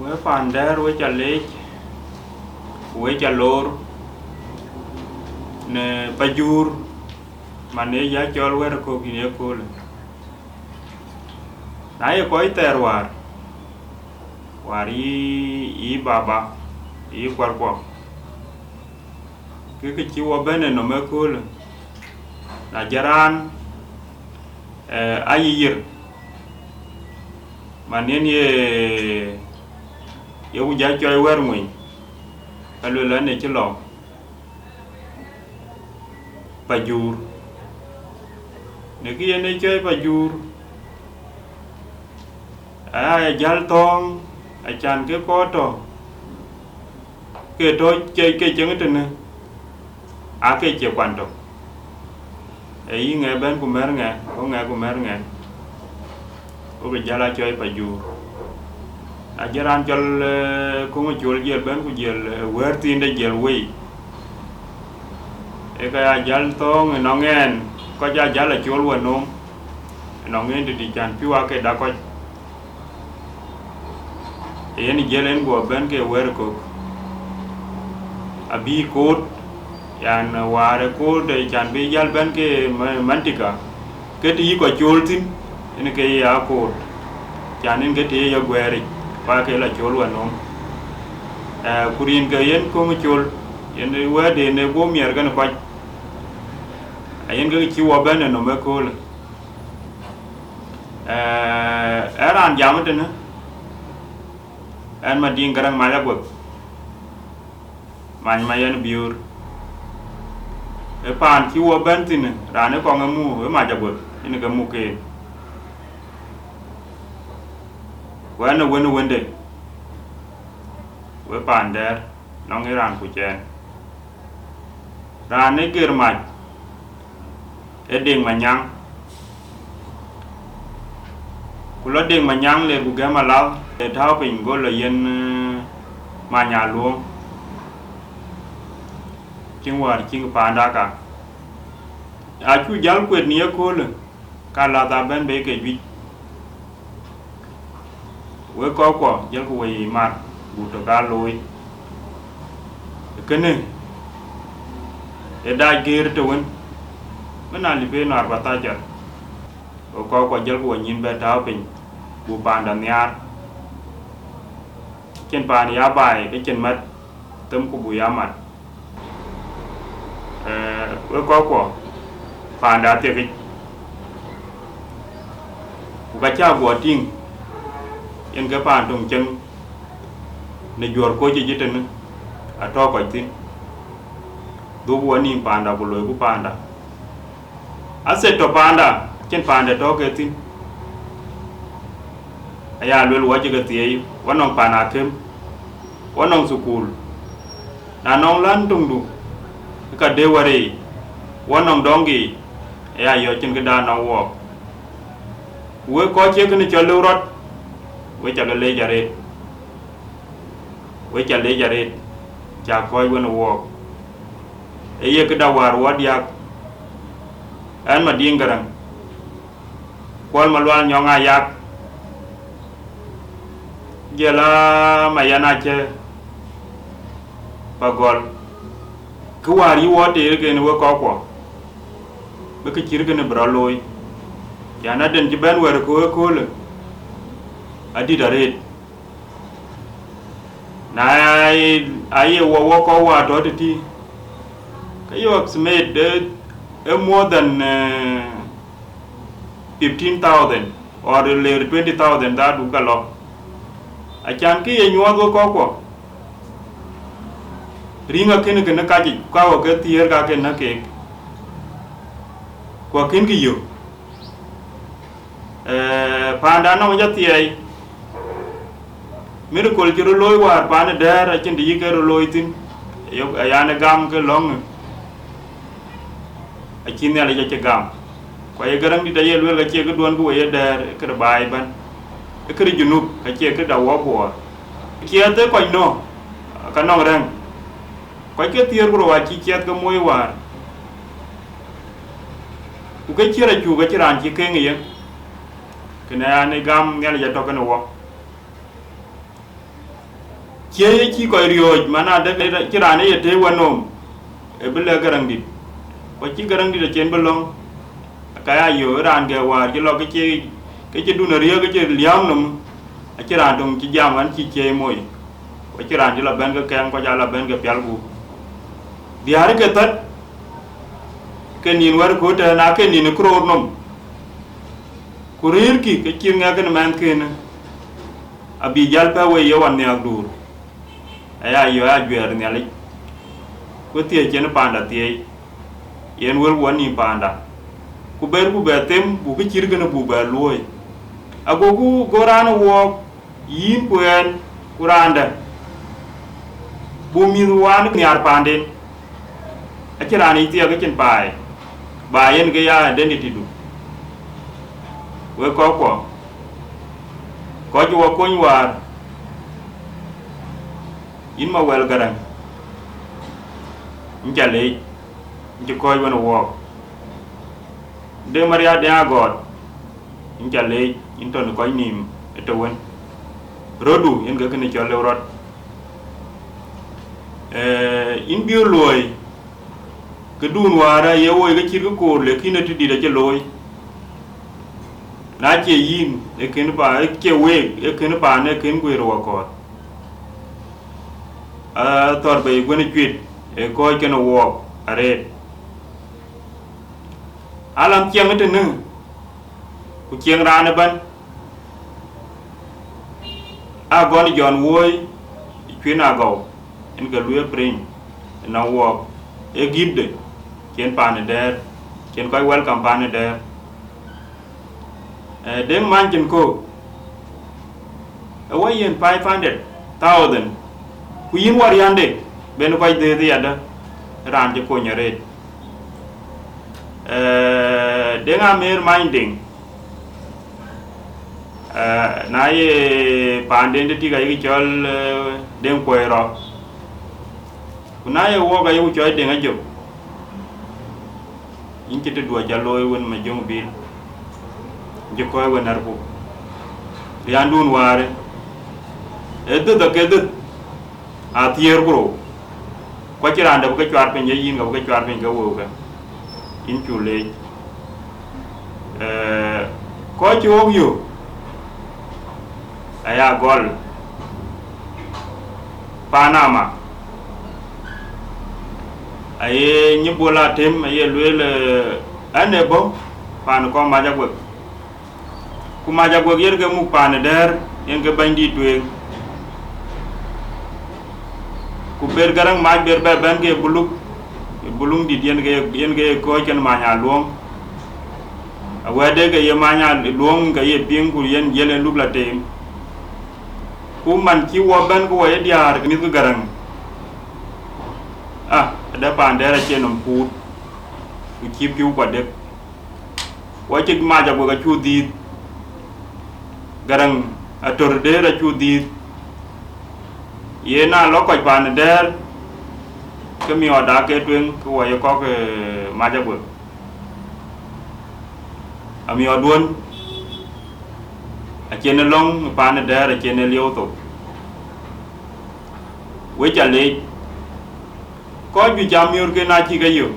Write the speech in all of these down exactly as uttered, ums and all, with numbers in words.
Wek pan dɛ̈ɛ̈r, wek ca leec, ku wek ca loor në Pajur, man ë ya cɔl wɛ̈t ë kɔ̈k yïn ëköölë. Na ye kɔc thɛɛr wäär, wäär yï, yï baba, yï kuarkuɔ, ke kë cï wɔ bɛ̈n ë nɔm ëköölë, na jɔl raan, eh, ayï yir, man yen ye, ye ku ja cɔɔi wɛ̈t ŋuëny, ka luel an, ë cï lɔ Pajur. Në kë yen ë cɔɔi Pajur, aya jäl thɔ̈ɔ̈ŋ, acan ke kɔɔr tɔ̈, ke tɔ̈ ke, ke ceŋ tënë, aa ke cie kuan tök. Ee yï ŋɛ bɛ̈n ku mɛ̈r ŋɛ, ku ŋɛ ku mɛ̈r ŋɛ, ku bï jäl a cɔɔi Pajur. Na jël raan cɔl, eh, Koŋ Col jiël bɛ̈n ku jiël, eh, wɛ̈ɛ̈r thiinde jiël wei, ee ka ya jäl thɔ̈ɔ̈ŋ ënɔŋ ɛn, kɔc aa jäl a col wä nööm, ënɔŋ ɛn tëdï can pïu aa ke dak kɔc. Yen jiël en guɔ bɛ̈n ke wɛ̈ɛ̈r ë kök, abï koot, yan, wäär ë koot, eh, can bï jäl bɛ̈n ke ma-, mantika, ke të yï kɔc cool thïn, en ke ye ya koot, can en ke të ye ya guɛɛric, ku aa ke la cool wä nööm. Eh, ku rin ke yen Koŋ Col, yen wɛ̈ɛ̈t en ë guɔ miɛr kën kɔc, ayen ke cï wɔ bɛ̈n ë nɔm ëköölë. Eh, ee raan jam tënë, ɛn Madiŋ Gäräŋ Mac Aguek, many ma yɛn Biöör. Ë paan cï wɔ bɛ̈n thïn, raan ë kɔŋ ë mu, ë Mac Aguek, yen ke muk en. Ku ɛn ë wën ë wënde, we paan dɛ̈ɛ̈r, nɔŋ ë raan kuc ɛn. Raan ë ger mac, ë Deŋ Manyaŋ. Ku lɔ Deŋ Manyaŋ le ku gɛm alath, le tääu piny, go lɔ yen, eh, Many Aluɔŋ, cïn wäär cïn paanda ka. Acu jäl kuet në yeköölë, ka lath abɛ̈n bei ke juëc. Wek kɔckuɔ, jälku wei mar, buk tök aa looi. Kënë ë dac geer të wën, mën aa lip en arba thacar. Wek kɔckuɔ, jälku wä nyïn bɛ tääu piny, buk paanda nhiaar. Cïn paan ya baai, ke cïn mät, themku buk ya mat. Eh, wek kɔckuɔ, paanda thiekic, ku ka cä guɔ tïŋ, yen ke paan töŋ cieŋ në juɔ̈r kɔc yic tënë, atɔ̈ kɔc thïn. Dhuk wɔ nïïm paanda, ku loiku paanda. Athiek tɔ̈ paanda, cïn paanda tɔ̈ ke thïn. Aya luel wɔ cï ke thieei, wɔ nɔŋ paan akëm, wɔ nɔŋ thukul. Na nɔŋ län töŋdu, ka dee wär yiic, wɔ nɔŋ dɔŋ yiic, aya yɔ̈ɔ̈c cïn këda nɔŋ wɔɔk. Ku wek kɔc cie kënë cɔl lëu rɔt, we ca ke leec arëët. We ca leec arëët, ca kɔ̈ɔ̈c wën ë wɔɔk. Ee ye këda wäär wɔ diäk, ɛn Madiŋ Gäräŋ, Kuɔl Malual Nyɔŋ Ayak, jɔl a Mayen Acë Pagɔl, kë wäär yï wɔ teer kën wek kɔckuɔ, bï kë cït kënë bï rɔt looi. Yan aden cï bɛ̈n wɛ̈r ë kööl ë köölë, adït arëët. Na aye wɔ wɔ kɔc wäär tɔ̈ tëtï, ke yök estimate de, e more than, eh, fifteen thousand or ler twenty thousand that du ka lɔ. Acan kë ye nyuɔɔth wek kɔckuɔ, riŋ akën kënë kacic, ku ka wɔ ke thiëër ka kën na keek, ku akën kë yök. Eh, panda nɔŋ jɔ thiɛɛi, miracle cï rɔt looi wäär pan ë dɛ̈ɛ̈r, acïn të yï ke rɔt looi thïn, ayan ë gam ke lɔ̈ŋ, acï Nhialic acï gam. Ku aye Gäräŋdït aye lueel, ka cie këduɔ̈n bï we ye dɛ̈ɛ̈r ë këde baai ëbɛ̈n, ë këde Junub, ka cie këde awuɔ̈k buɔɔr. Ciɛɛth ë kɔc nɔ̈k, ka nɔŋ rɛ̈ŋ. Kɔc ke thiëër ku rou acï ciɛɛth ke moc wäär, ku ke cï rɔt cuk, acïn raan cï keŋ ë ye. Kënë an, ë gam Nhialic atɔ̈ kenë wɔ. Cie ye cï kɔc riɔ̈ɔ̈c, man adë cïn raan ë ye tëë wɔ nɔm, ë bï lɛ̈k Gäräŋdït. Ku acï Gäräŋdït acïn bï lɔ̈ŋ, ka ya yöök raan gɛ wäär cï lɔ ke cï, ke cï dun ariëk, ke cï liääm nɔm, acïn raan töŋ cï jam an, cï cie moc. Ku acïn raan cï lɔ bɛ̈n ke kɛm, ku acä lɔ bɛ̈n ke pial gup. Diäär ke thät, ke nïn wär ku tɛ̈n, ake nïn ë këroor nɔm, ku rëërkï ke cït ŋɛk kenë mɛnhkënë, abï jäl pɛ̈k wei ye wan nhiäk duur, aya yöök ajuɛɛr Nhialic, ku thiëëc cïn panda thiëëc, yen wël wɔ nïïm panda, ku berku bɛ them, buk kë cït kënë buk bɛ luööi. Agoku go raan ë wuɔɔk, yïn ku ɣɛn ku raan dɛ̈, buk mïth waan nhiaar panden. Acïn raan yic thiɛk, acïn paai, ba yen ke ya identity du. Wek kɔckuɔ, kɔc cï wɔ kony wäär, yïn Mawɛl Gäräŋ, yïn ca leec, yïn cï kɔ̈ɔ̈c wën ë wuɔɔk. Deŋ Marial Deŋ Agɔɔt, yïn ca leec, yïn tɔ̈ në kɔc nïïm ëtɛ̈wën. Rötdu yen ke kënë cɔl lëu rɔt. Eh, yïn bï luɔ̈ɔ̈i, këdun wäär aye woi ke cït kë koor, lakin ë tëdït acï looi. Na cie yïn, ee kën paan, ee cie week, ee kën paan, ee kën guëër wakɔ̈ɔ̈th. Athɔ̈r bei guën ë cuet, ee kɔ̈ɔ̈c kenë wuɔɔk arëët. Alam ciɛŋ ë tënë, ku ciɛŋ raan ëbɛ̈n. Agɔn Jɔn Wuɔ̈ɔ̈i, cuën Agɔu, yen ke lueel piny ënɔŋ wuɔɔk, ee gift de, cïn paan ë dɛ̈ɛ̈r, cïn kɔc welcome paan ë dɛ̈ɛ̈r. Eh, Deŋ Many cïn kɔ̈u, ë wɔ yiën five hundred thousand, ku yïn wariande, ben kɔc dhëëth yadë, raan cï kony arëët. Eh, Deŋ Amer Many Deŋ, eh, na ye paanden tëtïk ayek cɔl, eh, Deŋ Kuɔi Rɔ, ku na ye wuɔɔk ayek cɔl Deŋ Ajök, yïn cï tëdu aca looi wën Majöŋ Bil, yïn cï kɔ̈ɔ̈c wën Narku. Riandun wäär, ee dhëth ake dhëth, athiëër ku rou, ku acïn raan dɛ̈ bï ke cuaar piny, ee yïn ka bï ke cuaar piny ke wëuke, yïn cuk leec. Eh, kɔc cï ɣok yök aya gɔl Panama, aye Nyibol Atem aye lueel, eh, ɛn ë bɔ̈ paan kɔn Mac Aguek. Ku Mac Aguek yen ke muk paan ë dɛ̈ɛ̈r, yen ke bɛ̈nydït tueŋ. Ku ber Gäräŋ Mac ber bɛ bɛ̈n ke buluk, buluk dït yen ke, yen ke kɔ̈ɔ̈c kenë Many Aluɔŋ. Awɛ̈tde ke ye Many Aluɔŋ ke ye piŋ, ku yen jiël en luk la teem. Ku man cï wɔ bɛ̈n ku wɔ ye diäär ke mïth ke Gäräŋ, ah, ade paan dɛ̈ɛ̈r acie nɔm kuut, ku cï pïu kuɔ dek. Wɔ cï Mac Aguek acuk dhiëëth, Gäräŋ Atör Deer acuk dhiëëth. Yen na lɔ kɔc paan ë dɛ̈ɛ̈r, ke miɔɔrda ke tueŋ, ke wɔ ye kɔ̈k, eh, Mac Aguek. Amiɔɔrduön, Acïn ë lɔ̈ŋ ë paan ë dɛ̈ɛ̈r, acïn ë lieu thok. Wek ca leec. Kɔc juëc amiöörken acï ke yök.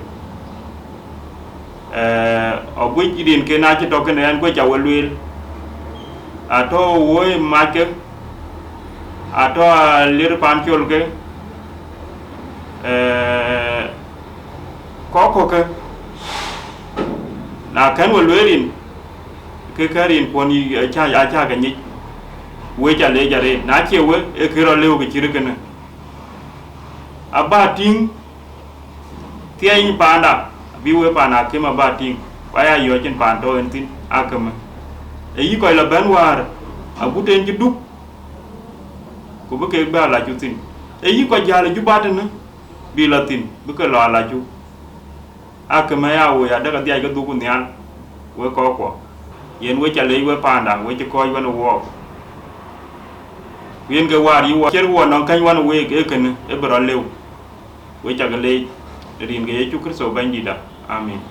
Ee, aguic rinken acï tɔ̈ kënë, ɣɛn kuec ca we lueel. Atɔ̈ woi mac ke, atɔ̈ alier paan col ke, ee, kɔc kɔ̈k ke. Na kën we lueel rin, ke kë rin puɔ̈n yï, acä, acä ke nyic. Wek ca leec arëët. Na cie we, ee kë rɔt lëu kë cït kënë. Aba tïŋ thiɛɛny paanda, abï wek paan akïm aba tïŋ, ku aya yɔ̈ɔ̈c cïn paan tɔ̈ en thïn akëmë. Ee yï kɔc lɔ bɛ̈n wäär agut en cï duk, ku bï kek bɛ alacu thïn. Ee yï kɔc jäl ë Juba tënë, bï lɔ thïn, bï ke lɔ alacu. Akëmë ya woi adek adhiac ke dhukku nhial, wek kɔckuɔ. Yen wek ca leec wek paanda, wek cï kɔ̈ɔ̈c wën ë wɔɔk. Ku yen ke wäär yï wɔ ciɛ̈t wɔ nɔŋ käny wën ë week ee kënë, ee bï rɔt lëu. Wek ca ke leec, në rin ke Yecu Kërtho Bɛ̈nydïïtda. Amen.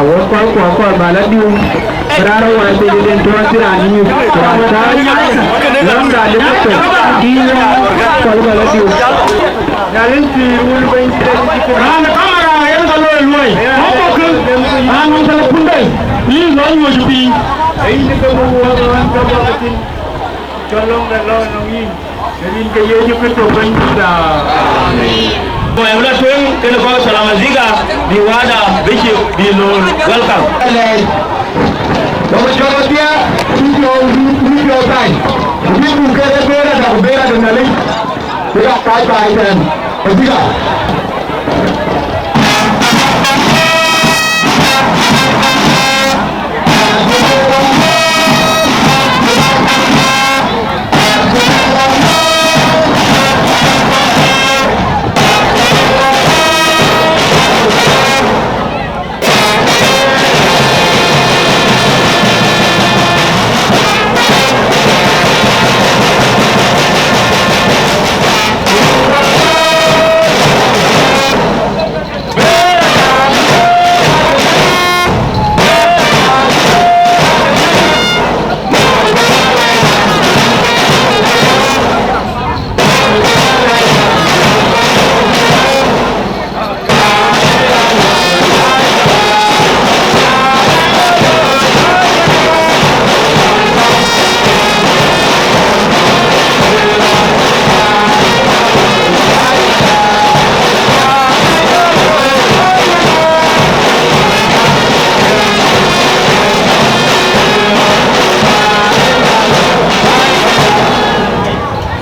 Awek kɔc kuɔ kɔc ba la diu, raan ë wai piny den tɔ̈ cï raan nyuc, ku raan tääc, ɣɔn raan de ke thok, kï wek kɔc ba la diu. Nyalit pïïr wun bɛ̈ny cï raan ë kamera yen ka looi luɔi, kɔc kɔ̈k kë, raan wun thɛl pun bei, yïn lɔ nyuc piny. Ayï ke bï wuɔɔk ɣän ke bɔ̈ ke thïn, cɔl lɔ̈ŋ de lɔ nɔŋ yïn. Rin ke Yecu Kërtho Bɛ̈nydït. Amen. Moya la tueŋ kene kɔc Salamadhika, bï wada bishop bï loor. Welcome. Lɛɛc. Lɔk cɔl adhia, bï piɔ̈u, bï piɔ̈u thany. Bï buk ke ë bera da ku bera de Nhialic. Bï dak kac baai tɛ̈n. Adhika.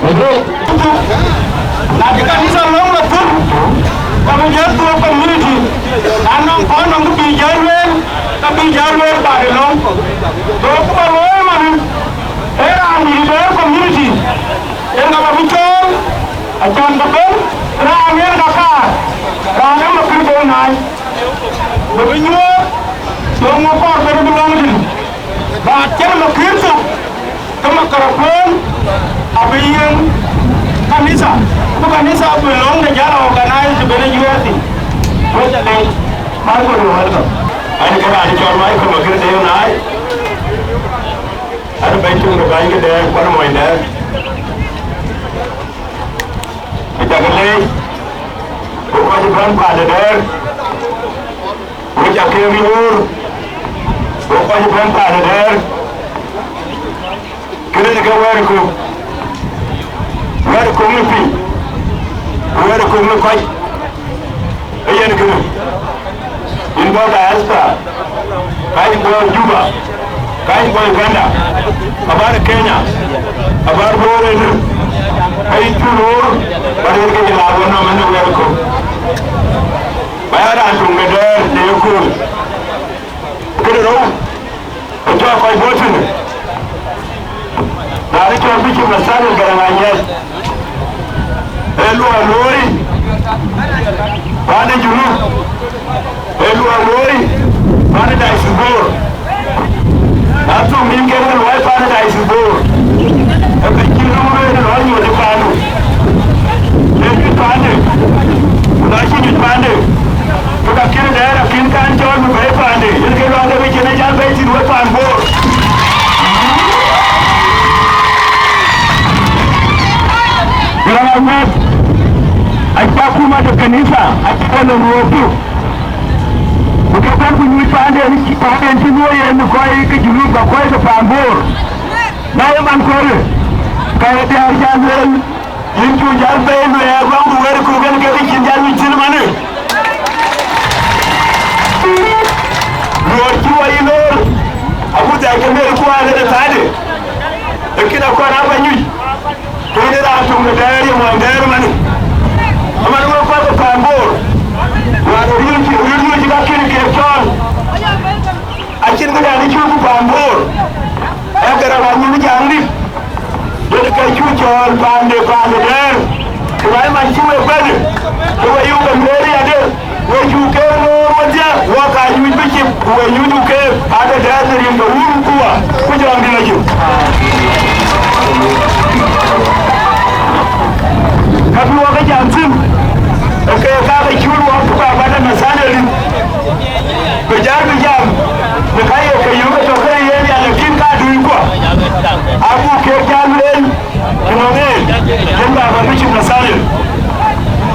Mabruk. Na cï kanitha lɔ̈ŋ lɔ thïn, ka bï jäl dhuɔ̈k community. Na nɔŋ kɔn nɔŋ kë bï jäl lueel, ka bï jäl lueel ba de lɔ̈ŋ. Go kë ba looi man, ee raan dït bɛ̈ɛ̈r community, yen ka ba bï cɔɔl, acan ba ben raan yen ka kaar, raan ë Makir Deng Nai. Bï bï nyuɔɔth, dhoŋ ŋö kɔɔr ben bï lɔ̈ŋ dït. Ba cïn Makir thok, ke microphone abï yiëŋ kanitha, ku kanitha abï lɔ̈ŋ de jäl organize të ben ë yuɛɛth thïn. Wek alec, Michael, you're welcome. An, ke raan cɔl Michael Makir Deng Nai, an, bɛ̈ny töŋ de bäny ke Dɛɛr, kuan mony Dɛɛr. Ku cak leec, ku kɔc bɛ̈n paan de Dɛɛr. Wek ca ke riɔ̈ɔ̈r, wek kɔc bɛ̈n paan ë Dɛɛr, kënë ke wɛ̈ɛ̈r kök, wɛ̈ɛ̈r kök në piny, ku wɛ̈ɛ̈r kök në kɔc. Ee yen kënë, yïn bɔ̈ diaspora, ka yïn bɔ̈ Juba, ka yïn bɔ̈ Uganda, abär Kenya, abär Bor ënë, ka yïn cuk loor, ba rëër ke yï laar wën nɔm ënë wɛ̈ɛ̈r kök. Ba ya raan töŋ de Dɛɛr në yekööl. Këde rou, ë cɔk kɔc bɔ̈ tënë. Raan ë cɔl Bishop Nathaniel Garaŋ Anyiɛth, ee luɔi looi paan de Junub, ee luɔi looi paan de Diocese Bor. Na thok nïn ke röt luɔi paan ë Diocese Bor, ee ka cïn röŋ rëër ë lɔ nyuɔɔth ë paandu. Ee nyuc paande, ku na cï nyuc paande, ke ka kën dɛɛr akën kan cɔɔl bï bɛ̈ɛ̈i paande, yen ke luaŋ de wec yen ë jäl bɛ̈ɛ̈i thïn wek paan Bor. Garaŋ Anyiɛth, aca akuma de kanitha, aca lɔ ruɔɔk pïu. Ku ke bɛ̈n ku nyuc paanden, paanden cï luɔi en kɔc ke Junub ka kɔc ke paan Bor. Na ye man köölë, ka ye diäär jäl lueel, yïn cu jäl bɛ̈ɛ̈i luɛɛr baŋ ku wɛ̈ɛ̈r kök en ke cïn jäl nyuc thïn manë. Luɔɔr cï wɔ yï loor, agut dhɛ̈ɛ̈c ke mɛ̈l kuaan ëde thaade, ee kën akɔn aa bä nyuc. Ku yïn ë raan töŋ de Dɛɛr, ye muɔny Dɛɛr ëmënë. Ëmën wek kɔc ke paan Bor, wäär ë riëëu cï, riëëu cï kakïn keek cɔɔl, acïn këdɛn Paande, paande Dɛ̈ɛ̈r, ku raan man cï we bɛ̈n, ke we yök ke lueel ade, we cuk ke loor wedhie, wok aa nyuc bï cïk, ku we nyuc ke ade Dɛ̈ɛ̈r në rin ke wun ku wa, ku jɔŋdït acï. Ka bï wok ke jam thïn, ke ka ke cul wok ku ka bä de Nathaniel, bï jal bï jam, në ka ye ke yök ke tɔ ke yen ya, lakin ka dui kuɔ, abuk kek jal lueel. Ku nɔŋ en, yen baba bï cïn Nathaniel.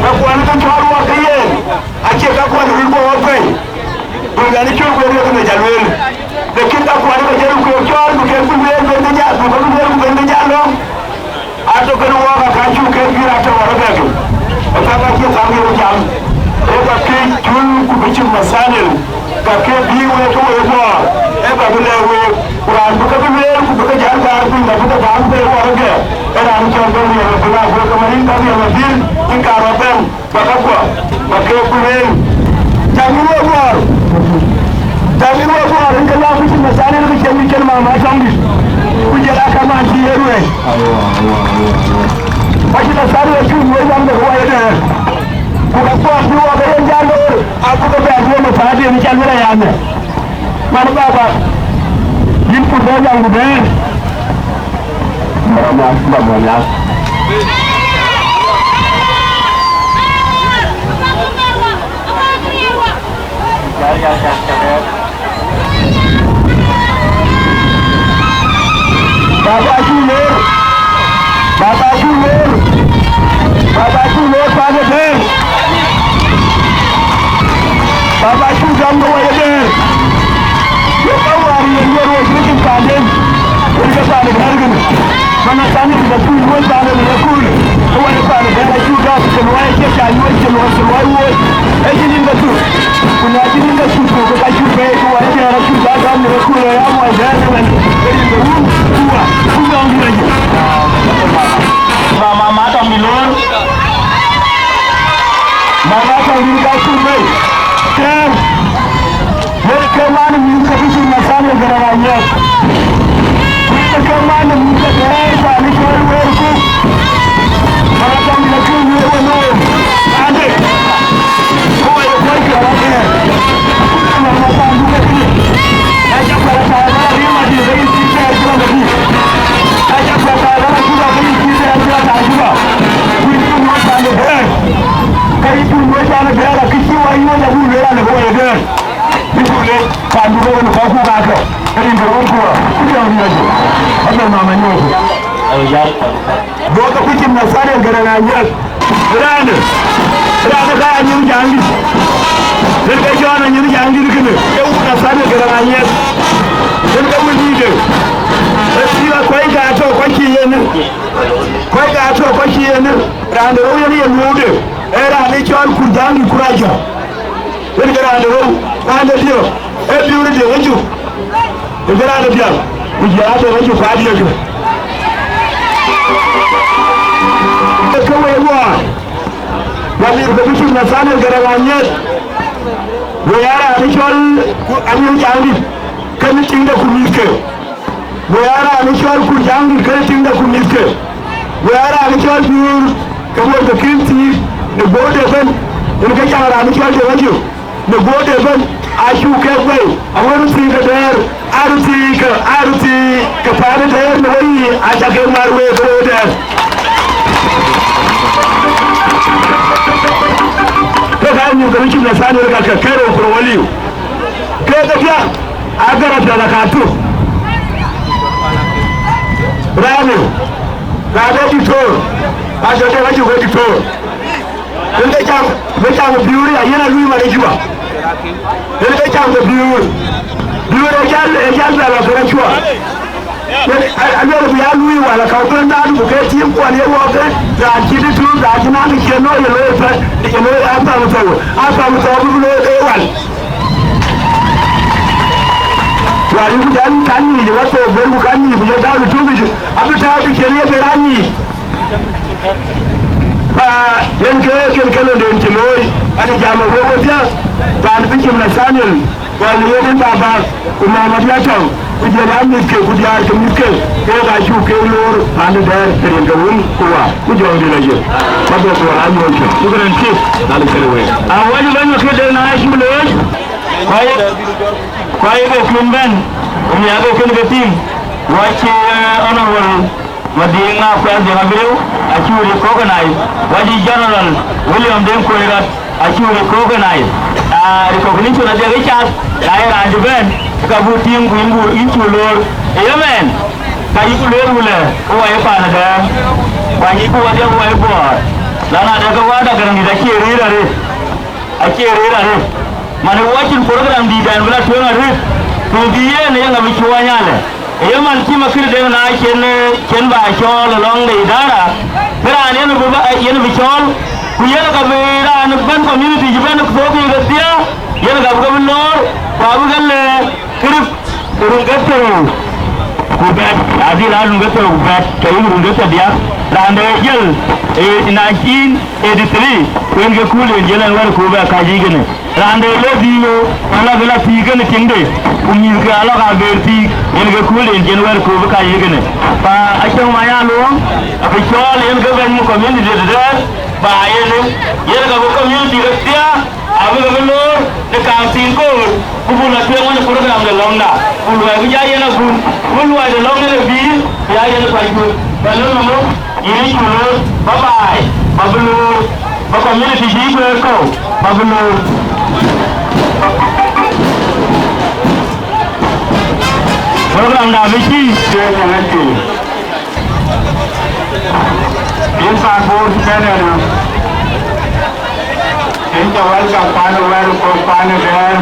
Ka kuan ke cɔɔl wok ke yen, acie ka kuan röt bɔ̈ wok pɛ̈i. Bï ɣɛn cök wek riɔ̈k në jal lueel. Lakin ka kuan ke jël ku cɔɔl, bï kek bï lueel ben ke jal, bï kek bï lueel ku ben ke jal lɔ̈ŋ. Atɔ̈ kënë wok aka cuk kek guiir atɔ̈ wärë bɛ̈k. Ë ka ka cï thaŋ yen jam. Ë ka ke cul ku bï cïn Nathaniel. Ka ke bï wek ke wek Bor, ee ka bï lɛ̈k week, ku raan bï ke bï lueel, ku bï ke jäl gäär piny, ka bï ke gäär piny wärëkë, ee raan cɔl Daniel Abïl, ku ke Marin Daniel Abïl, yen ka rɔt bɛ̈n, ba ka kuɔ, ba ke ku lueel. Jam yïn wek Bor, jam yïn wek Bor, yen ke lɔ ku cïn Nathaniel ke cïn, cïn mama Tɔŋdït, ku jël aka man cï ye ruëëc. Ku cïn Nathaniel cï wek wan bɛ ke wai ëdɛ̈ɛ̈r. Ku ka kuɔɔth bï wok ë yen jal loor, abuk ke bɛ duɔ̈ɔ̈m ë paanden cä luel aya në. Man baba, yïn kut bɛ jam ku bɛ̈ɛ̈r. Baba, baba, baba. Baba cuk loor. Baba cuk loor. Baba cuk loor, paande Dɛ̈ɛ̈r. Baba cuk dɔm ke wai ëdɛ̈ɛ̈r. Ye ka wäär yen ye ruɔ̈c röt cïn paanden. Wën ke paande Dɛ̈ɛ̈r kënë. Mana than yen ke cuk luɔ̈c paande në ëkööl. Ke wai paande Dɛ̈ɛ̈r acuk dɔm, cïn wai acie ca nyuɔ̈c, cïn wai, cïn wai wuɔ̈c. Ee cïn yen ke cuk. Ku na cïn yen ke cuk, ku ka cuk bɛ̈ɛ̈i, ku wai Dɛ̈ɛ̈r acuk dɔm në ëkööl, ya wai Dɛ̈ɛ̈r ëmën. Ke rin ke wun, ku wa, ku jɔŋdït acï. Mama, mama Tɔŋdït loor. Mama Tɔŋdït ka cuk bɛ̈ɛ̈i. Dɛ̈ɛ̈r. Wek ke man mïth ke bï cïn Nathaniel Garang Anyieth. Wek ke man mïth ke Dɛ̈ɛ̈r, pan cɔl Weerkuk. Mama Tɔŋdït acuk wek we loor. Ade. Ku wek kuɔc ke rɔt Dɛ̈ɛ̈r. Ku mama Tɔŋdït ke bï. Aca kuɛl ata rɔt Riek Machar ke yïn cï Dɛ̈ɛ̈r cï rɔt bï. Aca kuɛl ata rɔt Juba ke yïn cï Dɛ̈ɛ̈r cï rɔt ata Juba. Ku yïn cï mɔc pan de Dɛ̈ɛ̈r. Ka yïn cï mɔc pan de Dɛ̈ɛ̈r, akë cï wai yööc abuk lueel alë ke wai Dɛ̈ɛ̈r. Bï ku lec, paandu ke wën kɔ̈k ku kakë, ke rin ke wën ku wä, ku jɔŋ riɔ̈c. Abel mama nyuɔ̈th. Duɔ̈kkë ku cïn Nathaniel Garang Anyieth. Raanë, raanë ka ya nyin jaŋdït. Rin ke cɔɔl a nyin jaŋdït kënë, ke wun Nathaniel Garang Anyieth. Rin ke wun dïïtë. Ë cï la kɔc ka tɔ̈ kɔc cï yen. Kɔc ka tɔ̈ kɔc cï yen. Raan de rou yen ye luude. Ee raan ë cɔl Kur Jaŋdït Kur Ajɔ̈k. Yen ke raan de rou, raan de diäk, ee Biöör Deŋ Ajuk. Yen ke raan de diäk, ku jɔl a Deŋ Ajuk ku Adiëk. Ke wek luɔɔi, wamir ke bï cïn Nathaniel Garang Anyieth. Wek aa raan ë cɔl Kur Anyuɔ̈th Jaŋdït, kënë tiŋde ku mïthke. Wek aa raan ë cɔl Kur Jaŋdït, kënë tiŋde ku mïthke. Wek aa raan ë cɔl Biöör, ke wek ke kïn thiik në guɔ̈pde ëbën, yen ke caŋ raan ë cɔl Deŋ Ajuk në guɔ̈pde ëbën, acuk kek guɛ̈i, awën röt thiik ke Dɛ̈ɛ̈r, aa röt thiik ke, aa röt thiik ke paan ë Dɛ̈ɛ̈r në weyiic, aca kek mar week ke wek Dɛ̈ɛ̈r. Ke ka nyuc ke cïn Nathaniel ka ke kërou ku rou aliu. Ke ke piath, agär apiɛth aka thök. Raanë, raan de diktor, ajɔ de wacï ke diktor. Yen ke cam, ke cam Biöör, ayen a lui man ë Juba. Yen ke cam ke Biöör. Biöör ë jäl, ë jäl bɛ lɔ kërë cuɔ. Yen a, a luel ku ya lui wala ka bï naadu ku ke tiim kuɔn ye wɔɔk ke, raan cï diktor, raan cï naadu cï nɔ̈k ye looi pɛ̈, ye looi a pam thou, a pam thou bï looi ke wal. Wal yï ku jal kan nyiic ë wathok ben ku kan nyiic ku jɔ tääu ë tumic, abï tääu të cïn ye ben raan nyiic. Ba yen ke ken ke londen cï looi, ani jam ë wek wedhie, raan bï cïn Nathaniel, wal yen en baba, ku mama Diatɔŋ, ku Ku jɔl ya mïthke ku diäär ke mïthke, keek acuk keek loor paan de Dɛ̈ɛ̈r ke rin ke wun ku wa, ku jɔŋdït aye. Ba bɛ dhuɔl a nyuɔɔn cök. Shukran kith, Nhialic kënë week. Awäc bɛ̈ny Maket Deŋ na acuk looi. Kuai, kuai ke kën bɛ̈n, ku miäk ke kën ke tïŋ. Wä cï, eh, Honorable Madiŋ Akuɛth Deŋ Abiriu, acuk recognize. Wä cï General William Deŋ Kuɔi Rɔt, acuk recognize. Ah, recognition adek ë cath, na ye raan cï bɛ̈n, ka buk tïŋ ku yïn buk, yïn cuk loor. Ë yemɛn, ka yïku lueel wulë, ke wɔ ye paan ë Dɛ̈ɛ̈r, ku anyicku wɔdhie, ke wɔ ye Bɔɔr. Lɔn adɛ̈ ke Wäda Gäräŋdït acie rëër arëët, acie rëër arëët. Man ë wɔ cïn program dïïtdɛn bï la tueŋ arëët, ku bï yen ë yeŋa bï cuɔɔny alë. Ë ye man cï Maket Deŋ na cen, cen bä cɔɔl ë lɔŋ de idara, bï raan yen bï bä, yen bï cɔɔl, ku yen ka bï raan bɛ̈n community cï bɛ̈n thok yiic kedhie, yen ka bï ke bï loor, ku abï ke le kërï run ke thëëu ku bɛ̈t, adhil aa run ke thëëu ku bɛ̈t, ke yïk run ke thiärdiäk, raan de jël, ë nineteen eighty-three, ku yen ke kööl yen jël ɛn wɛ̈t ku bɛ kac yiic kënë. Raan de lɔ dhil, ku lɔ ke lɔ thiëëk kenë tiŋde, ku mïthke alɔ ka ber thiëëk, yen ke kööl yen jël wɛ̈t ku bï kac yiic kënë. Pa Acäŋ Mac Aluɔŋ, abï cɔɔl yen ke bɛ̈ny community de Dɛ̈ɛ̈r, ba yen, yen ka bï community kedhie, abï ke bï loor në kaam thiin koor, ku buk la tueŋ wën ë program de lɔ̈ŋda, ku luɔi bï ja yen agun, ku luɔi de lɔ̈ŋ yen ë bï, bï ya yen ë kuany kuöt. Ba lɔ nɔm, yïn ë cuk loor, ba baai, ba bï loor, ba community bï guëër kɔ̈u, ba bï loor. Program da bï cï. Yïn paan Bor cï bɛ̈n ënɔɔnë, yïn ca welcome paan ë wɛ̈ɛ̈r ë kɔ̈k paan ë Dɛ̈ɛ̈r.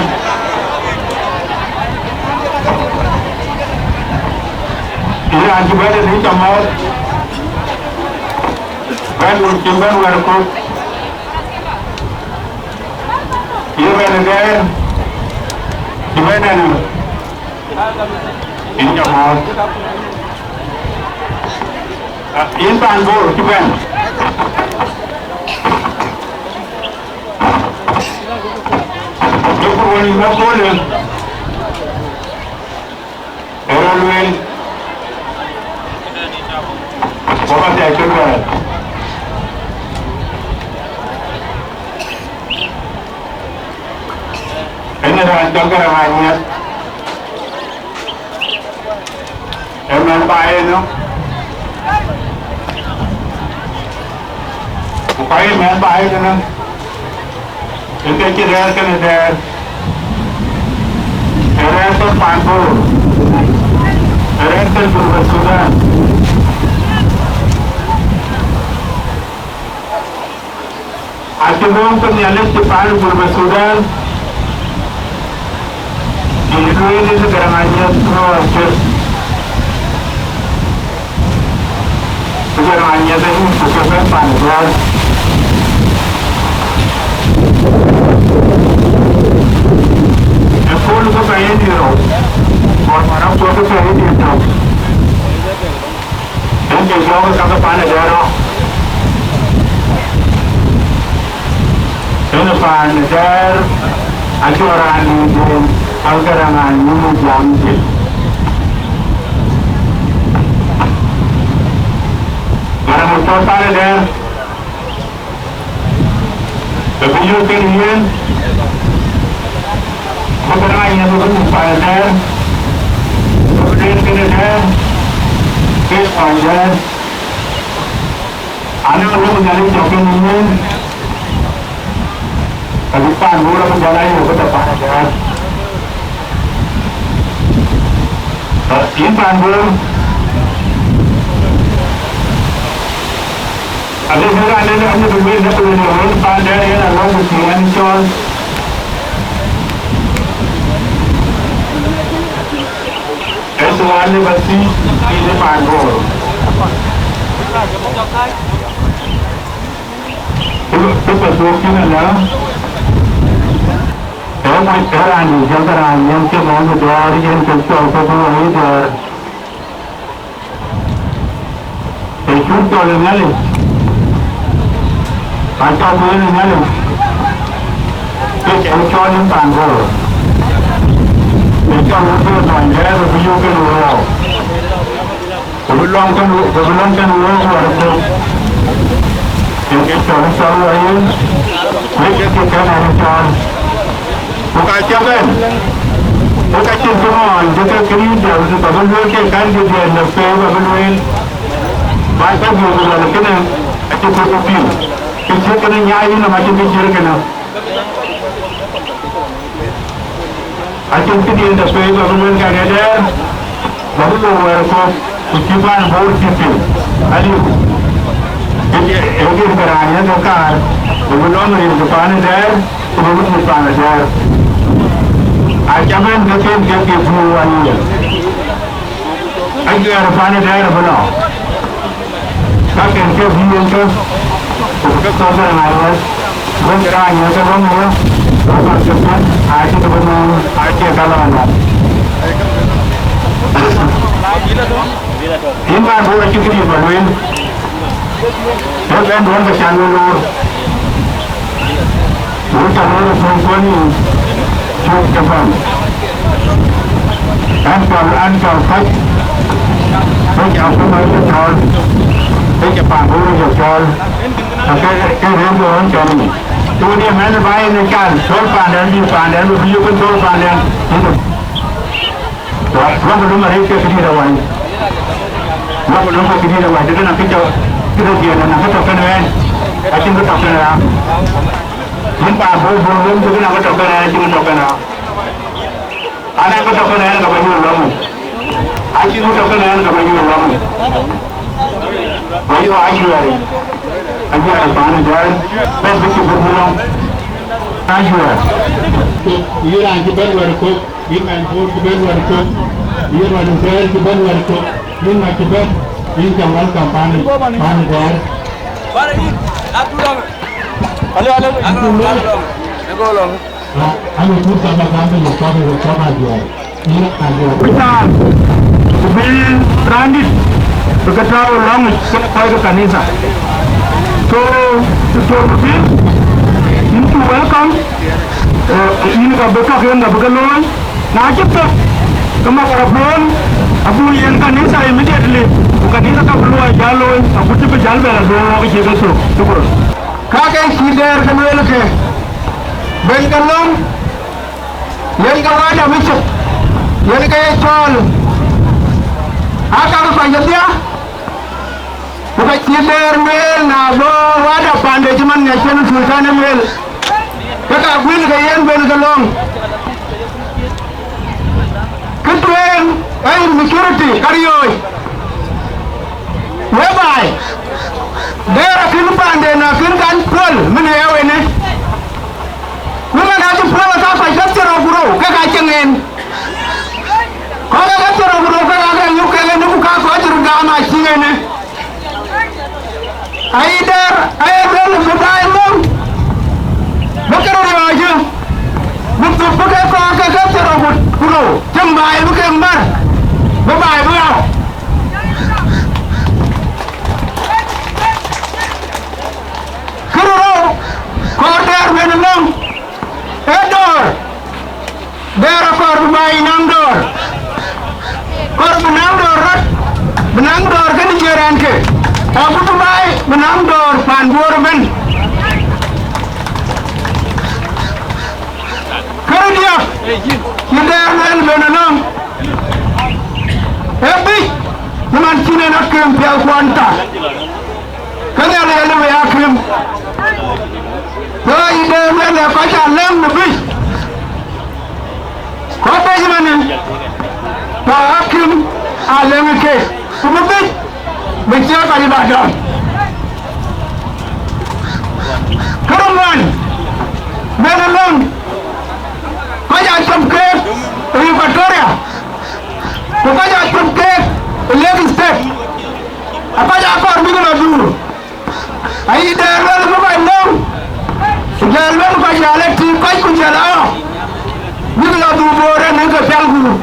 Yïn raan cï bɛ̈n ënɔɔnë, yïn ca mɔ̈ɔ̈th. Bɛ̈n wun cïn bɛ̈n wɛ̈ɛ̈r ë kɔ̈k. Yïn bɛ̈n ë Dɛ̈ɛ̈r cï bɛ̈n ënɔɔnë, yïn ca mɔ̈ɔ̈th. Ah, yïn paan Bor cï bɛ̈n. Jɔku wën yïn bä köölë, ë rɔt lueel, wä bä thiac cök wɛ̈ɛ̈r. Ënë raan cɔl Gäräŋ Anyiɛth. Ee mɛnh ba yen ë, ku ka ye mɛnh ba yen ë, ë ke cï rɛ̈ɛ̈r kenë Dɛ̈ɛ̈r, ë rɛ̈ɛ̈r thok paan Bor, ë rɛ̈ɛ̈r thok Junub Thudan. Acï lööm ke Nhialic cï paan Junub Thudan, yï lueel ë Gäräŋ Anyiɛth rɔɔc cök. Ku Gäräŋ Anyiɛth ë yïn ku ke bɛ̈n paan ë Dɛ̈ɛ̈r. Ëkööl ke bɛ̈n yen yï rou, kɔn wär apuɔth ke bɛ̈n yen yï tök. Ënë jɔɔk ë kakë paan ë Dɛ̈ɛ̈r rɔ̈k. Ënë paan ë Dɛ̈ɛ̈r acï raan dïït yen, Gäräŋ Anyiɛth jam dït. Gäräŋ ë cɔl paan ë Dɛ̈ɛ̈r. Ke bï yök kenë yen, bï Gäräŋ Anyiɛth bï bɛ̈n paan Dɛ̈ɛ̈r, bï bɛ̈n kenë Dɛ̈ɛ̈r, ke paan Dɛ̈ɛ̈r. Anɔŋ röt Nhialic jɔk kenë yen, ka bï paan Bor abï jɔl a yök bï tɔ̈ paan Dɛ̈ɛ̈r. Yïn paan Bor, abï bï raan den abï bï wël dap wël ë wël paan Dɛ̈ɛ̈r yen alɔŋ ku cï ɣɛn cɔɔl. Ee sual ë bä thiëc yïn ë paan Bor. Kë, kë path wok cïn ala, ee moc, ee raan dït jɔl ke raan yen cï mɔ̈u ë Dɛ̈ɛ̈r yen ke cɔl ke bï wɔ ë Dɛ̈ɛ̈r. Ee cuk cɔl ë Nhialic, ka cɔl wël ë Nhialic, ke cï cɔl yïn paan Bor. Ee Cɔl wek ke bäny dɛɛr, ku bï yök kën wek. Ku bï lɔŋ kën, ku bï lɔŋ kën wek wär thok. Yen ke cɔl cɔl wär yen. Wek ke ke kën ë cɔl. Ku ka cä bɛ̈n. Ku ka cïn kë ŋɔɔny, ke ke këriëëc diäk, ku ka bï lueel ke kan ke diɛɛr në pei, ka bï lueel. Ba cä guiir ku luɛl kënë, acï kɔc ke piŋ. Kë cït kënë nyaai yïn nɔm acïn kë cït kënë. Acïn këdiën tɔ̈ pei ba bï luel kɛn ë dɛɛr, ba bï lok wɛɛr kɔ̈k, ku cï paan Bor cï piŋ. Aliu. Ee, ee, ee, gïn ke raan yen ke kaar, ku bï lɔ̈ŋ rin ke paan ë dɛɛr, ku bï bï paan ë dɛɛr. Acä bɛ̈n ke ken ke ke guur wan yen. Ajuɛɛr paan ë dɛɛr abï lɔ. Ka kën ke bï yen ke, ku ke thɔ̈k ke ŋaai wɛ̈t, wën raan yen ke lɔ̈ŋ yen, ku ka ke piɛth, aa cï ke bï nɔɔk, aa cï ke lɔ nɔɔk. Yïn man bï wɔ cï këdï bä lueel, ee bɛ̈n duɔ̈n ke can wën loor. Wut tɔ̈ röt ë puɔ̈u kuɔ̈n yiic, cuk ke bäny. Ɛn cɔl, ɛn cɔl kɔc, kɔc akuma ye cɔɔl, kɔc ë paan röt ye cɔɔl, ke, ke rëër ke ɣön cɔl yic. Tuun ye mɛnh ba yen ë can, thöl paanden bï paanden, bï yök thöl paanden. Wok lɔ̈ŋ lum arëët ke këdït awany. Wok lɔ̈ŋ ke këdït awany, dëkë na kë cɔk, kë de dhiëëth na kë tɔ̈ kënë ɛn, acïn kë tɔ̈ kënë raam. Yïn paan bɔ̈ bɔ̈ lum, dëkë na kë tɔ̈ kënë ɛn, acïn kë tɔ̈ kënë raam. Ana kë tɔ̈ kënë ɛn, ka bä yöör lɔ̈ŋ. Acïn kë tɔ̈ kënë ɛn, ka bä yöör lɔ̈ŋ. Bä yöör ajuɛɛr. Ajuɛɛr paan ë jɔɔr, bɛ̈n bï cï bï lɔ̈ŋ. Ajuɛɛr. Yïn raan cï bɛ̈n wɛ̈t ë kök. Yïn mɛn Bor cï bɛ̈n wɛ̈t kök, yïn mɛn Thɛɛr cï bɛ̈n wɛ̈t kök, yïn ŋa cï bɛ̈n, yïn cä welcome paan, paan Thɛɛr. Alo, alo, alo, alo. Alo, alo. Ah, alo, pur sama kami, kami, kami ajuɛɛr. Yïn ajuɛɛr. Ku bï raandït bï ke tääu ë lɔ̈ŋic ke kɔc ke kanitha. So, Doctor Mabir, yïn cuk welcome. Eh, yïn ka bï kak yen ka bï ke looi. Na cï thök, ke microphone abuk yen kanitha immediately, ku kanitha ka bï luɔi jäl looi, agut cï bï jäl bɛ la duɔ̈ɔ̈k cï ke thök. Shukran. Ka ke cï dɛɛr ke lueel ke, ben ke lɔ̈ŋ, yen ke wada bï cök, yen ke ye cɔɔl, aa ka bï kɔc kedhia, ku ka cï dɛɛr lueel na bɔ̈ wada pande cï man ŋiɛc cïn sultan ë lueel, ke ka guël ke yen ben ke lɔ̈ŋ. Kë tueŋ ee insecurity ka riööc, whereby dɛɛr akën panden akën kan puɔl min ë ëwënë. Ku man acï puɔl aka kɔc ke thiërrou ku rou, kek acï ŋen. Kɔc ke thiërrou ku rou kek ake yök kek ënë, ku ka kɔc röt gam acï ŋenë. Ayï dɛɛr, ayï luel bï baai lɔ̈ŋ, bï ke röt riɔ̈ɔ̈c, bï thuk bï ke kɔɔr ke ke thiërrou ku rou, cïn baai bï kek mär, bï baai bï ɣau. Kërë rou, kɔɔr dɛɛr ben lɔ̈ŋ, ee dɔ̈ɔ̈r. Dɛɛr akɔɔr bï baai naŋ dɔ̈ɔ̈r. Kɔɔr bï naŋ dɔ̈ɔ̈r rɔt, bï naŋ dɔ̈ɔ̈r kënë cie rɛ̈nke. Agut bï baai bï naŋ dɔ̈ɔ̈r paan Bor ëbën. Kërë diäk, cï dɛɛr lueel ben ënɔɔnë. Ee bic, cï man cïn en akëm piɛth kuɔn tak. Ke Nhialic alëu ë ya këm. Ke ayï dɛɛr lueel ë kɔc aa lɛ̈ŋ në bic. Kɔc bɛ̈c ëmënë, tɔ akïm aa lëŋ ë keek, ku bï bic, bï ciɛɛk kɔc ë ba dɔm. Kërë ŋuan, ben ë lɔ̈ŋ, kɔc aa cop keek ë Equatoria, ku kɔc aa cop keek ë Lakes State, akɔc aa kɔɔr bïk lɔ dhuur. Ayï dɛɛr luel bï kɔc lɔ̈ŋ, ku dɛɛr luel kɔc jäl ë tïŋ kɔc ku jäl aa, bïk lɔ dhuk Bor ënë ke pial guur.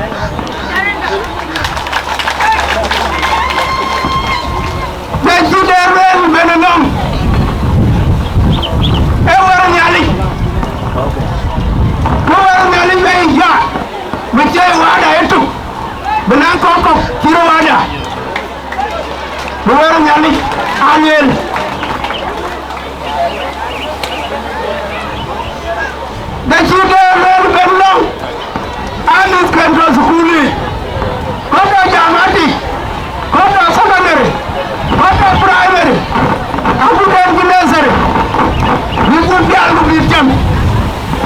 Bɛ̈ny cï dɛɛr luel ben ë lɔ̈ŋ, ee wɛ̈t Nhialic, ku wɛ̈t Nhialic bɛ yï jɔt. Cie wada etök, bï naŋ kɔ̈k kɔ̈k cï röt wada, bï wël Nhialic aa lueel. Dacï de lueel ben lɔ̈ŋ, aa mïthken tɔ̈ thukul yiic, kɔ̈k tɔ̈ jamatic, kɔ̈k tɔ̈ secondary, kɔ̈k tɔ̈ primary, akutɛɛn ku nursery, bï buk pial ku bï tiam,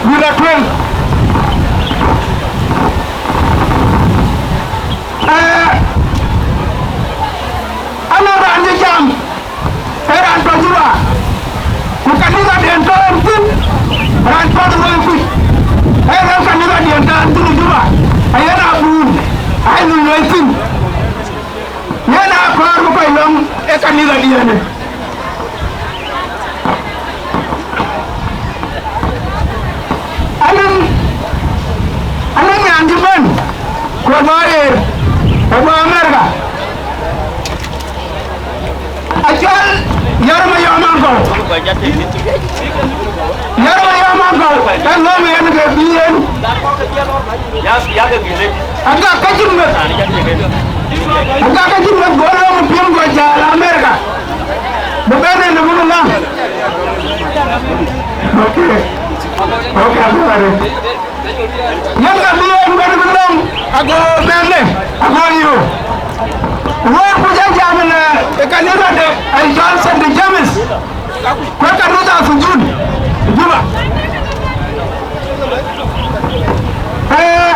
bï lɔ tueŋ. Ee, anɔŋ raan cï jam, ee raan tɔ̈ Juba, ku kanithadiɛn tɔ̈ en thïn, raan cɔl Ruɔi Kuc, ee raan kanithadiɛn tɔ̈ en thïn Juba, ayen abun, ai lui luɔi thïn, yen akɔɔr bï kɔc lɔ̈ŋ ë kanithadiɛn. Anɔŋ, anɔŋ nyan cï bɛ̈n, ku ë bɔ̈ ɣer, ë bɔ̈ America. Acɔl Yar Mayɔm Aŋkɔ̈u. Yar Mayɔm Aŋkɔ̈u, ë lɔ̈m yen ke bï yen. Agak ka cïn meth. Agak ka cïn meth, go lɔ̈m piɛ̈m, go jäl America. Bï bɛ̈n en bï lɔ̈ŋ. Okay. Okay, abï bɛ̈n. Yen ka bï en bɛ̈n bï lɔ̈ŋ, ago mɛnhde, ago yöök. Wëër ku jɔ jam në ë kanitha de, ë cɔl Saint James. Ku ë kanitha Thujun, Juba. Ee,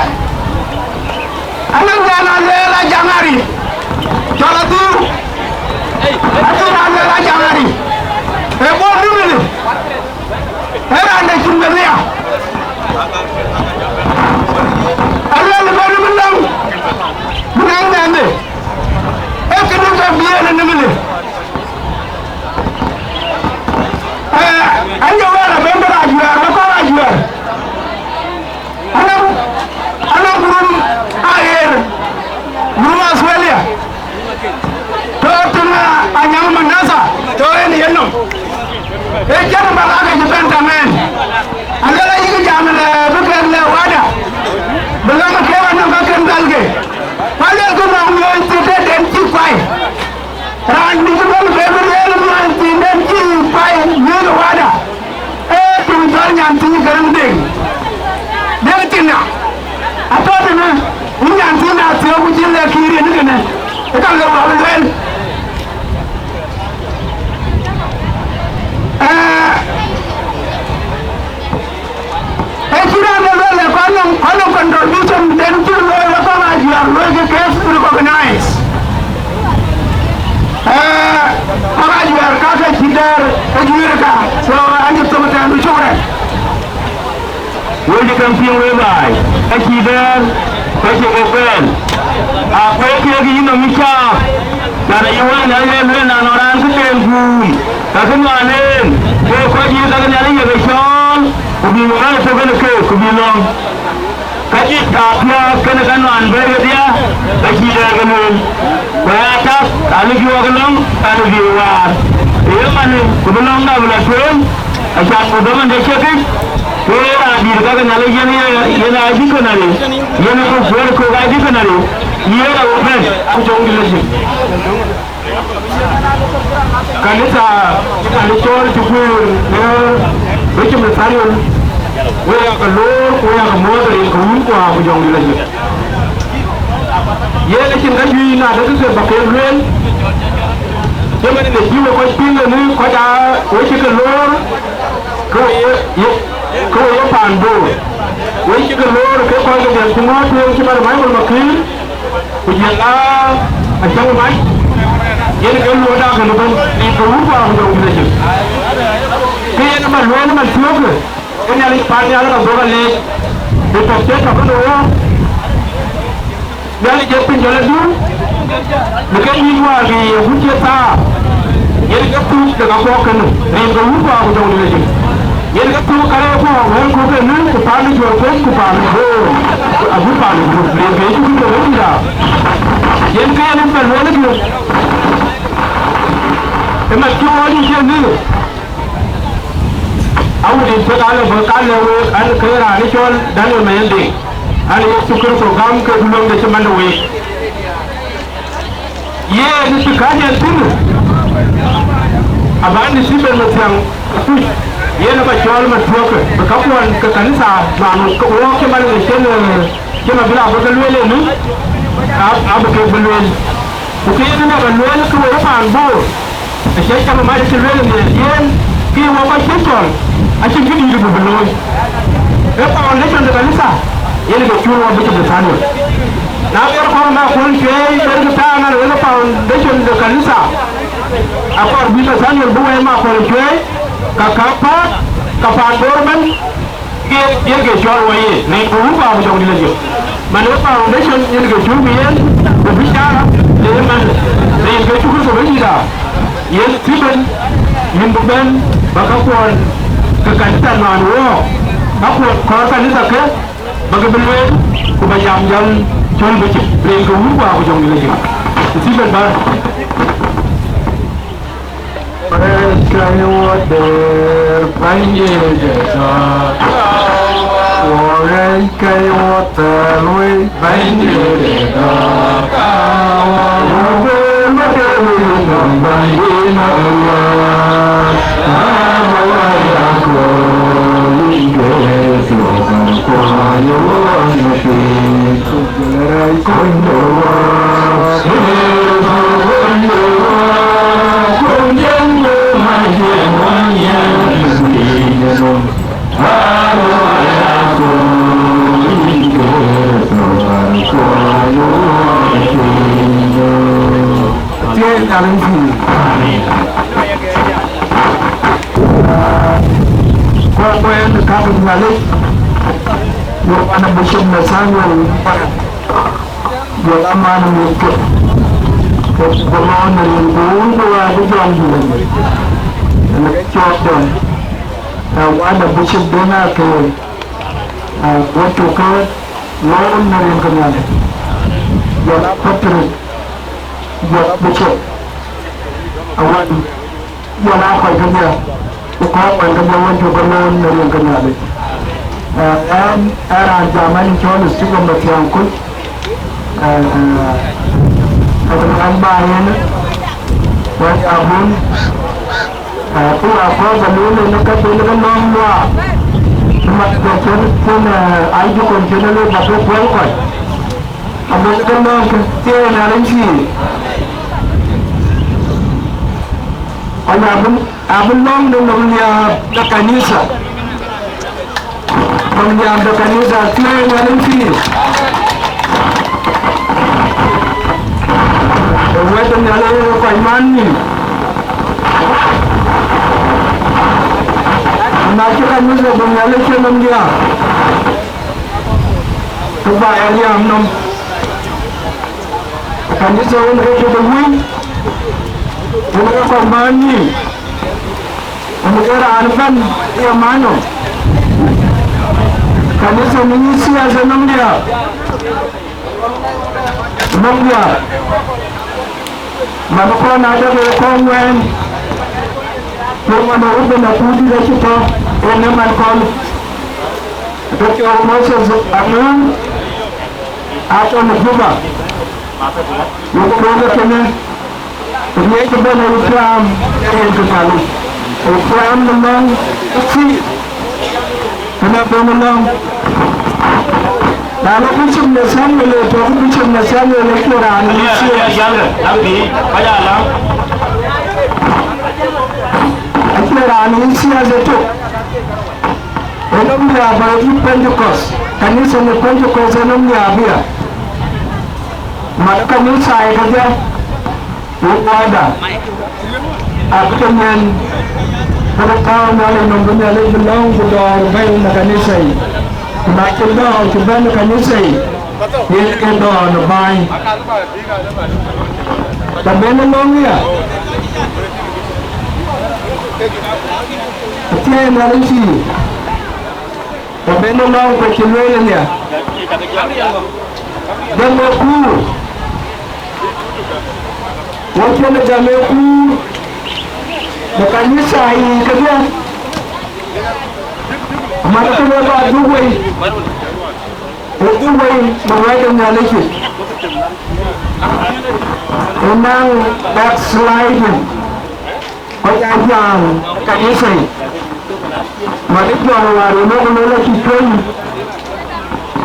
anɔŋ nyan Aluel Ajaŋ Arip, cɔl Adhiu. Adhiu Aluel Ajaŋ Arip. Ee bɔ̈ Nimule. Ee raan de cïn bï riɛk. Aluel bɛ̈n bï lɔ̈ŋ, bï naŋ mɛnhde. Ee kënë ke bï en ë Nimule. Ee, an jɔ wɛ̈ɛ̈r abɛ̈n bï rac juɛ̈ɛ̈r, bï kɔc rac juɛ̈ɛ̈r. Anɔŋ, anɔŋ gurum aɣeer, gurum Australia. Tɔ̈ tïŋ, Anyaŋ Manasa, tɔ̈ en yenɔm. Ee cïn bä ka ke cï bɛ̈n tɛ̈n ɛn. Aluel ayï jam lɛ bï kek lɛ wada. Bï lɔ̈ŋ kek anɔŋ ka ken dhal ke. Ku aluel kë nɔŋ miɔɔc thïn tëden cï kuai. Raan bï cï bɛ̈n ke bï lueel miɔɔc thïn den cï kuai miɔɔc wada. Ee, tïŋ cɔl nyan thïn Gäräŋ Deŋ. Deŋ Tina. Atɔ̈ tënë, yïn nyan thïn Athiɔ̈k ku cïn lɛ kïïr yen kënë. Ë ka lëu abï lueel. Ee, ee cï raan de lueel ë kɔn nɔŋ, kɔn nɔŋ contribution den cï looi wek kɔn ajuɛɛr looi ke ke recognize. Ee, kɔc ajuɛɛr ka ke cï dɛɛr ë juëër ka, so, an cï thok tɛ̈n bï cuk rɛ̈t. Wek cï käŋ piŋ wek baai, ka cï dɛɛr, ka cï ke kuɛɛn. Akuɛɛr kek yïn nɔm ë caak, raan ayï wään na ye lueel na nɔŋ raan këden guum, ka kë nuan en, ke kɔc yï ka ke Nhialic ye ke cɔɔl, ku bï wek raan ë thök en ë keek, ku bï lɔ̈ŋ. Ka cï thaar piɔ̈ɔ̈th kënë ka nuan bɛ̈ɛ̈i kedhie, ka cï dɛɛr ke lueel. Ku aya tak, alë bï wek lɔ̈ŋ, alë bï waar. Ë ye manë, ku bï lɔ̈ŋda bï lɔ tueŋ, acan ku dhamande cï këc, ku ë raan dït ka ke Nhialic yen, yen, yen aa dictionary, yen ë kɔc kuɛɛr kɔ̈k aa dictionary, yen awo bɛ̈n, ku jɔŋdït lɔ cï. Kanitha, cï kan cɔɔl cï guëër në Presbyterian, wek aa ke loor, ku wek aa ke muɔ̈ɔ̈th rin ke Wun ku Wä ku Jɔŋdït lɔ cï. Yen acïn ka juëc na de kë ke bä kek lueel, cï man de cï we kɔc piŋ ënë kɔc aa we cï ke loor, ke we ye, ye, ke we ye paan Bor. We cï ke loor ke kɔc ke dhiɛl cï ŋɔ̈ɔ̈th tueŋ cï man Michael Makïn, ku jël aa Acaŋ Mac, yen ke luɔɔtda kënë bɛ̈n, rin ke Wun ku Wä ku Jɔŋdït lɔ cï. Ke yen ë man lueel ë man thiöökë, ke Nhialic paannhial ka bɔ̈ ka leec, bï tɔ̈ cï tɔ̈ kënë wok, Nhialic ë piny jɔl adïu, në ke nyïïn wäär bï ye gut cï thaar, yen ke puk de ka kɔ̈k kënë, rin ke Wun ku Wä ku Jɔŋdït lɔ cï. Yen ke puk karɛc ku wɛ̈ɛ̈r kɔ̈k kënë, ku paan ë juɔ̈ɔ̈r kuec, ku paan ë Bor, agut paan ë Bor, rin ke Yecu Kërtho Wëidït. Yen ke yen ë bɛ lueel ë diu. Ë mat cï ɣɔɔc ë ciëën në, awut ë cï ka lɔ bɔ̈ ka lɛ̈k week, an, ke raan ë cɔl Daniel Mayɛn Deŋ. An, Yecu Kërtho gam ke luɔŋde cï man de week. Yen të kääc yen thïn, abä në Stephen Mathiaŋ Akuc, yen abä cɔɔl man tuɔ̈kkë, bï kakuɔn ke kanitha man ke wɔɔk cï man ë cen, cï man bï la bï ke lueel ënë, a- abï kek bï lueel. Ku ke yen ënë abä lueel ke wek paan Bor, acie cäm ë mac cï lueel ënë, yen ke ye wɔ kɔc cï cɔl, acïn kë dïït bï bï looi. Ee foundation de kanitha, yen ke cuur wɔ Bishop Nathaniel. Na ber kɔn ma kuɔl cueei, ber ke thaar na wek foundation de kanitha, akɔɔr bï Nathaniel bï wɛɛr ma kuɔl cueei, ka käk päät, ka paan Bor ëbɛ̈n, Yen, yen ke cɔl wɔ ye, rin ke wun Baba Jɔŋdït Lajik. Man ë foundation yen ke cuk yen, ku bï cara le man, rin ke cuk ke bï yïda. Yen Stephen, yïn bï bɛ̈n, ba kakuɔn ke kanitha nuan wɔɔk, kakuɔn kɔɔr kanitha ke, ba ke bï lueel, ku ba jam jɔl cɔl bï cï, rin ke wun Baba Jɔŋdït Lajik. Stephen Bar. Wërɛc kɛ̈i wɔ dɛ̈ɛ̈r Bɛ̈nydït ë dɔ̈ɔ̈r. Wërɛc kɛ̈i wɔ thɛɛr wei Bɛ̈nydït ë dɔ̈ɔ̈r. Wërɛc wɔ dɛ̈ɛ̈r wei nɔm Bɛ̈nydït ë dɔ̈ɔ̈r. Wërɛc wɔ dɛ̈ɛ̈r wei nɔm Bɛ̈nydït ë dɔ̈ɔ̈r. Amen. Kɔc kuɛɛn ë käk Nhialic, wek wan ë Bishop Nathaniel Mbarak, jɔl a man ë mïth ke, ke ku lɔ në rin ku wun ku wäär bï jɔŋ dït ënë, ënë ke cɔɔk dɛ̈, ë wan ë Bishop den akëë, ë wek cuk ke lɔ në rin ke Nhialic, jɔl a Patrick, jɔl a Bishop, awan. Jɔl aa kɔc kedhie, ku kɔc kɔc kedhie wën cuk ke loor në rin ke Nhialic. Ee, ɣɛn, ɣɛn raan jam ɣɛn cɔl Stephen Mathiaŋ Kuc. Ee, ee, ee, ɣɛn ba yen, wɛ̈t abun, ee, ku akɔ̈l ba lueel ënë ke ben ke lɔ̈ɔ̈m luaak, mat ke cïn, cïn, ee, ai jukon cïn ë lëu ba ke kuɔl kɔc. Abï ke lɔ̈ɔ̈m ke thiëëc ënɔɔnë cï. Kɔc abï, abï lɔ̈ɔ̈m në nɔm liääp de kanitha. Nɔm liääp de kanitha thiëëc ënɔɔnë cï. Ë wɛ̈t de Nhialic ë kɔc man nïïm. Na cï kanitha de Nhialic cï nɔm liääp, ke ba ya liääp nɔm. Kanitha yen ke tëde wëi, yen ke kɔc man nïïm, yen ke raan ëbɛ̈n ye man nɔm. Kanitha në yï siasa nɔm diaar, nɔm diaar. Man kɔn adek ë kɔn wɛɛn, ku man ë wun ben akut dït acï tɔ̈, yen ë man kɔn. Doctor Moses Aŋöŋ, atɔ̈ në Juba, wok rööl ë kënë, ku ŋiɛc ëbɛ̈n ë wut tuaam ë yen kë Nhialic, ë wut tuaam në lɔ̈ŋ ë thïn, kënë abï në lɔ̈ŋ. Na lɔ Bishop Nathaniel ë tök, Bishop Nathaniel acie raan ë siasa. Acie raan ë siasa ëtök. Ë nɔm liääp ë Pentecost, kanitha në Pentecost ë nɔm liääp aya. Mat kanitha ë kedhie, wok wäda, abï ke nyan, bï ke tääu Nhialic nɔm, bï Nhialic bï lɔ̈ŋ ku dɔ̈ɔ̈r bɛ̈n në kanitha yic. Ku na cïn dɔ̈ɔ̈r cï bɛ̈n në kanitha yic, yen ke dɔ̈ɔ̈r në bääny. Të ben ë lɔ̈ŋ aya, athiɛɛi Nhialic cï. Të ben ë lɔ̈ŋ ke cï lueel ënhial, jam ë kuur, wo cïn jam ë kuur në kanitha yic kedhie, amat kënë ba dhuk wei. Ë dhuk wei në wɛ̈t de Nhialic yic, ë naŋ backsliding, kɔc aa jam kanitha yic, man ë jɔŋ wäär ë lok lol acï cuëny,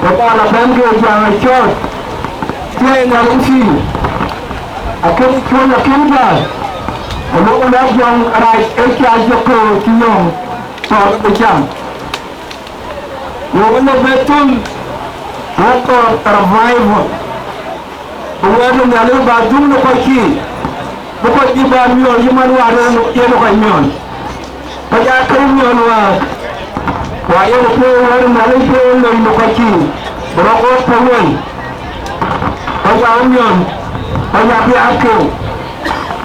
ku bä la bɛ̈n ke jam ë cɔɔt, thiëi Nhialic pïïr, akën cuëny akën jäl, ë lok lɔ jɔŋ rac ë cä jɔ köör cï yɔ̈ɔ̈ŋ, cɔɔk bï cam. Wok ëlë bï thöl akɔɔr revival, bï wɛ̈t de Nhialic bä dhuk në kɔc cï, bï kɔc bï bä miɔɔr cï man wäär yen ë kɔc miɔɔr. Kɔc aa kërë miɔɔr wäär, wäär yen ë piɔ̈u wɛ̈t de Nhialic piɔ̈u lony në kɔc cï, bï rɔt ɣɔ̈k pɔ̈l wei. Kɔc aa miɔɔr, kɔc aa bï aa keu,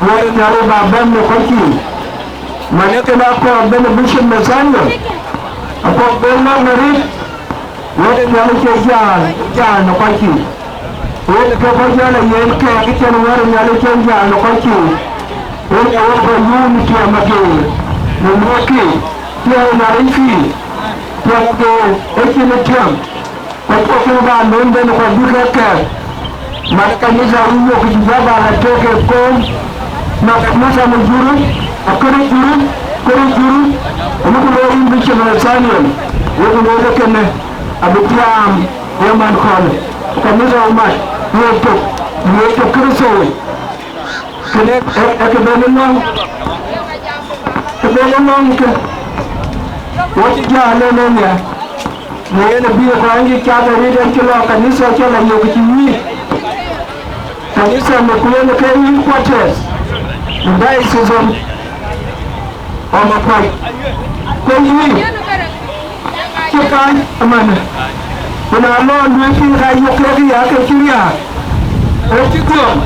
wɛ̈t de Nhialic bä bɛ̈n në kɔc cï. Man ee kën akɔɔr bɛ̈n ë Bishop Nathaniel, akɔɔr bɛ̈n lɔ̈k në rit, wɛ̈t de Nhialic cï jaan, jaan ë kɔc cï. Wën ke kɔc jɔl a yen kɛ̈ɛ̈k cïn wɛ̈t de Nhialic cï jaan ë kɔc cï. Wën ke wok kɔc yuum tiɛm agee, në luɔ̈kkï, tiɛm ë Nhialic pïïr, tiɛm agee, ë cïn ë tiɛm. Ku kɔc kɔ̈k bä lon ben kɔc bï ke kɛ̈ɛ̈k. Man kanitha wïc wok cï bä bä la tëëk ke koom. Man kanitha në jurë, akënë jurë, kënë jurë, ëmëku looi yïn bï cïn Nathaniel, wok looi de kënë, abï tiaam ye man kɔn. Kanitha mat, ye tök, ye tök Kërtho wei. Kënë ë, ë, ë kë ben ë lɔ̈ŋ, kë ben ë lɔ̈ŋ kë, wo cï jɔ alëlënya, në yen abï kɔc yï cath arëët en cï lɔ kanitha cï lɔ yök cï wïïk. Kanitha në ku yen ke headquarters në diocese of Makuac. Ku yï cï kany ëmënë, ku na lɔ lueel piny ka yök kek ya ke cï riääk, ë cï dhiɔl,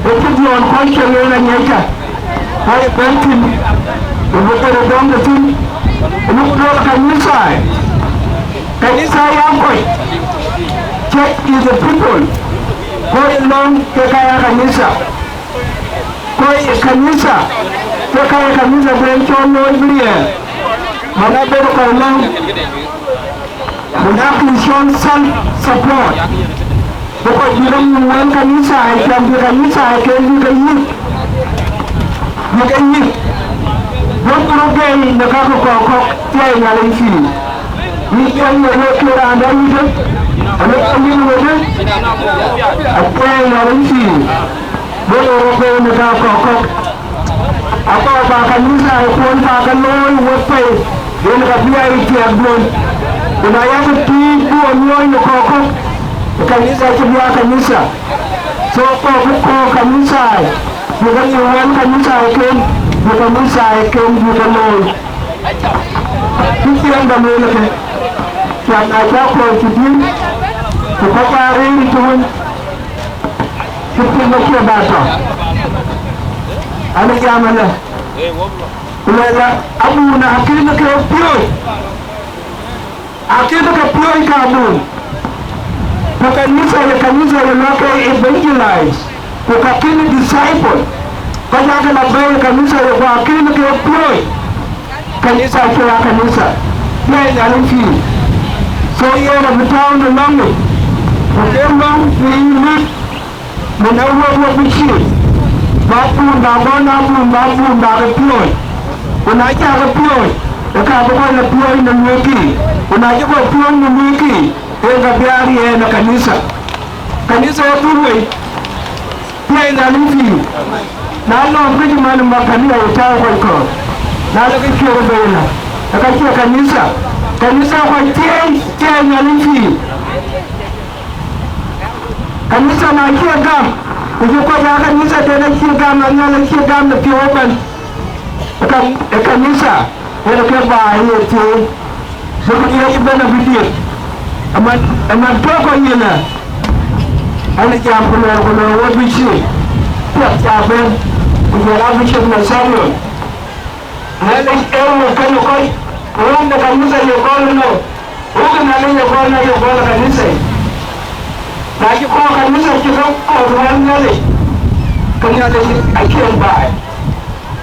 ë cï dhiɔl kɔc cï ŋeen aŋiɛckë, kɔc ë bɛ̈n thïn, ë bï kɔc ë dɔm de thïn, ë bï ku luɔl kanitha, kanitha ya kɔc, church is the people, kɔc ë lɔ̈ŋ ke ka ya kanitha. Kɔc ë kanitha, ke ka ë kanitha ben cɔl looi bï riɛɛr, man abël kɔc lɔ̈ŋ, ku na kï cɔl self support, bï kɔc bï rɔt muk wɛ̈n kanitha, cam bï kanitha ken bï ke yïk, bï ke yïk, bï ku rɔt gɛɛi në kakë kɔ̈k kɔ̈k thiɛɛi Nhialic pïïr. Yï cam në röt ke raan dä yïdë, alë ka yïn wëdë, athiɛɛi Nhialic pïïr. Bï rɔt rɔt gɛɛi në kakë kɔ̈k kɔ̈k. Akɔɔr bä kanitha ë kuɔn bä ke looi wek pei, yen ka bï aa ye thiɛɛk duön. Ku na yak pïïr bï ɣo luɔɔi në kɔ̈k kɔ̈k, kanitha cï bï aa kanitha. So kɔɔr bï kɔɔr kanitha, bï ke ŋic wɛ̈n kanitha ë ken, bï kanitha ë ken bï ke looi. Kë ciɛɛŋ bä lueel ë ke, ciɛɛŋ na cä kɔɔr cï dït, ku kɔc aa rëër ë tëwën. Cï piŋ acie bä tɔ. An, jam ëlë, ku luɛlë, abun akën ke piööc, akën ke piööc ka abun. Ku kanitha ye kanitha ye lɔ ke evangelize, ku kakën disciple. Kɔc aake lɔ bɛ̈ɛ̈i kanitha ye, ku akën ke piööc. Kanitha cï ya kanitha, bï Nhialic pïïr. So yen abï tääu në lɔ̈ŋ yic, ku ke lɔ̈ŋ në yï lut, në na wek wek bï cïï, bä pun, bä bɔ̈ na pun, bä pun, bä ke piööc. Ku na cä ke piööc, ë ka bï kɔc lɔ piööc në luëëkkï. Ku na cï kɔc piööc në luëëkkï, yen ka bï aa riɛɛr në kanitha. Kanitha ë dhuk wei. Thiɛɛi Nhialic pïïr. Na lɔ̈ɔ̈m ke cï man ë makania ye tääu kɔc kɔ̈ɔ̈th, na lɔ ke cuëër ë bei ëlä, ë ka cie kanitha. Kanitha kɔc thiɛɛi, thiɛɛi Nhialic pïïr. Kanitha na cie gam, ku cï kɔc aa kanitha den acie gam, Nhialic acie gam në piɔ̈u ëbɛ̈n. Ë kan-, ë kanitha. Yen ke baai ye thiëëc, bï ku Yecu bɛ̈n abï diëk. Ëmën, ëmën tök kɔc yïn ë, an, jam ku luɔɔr, ku luɔɔr wek bï cï piɛth ca bɛ̈n, ku jɔl a Bishop Nathaniel. Nhialic ee wok kɛ̈ny ë kɔc, ku wok de kanitha ye gɔl ënɔɔnë, wok de Nhialic ye gɔl, na ye gɔl ë kanitha yic. Na cï kɔɔr kanitha cï ke kɔɔr wɛ̈t Nhialic, ke Nhialic acïn baai.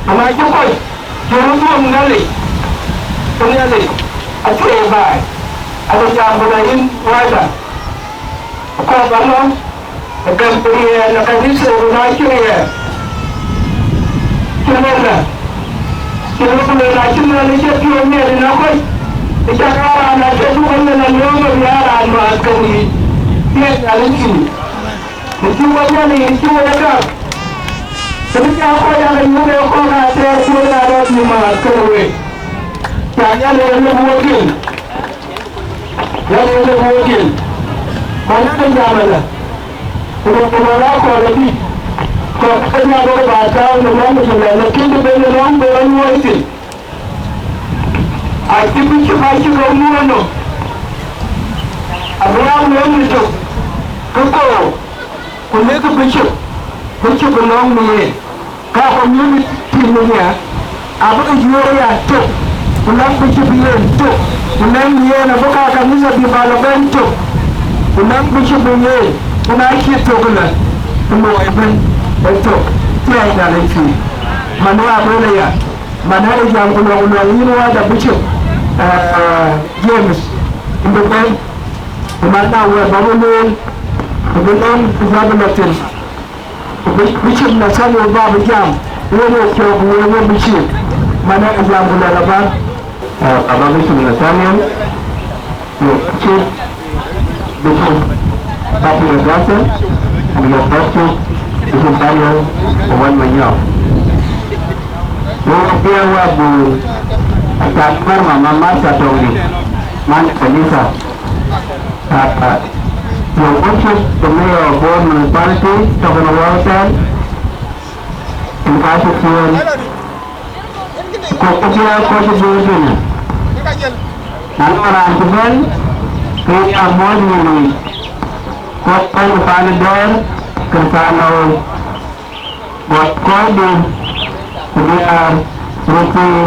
Ama cï kɔc cï röt dhuɔ̈k Nhialic, ke Nhialic acie baai, ade jɔ Abuna yïn wada. Kɔ̈k alɔ, ë gäm riɛɛr në kanitha ku na cï riɛɛr. Cï rɔt lɛ. Cï rɔt lɛ na cï Nhialic cï piɔ̈u miɛt ë na kɔc. Ë cak aa raan na cï buk ëmën alööm abï aa raan määth ke wïïc. Piɛth Nhialic thïn. Në cï wek Nhialic, në cï wek gam. Kënë cä kɔc aa ke yök ë kɔ̈k aa thɛɛr ku wek aa dɔ̈ bï määth ke wek. Cä Nhialic ë lëk wek gel. Ɣɛn ë lëk wek gel. Manë ke jam ëlä. Ku röt ku röt aa kɔɔr ë bï. Kɔɔr ke nya bɔ̈ ba tääu në lɔ̈ŋ ku lɛ̈k, lakin të ben ë lɔ̈ŋ bï rɔt luɔi thïn. Acï bï cï ba cï rɔt luɔi nɔm. Abraham lëu në tök. Ke koor. Ku lëk bï cï, bï cï bï lɔ̈ŋ në yen. Ka community në nya, abï ke juëër ya tök, ku lɛ̈k bï cï bï yen tök, ku lɛ̈k yen abï ka kanitha bï ba lɔ bɛ̈n tök, ku lɛ̈k bï cï bï yen, ku na cï tök ëlë, ku luɔi ëbën ë tök, thiɛɛc Nhialic thïn. Man wä abël aya, man ade jam ku luɔk, ku luɔk yïn wä da bï cï, eh, James, in the ben, ku man na wä ba bï lueel, ku bï lɔ̈ŋ, ku bä bï lɔ thïn. Bishop Nathaniel ba bï jam, wek wo cök, wek wo bishop, man ë jam ku lɛ̈k abä. Abä Bishop Nathaniel, your chief bishop, Patrick Russell, and your bishop, Bishop Daniel Owany Manyok. Wo piɛŋ wa bu atak mar mama Martha Tongdi, man kanisa. Your worship, the mayor of Bor Municipality, tɔ̈ kɔn wä hotel, in ka cï thiëën, kɔc cï thiëën, kɔc cï dhiëëth tënë. Na nɔŋ raan cï bɛ̈n, ke ya muɔ̈ɔ̈th nyin yic, kɔc bɛ̈n ë paan ë Dɛ̈ɛ̈r, kën paan ë Ɣöö. Gɔl kɔcdït ku diäär röt piny,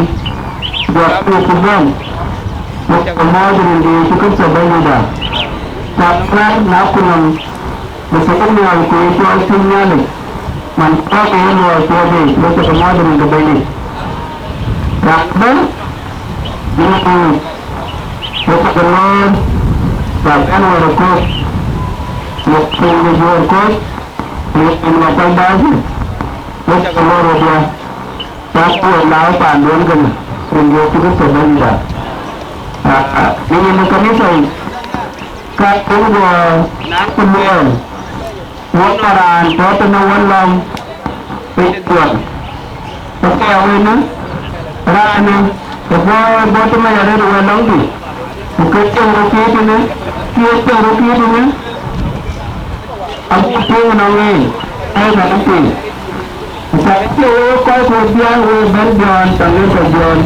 jɔt röt ku bɛ̈n, wek cä ke mɔ̈ɔ̈th rin de Yecu Kërtho Bɛ̈nydïïtda. Cä bɛ̈n na ku nɔm, bï thok ë miɔɔc ku ye cɔɔl cïn Nhialic, man kɔ̈k ë ye luɔi cuɔɔc yiic, wek cä ke mɔ̈ɔ̈th rin de Bɛ̈nydït. Raan ëbɛ̈n, yïn ë Nhialic, wek cä ke loor, cä bɛ̈n wär ë kɔ̈k, wek piny de juöör kɔ̈k, Ku yïn ma kɔc daac, wek cä ke loor wodhie, cä kuɔɔr la paanduön kënë, rin Yecu Kërtho Bɛ̈nydïïtda. Aa, në yen ë kanitha yic, ka yen guɔ na ku luɛɛl, wun nɔn raan tɔ̈ tënë wun lɔ̈ŋ piny ë dhuɔn. Ku kë ya wënë, raanë, ë bɔ̈, ë bɔ̈ të mec arëët ë wɛ̈t lɔ̈ŋdï, ku ke cieŋ röt kiëët tënë, kiëët cieŋ röt kiëët tënë, abuk piŋ ënɔŋ en, ee ka bï piŋ. Ku cä ke cie wek kɔc ku biäk wek bɛ̈n Jɔn, tɔŋ yen tɔ Jɔn.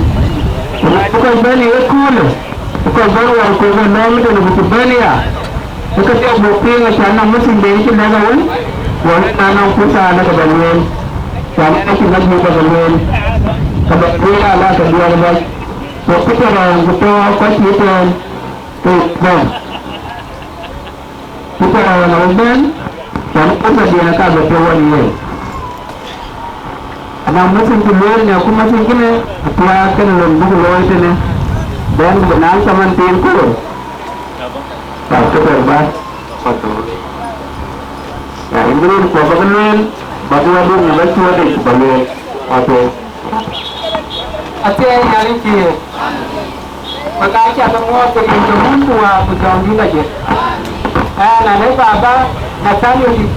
Ku na cï kɔc bɛ̈n ë yeköölë, ku kɔc bɛ̈n wär kok ë lɔ̈ɔ̈m tënë ku cï bɛ̈n aya, ke ke dhiɔp buk piŋ, acän nɔm message den cï lɛ̈k awën, go lɛ̈k na nɔŋ pursa alë ke bɛ lueel. Cän en acïn ka juëc bä ke lueel, ke bä ke lueel ala ke diäk bäc. Ku Peter rɔ̈ɔ̈ŋ ku tɔ̈ kɔc cï tɛ̈ɛ̈n, ke bɛ̈n. Peter rɔ̈ɔ̈ŋ abï bɛ̈n, cän pursa diɛn aka bɛ piɔ̈u ɣɔn yen. Anɔŋ message cï lueel në ku message kënë, athiaak kënë lon buk looi tënë. Bɛ̈n ku bï naŋ thaman thiin koor. Ka Peter bä. Ya, yïn rin kuɔ bä ke lueel, bä ke wadun në bä cuɔɔt yic ku bä lueel. Wathiëëc. Athiɛɛi Nhialic thiëëk, wek aa cä ke muɔɔth rin ke Wun ku Wät ku Jɔŋdït Lajik. Ɣɛn, ɣɛn ë Baba Nathaniel dït,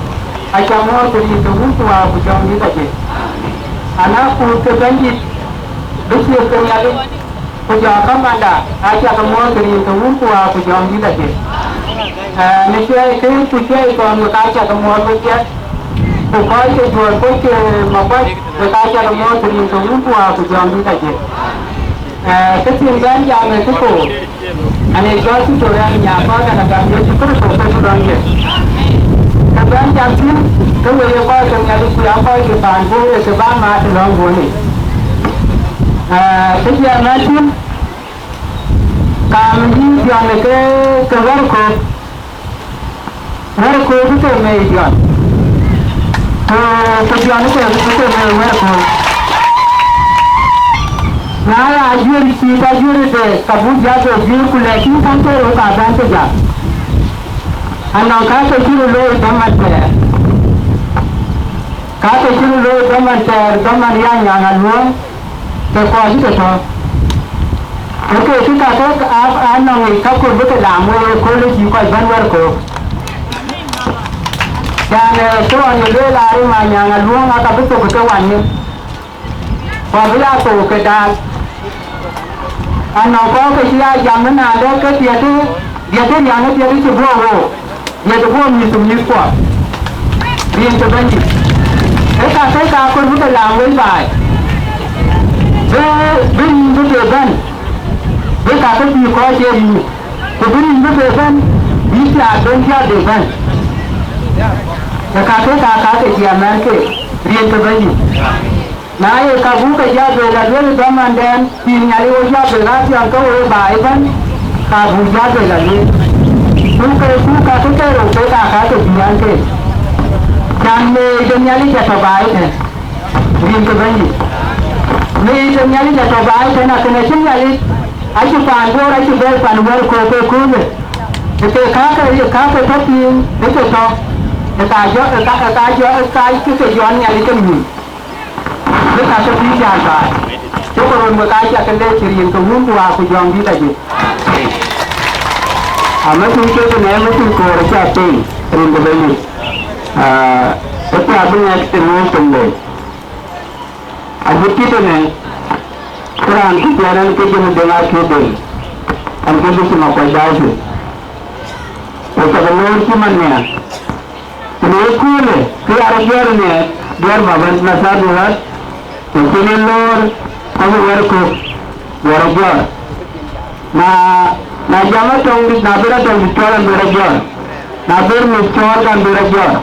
acä muɔɔth rin ke Wun ku Wät ku Jɔŋdït Lajik. Ɣɛn aa kuut ke Bɛ̈nydït bï thiëëk ke Nhialic. Ku jɔ kamanda, acä ke muɔɔth rin ke Wun ku Wät ku Jɔŋdït Lajik. Ee, në cuɛi këër ku cuɛi thɔn, wek acä ke muɔɔth wedhie. Ku kɔc ke juöör kɔc ke makuac, wek acä ke muɔɔth rin ke Wun ku Wät ku Jɔŋdït Lajik. Ee, kë thiin bɛ̈n jam ë kë koor, an, ee cɔl Victoria Nyaŋ kɔc an, agam Yecu Kërtho ke cï lɔ̈ŋ ye. Kë bɛ̈n jam thïn, ke wek ye kɔc ke Nhialic ku ya kɔc ke paan Bor, ee kë bä maat ë lɔ̈ŋ Bor yic. Ee, kë jiɛɛm ëtïn, kaam yï Jɔn ke, ke wär kɔ̈k, wär kɔ̈k ke mei Jɔn. Ku, ku Jɔn ke, ke mei wär kɔ̈k. Na ya ajuër cït ajuër de, ka buk jäl bɛ juër, ku lɛ̈k cïn käŋ tëër wek abɛ̈n ke jäl. Anɔŋ ka ke cï röt looi dɔm man thɛɛr. Ka ke cï röt looi dɔm man thɛɛr, dɔm man ya nyaŋ aluɔŋ, ke kɔc cï ke tɔ̈. Ke ke cï ka ke a, anɔŋ yic ka kɔɔr bï ke laam wei ëkööl ë cï kɔc bɛ̈n wär köök. Can, eh, cï ɣɔn ye lueel aa rem anyaŋ aluɔŋ aka bï thok ke wan nin. Ku abï ya thou ke daal. Anɔŋ kɔ̈k ke cï ya jam ënɔɔnë ke diɛt, diɛt riaŋ ë diɛt cï guɔ wook, diɛt guɔ mïth mïth kuɔ. Rin ke Bɛ̈nydït. Ee ka ke ka kɔɔr bï ke laam wei baai. Bï, bï rin bï ke bɛ̈n. Bï ka ke bï kɔc ee rin. Ku bï rin bï ke bɛ̈n. Bï thiaak ben thiaak de bɛ̈n. Ee ka ke ka ka ke cï amɛ̈n ke. Rin ke Bɛ̈nydït. Na ye ka buk ke jɔ lueel alueel dhamandɛn, cï Nhialic wo jɔ lueel athiäŋ ke wo ye baai ëbɛ̈n, ka buk jɔ lueel alueel. Ku ke, ku ka ke ke rou ke ka ka ke biäk ke. Can mei de Nhialic atɔ̈ baai tën, rin ke Bɛ̈nydït. Mei de Nhialic atɔ̈ baai tën, akënë cï Nhialic, acï paan Bor, acï bɛ̈ɛ̈i pan wär kɔ̈k ke köölë. Ke ka ke, ka ke tɔ̈ piny, ke ke tɔ̈, ke ka jɔ, ke ka, ke ka jɔ, ke ka ke jɔ Nhialic ke mïth. Bï ka ke bï jäl baai. Cï ku röt wek aa cak ke lec cï rin ke Wun ku Wä ku Jɔŋdït ajïth. Amëtui kek në amëtui koor acä piŋ rin ke Bɛ̈nydït. Aa, ë kua bï ŋɛk të ŋuɔ̈ɔ̈c töŋ de. Agut cït ënë, ke raan cï piɛth ɛn ke jël deŋ aa cuëëc deŋ. Ɛn ke bï cï ma kuac daai thïn. Ku cak loor cï man nhiaar. Ku në ëköölë, kë ya rɔt jɔ̈ɔ̈r ënë, jɔ̈ɔ̈r baba Nathaniel Rat, ku cïn en loor, kɔc wär kök, wär ajɔ̈ɔ̈r. Na, na jam atɔŋdït, na ber atɔŋdït cɔɔl, an ber ajɔ̈ɔ̈r. Na ber mïth cɔɔl, kan ber ajɔ̈ɔ̈r.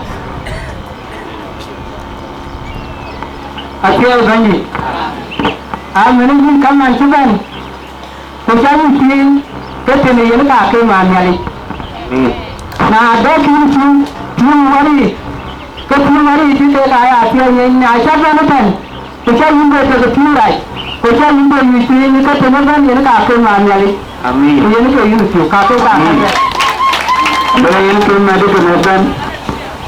Athiɛɛi Bɛ̈nydït. Amënë yïn kaman cï bɛ̈n. Ku cä yï piŋ, ke tënë yen ka ke maan Nhialic. Mm. Na dɔ̈k yïn piŋ, piŋ wär yic, ke piŋ wär yic cï kek aa ya piɔ̈ɔ̈ny yen, na cä bɛ̈n ëtɛ̈n, ku cä yïn bɛ tek piŋ rac, ku cä yïn bɛ yï piŋ, ke tënë bɛ̈n yen ka ke maan Nhialic. Amin. Ku yen ke yïn piŋ, ka ke ka ke. Amin. Bɛ yen ke mɛt ke në bɛ̈n.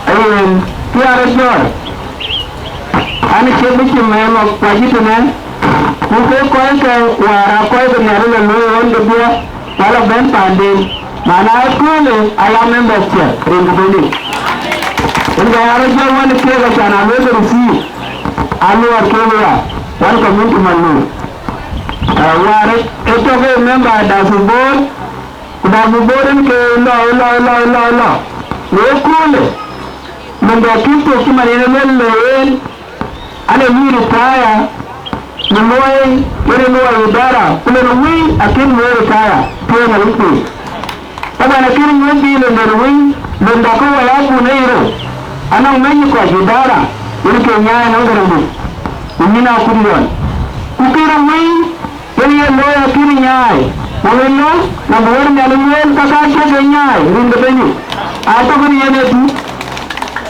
Ayen, kë ya rɔt jɔ̈ɔ̈r, an, cie bï cï mɛɛn ɣɔ̈k kuac tënë, ku ke kɔckë wäär aa kɔc ke Nhialic lɔ looi ɣön de guiëër, ku ala bɛ̈n paanden, mana ëköölë aya members cä rin ke Bɛ̈nydït. Yen ka ya rɔt jɔ̈ɔ̈r wän keek acan aa lueel ke receive, aa luɔɔr keek aya, wän community man nu. Aa, wäär ë tɔ̈ ke member das ë Bor, ku dak bï Bor en ke lɔ, lɔ, lɔ, lɔ, lɔ. Në ëköölë, min dɛ kï thok cï man en e luel le en, an, e lui retire, në luɔi, yen e luɔi idara, ku lon wïi akën luɔi retire, tueŋ alup piny. Taban akën nyuɔ̈th bï lon den wïi, lon dak ke wai abun e yiro, anɔŋ mec kɔc idara, yen ke nyaai nɔŋ gërëm dït, ku nyin akut yɔn. Ku kën wïi, Yen ye looi akïn nyaai, ku ɣön lɔ, na bï wär Nhialic lueel, ka ka cï ke nyaai, rin ke Bɛ̈nydït, aa tök yen ë tïŋ.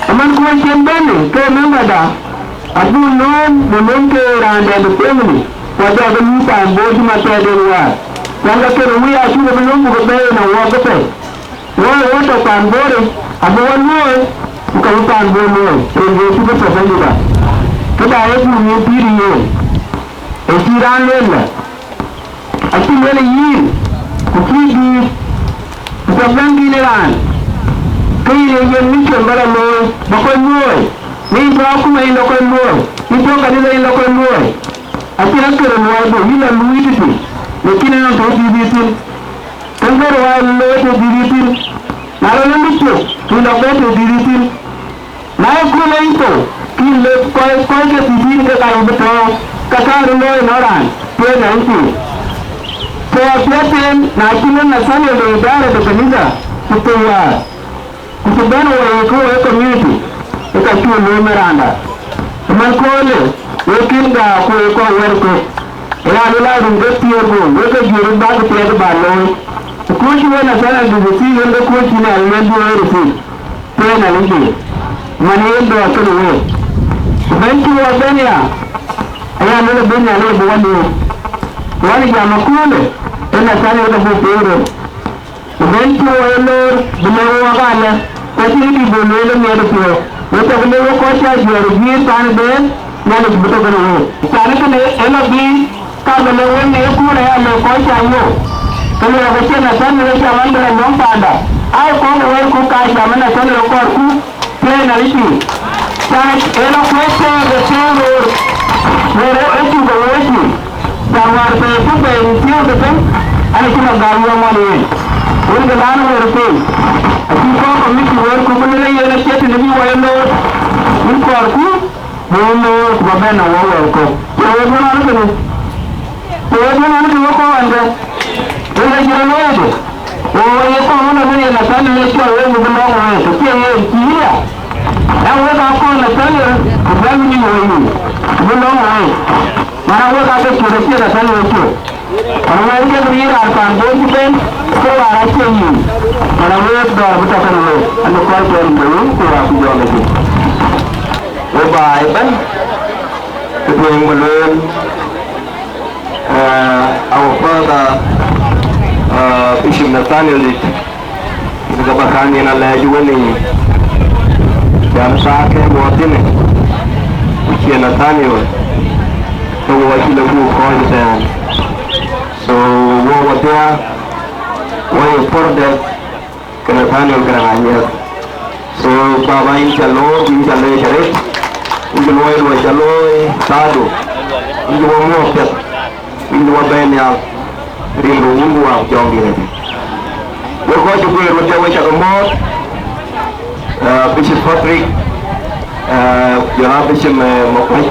Ëmën kuöc cïn bɛ̈n ke memberda, abuk lööm, bï lööm ke raan dɛ̈ bï family, ku ajɔ ke luui paan Bor cï man thɛɛrden wäär. Kuan ka kën wïc acuk bï lööm buk ke bɛ̈ɛ̈i ënɔŋ wɔɔk ke pɛ̈i. Wɔ, wɔ tɔ paan Bor yic, abï wɔ luööi, ku ka bï paan Bor luööi, rin ke cï ke tɔ Bɛ̈nydït. Këda ee buk yen pïïr yen, ee cï raan lueel lä. Acï lueel ë yïn, ku cï dïït, ku cä bɛ̈n kïn ë raan, ke yïn ee yen mission bä lɔ looi, bä kɔc luööi, në yïn tɔ akuma yïn lɔ kɔc luööi, yïn tɔ kanitha yïn lɔ kɔc luööi. Acïn akër luɔi bï yïn lɔ luui tëtui, lakin ënɔn tɔ dïït yï thïn. Tëŋ bä ruääi looi tɔ dïït yï thïn, na lɔ lɔ luk cök, yïn lɔ bɛ tɔ dïït yï thïn. Na ye kööl en thou, kïn lëk kɔc, kɔc ke thiëthiin ke ka yï bï tɔ̈ɔ̈u, ka ka röt looi ënɔɔn raan, tueŋ ë piŋ. Thou apiɛth en, na cï lon Nathaniel de idara de kanitha, ku thou wäär, ku cï bɛ̈n wɔ ye ke wɔ ye community, ke ka cuk looi me raanda. Ëmën köölë, wek kïn gäär ku wek kɔc wɛ̈t ë kök, ë raan wën aa rum ke thiëër guöp, wek ke juëc röt bäk piɛth bä looi. Ku kuöc cï wek Nathaniel de thiëthiin, wek ke kuöc cï Nhialic lueel bï wek receive. Tueŋ Nhialic dï, man yen dɔɔr kënë week. Ku bɛ̈ny cï wɔ bɛ̈n ya, aya luel abï Nhialic bï wɔ lueel. Wal jam aköölë, ë Nathaniel ke buk piŋ röt. Ku bɛ̈n cï wɔ ye loor, bï lëu wɔ alë, ku acïn kë bï lueel ë miɛt ë piɔ̈u. Wek cak lëu wek kɔc cä juɛ̈ɛ̈r ë juëc paan ëbɛ̈n, Nhialic bï tök kenë week. Cän kënë ë lɔ bï, ka bï lëu wek në ëkööl aya lëu kɔc cä yök. Ke luɔɔk acïn Nathaniel ë cam an, bï lɔ nyɔ̈ŋ paanda. Aa, kɔ̈k ë wɛ̈ɛ̈r ku ka cam ë Nathaniel kɔɔrku. Tëë na riti, cak ë lɔ kuec tëëk ë tëëk roor, wëër ë cuk ë wëëcë, cak wäär thëëk ku bɛ̈ɛ̈i në thiëëu ke thëŋ, an, acï lɔ gam yɔ̈ɔ̈m ɣɔn yen. Wën ke raan wëër piny, acï kɔɔr committee wëër ku bï lueel yen acie tënë bï wɔ ye loor, wën kɔɔrku, bï wɔ loor ku bä bɛ̈n në wɔ wëër kɔ̈k. Tëë wëër wën ɣɔn kënë. Ku wek wën wën kë wek kɔn ke, wek ë jërë looi de, ku wek ye kɔn wën ë wën yen Nathaniel ë cɔl wek bï lɔ̈ŋ wek, ke piɛŋ yen cï ya. Ë wek aa kɔn Nathaniel, ku bɛ̈n wïc wei nïn, ku bï lɔ̈ŋ wek. Mana wek aa ke cuöt acïn Nathaniel ë cuöt. Mana wek ke bï raan paan bɔ̈ cï ben, ke waar acïn nïn. Mana wek dɔ̈ɔ̈r bï tɔ kenë wek, an, bï kɔc tɔ rin de wek, ku waar ku jɔl ë cï. Wek baai ëbɛ̈n, kë tueŋ bï lueel. Uh, our father, uh, Bishop Nathaniel dït, në ka bä kan yen alɛɛc wënë, jam thaak ke wɔ thïnë, ku cie Nathaniel, ke wɔ cï lɔ buk kɔc ëtɛ̈ɛ̈n. So, wɔ wäthia, wɔ ye puɔ̈r dɛ̈t, ke Nathaniel Garaŋ Anyiɛth. So, Baba, yïn ca loor, yïn ca leec arëët, yïn cï luɔi luɔi ca looi thaadu, yïn cï wɔ muɔɔk piɛth, yïn cï wɔ bɛ̈ɛ̈i nhial, rin rou wun ku waak jɔŋdït adï. Wek kɔc cï guëër wodhie, wek cakï mɔ̈ɔ̈th, eh, Bishop Patrick, eh, jɔl a Bishop, eh, Makuac,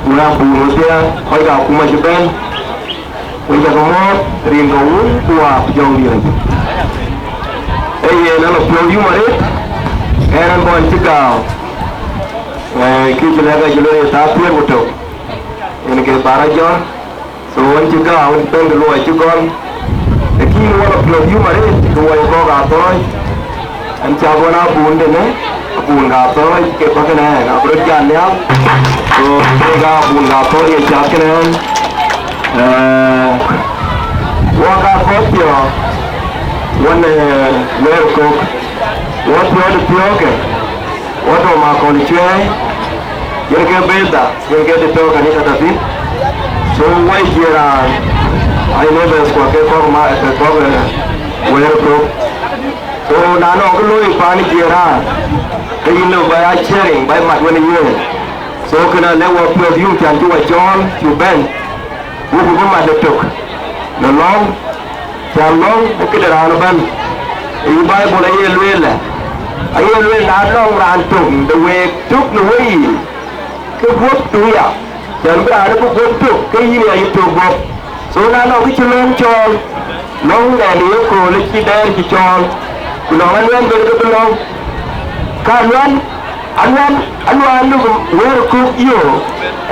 wek abun wodhie, kɔc ke akuma cï bɛ̈n, Wek cakï mɔ̈ɔ̈th rin ke wun ku waak jɔŋdït. Ee yen, an, lɔ piɔ̈u yum arëët, ɣɛn an, bɔn cï gääu. Eh, kë cï lɛ̈k acï lueel ye thaa thiëër ku tök. Yen ke bä rɔt jɔt. So, an cï gääu, an bɛ̈n ke luɔi cï gɔl. Lakin wɔ lɔ piɔ̈u yum arëët, ke wɔ ye kɔ̈k Athɔ̈ɔ̈c. An cath wën abun dënë, abun ka Athɔ̈ɔ̈c ke bä kënë ɣɛn, abï röt jat nhial. So, ke ka abun ka Athɔ̈ɔ̈c ye cath kënë ɣɛn. Eh, wɔ ka kɔc piɔ̈ɔ̈k, wën, eh, wëër kök, wɔ piɔ̈ɔ̈th ë piɔ̈ɔ̈kë, wɔ tɔ̈ Makɔl Cuɛɛi, yen ke bɛ̈ɛ̈rda, yen ke dït tɔ̈ kanitha tɔ̈ thïn. So, wɔ ye jiëër raan, ai neighbors kuɔ ke kɔ̈k ma, ke kɔ̈k, eh, wëër kök. So, na nɔŋ kë looi paan ë jiëër raan, ke yïn lëu bä ya sharing, bä mat wën ë yen. So, kënë alëk wɔ piɔ̈ɔ̈th yum cän cï wɔ cɔɔl, cï bɛ̈n, wok bï mat ë tök në lɔ̈ŋ, cän lɔ̈ŋ ë këde raan ëbɛ̈n. Ë yï Baibul aye lueel, aye lueel, na nɔŋ raan töŋ de week tök në weyiic, ke guöp tuuc ya, cän bï raan ë bï guöp tök, ke yïn ya yï tök guöp. So, na nɔŋ kë cï lɔ̈ŋ cɔɔl, lɔ̈ŋ ɣɛn ë yekööl ë cï dɛɛr cï cɔɔl, ku nɔŋ anuɛɛn ben ke bï lɔ̈ŋ, ka anuɛɛn, anuɛɛn, anuɛɛn lëu bï wëër kök yök,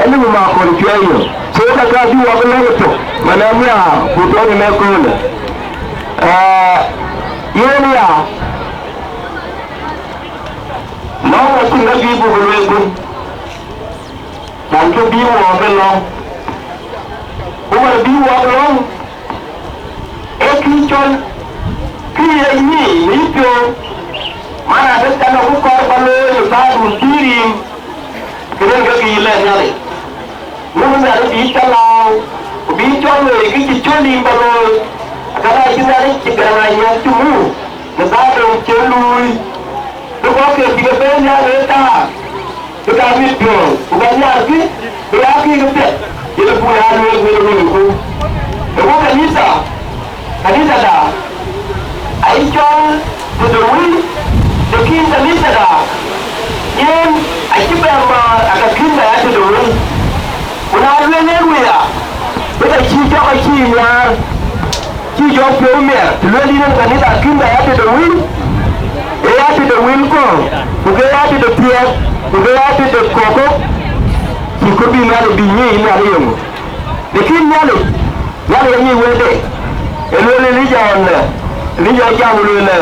ë lëu bï Makɔl Cuɛɛi yök. So, ka ka bï wɔ bï lɔ̈ŋ ëtök, man ë nhiaar, ku tɔ̈ në ëköölë. Ee, yen ya, lɔ̈ŋ acïn ka bï buk lueel thïn. Raan kë bï wɔɔk ë lɔ̈ŋ, ku wär bï wɔɔk lɔ̈ŋ, ee kï cɔl, kï ye nyïïn në yïpiɔ̈u, man adï, ka lɔ ku kɔɔr ba looi në thaadun bï riim, kënë ke kï lɛ̈k Nhialic. Wun Nhialic bï cä lääu, ku bï cɔl wei kë cï cöl yïn ba looi, ka na cï Nhialic cï gɛ̈ɛ̈r ŋa yɛn cï muk në thaadun cï luui. Bï kɔc ke bï ke bɛ̈n nhial ë taar, bï ka mit piɔ̈ɔ̈th, ku ka nhiaarkï, bï aa kï ke piɛth, yen ë buk ya lueel wël ë wëlku. Ë wok kanitha, kanithada, ayï cɔl tëde wëi, lakin kanithada, yen acï bɛ määr, aka kïn bɛ ya tëde wëi. Ku na lueel en wëya, bï ke cï jɔk acï nhiaar, cï jɔk piɔ̈u miɛt, të lueel yïn en kanitha akïn bɛ ya tëde wël, ee ya tëde wël kɔ̈u, ku ke ya tëde piɛth, ku ke ya tëde kɔ̈kɔ̈k, cï kë bï Nhialic bï nyic Nhialic yeŋö. Lakin Nhialic, Nhialic anyic wëëtde, ee lueel Elija ɣɔn lë, Elija jam lueel lë,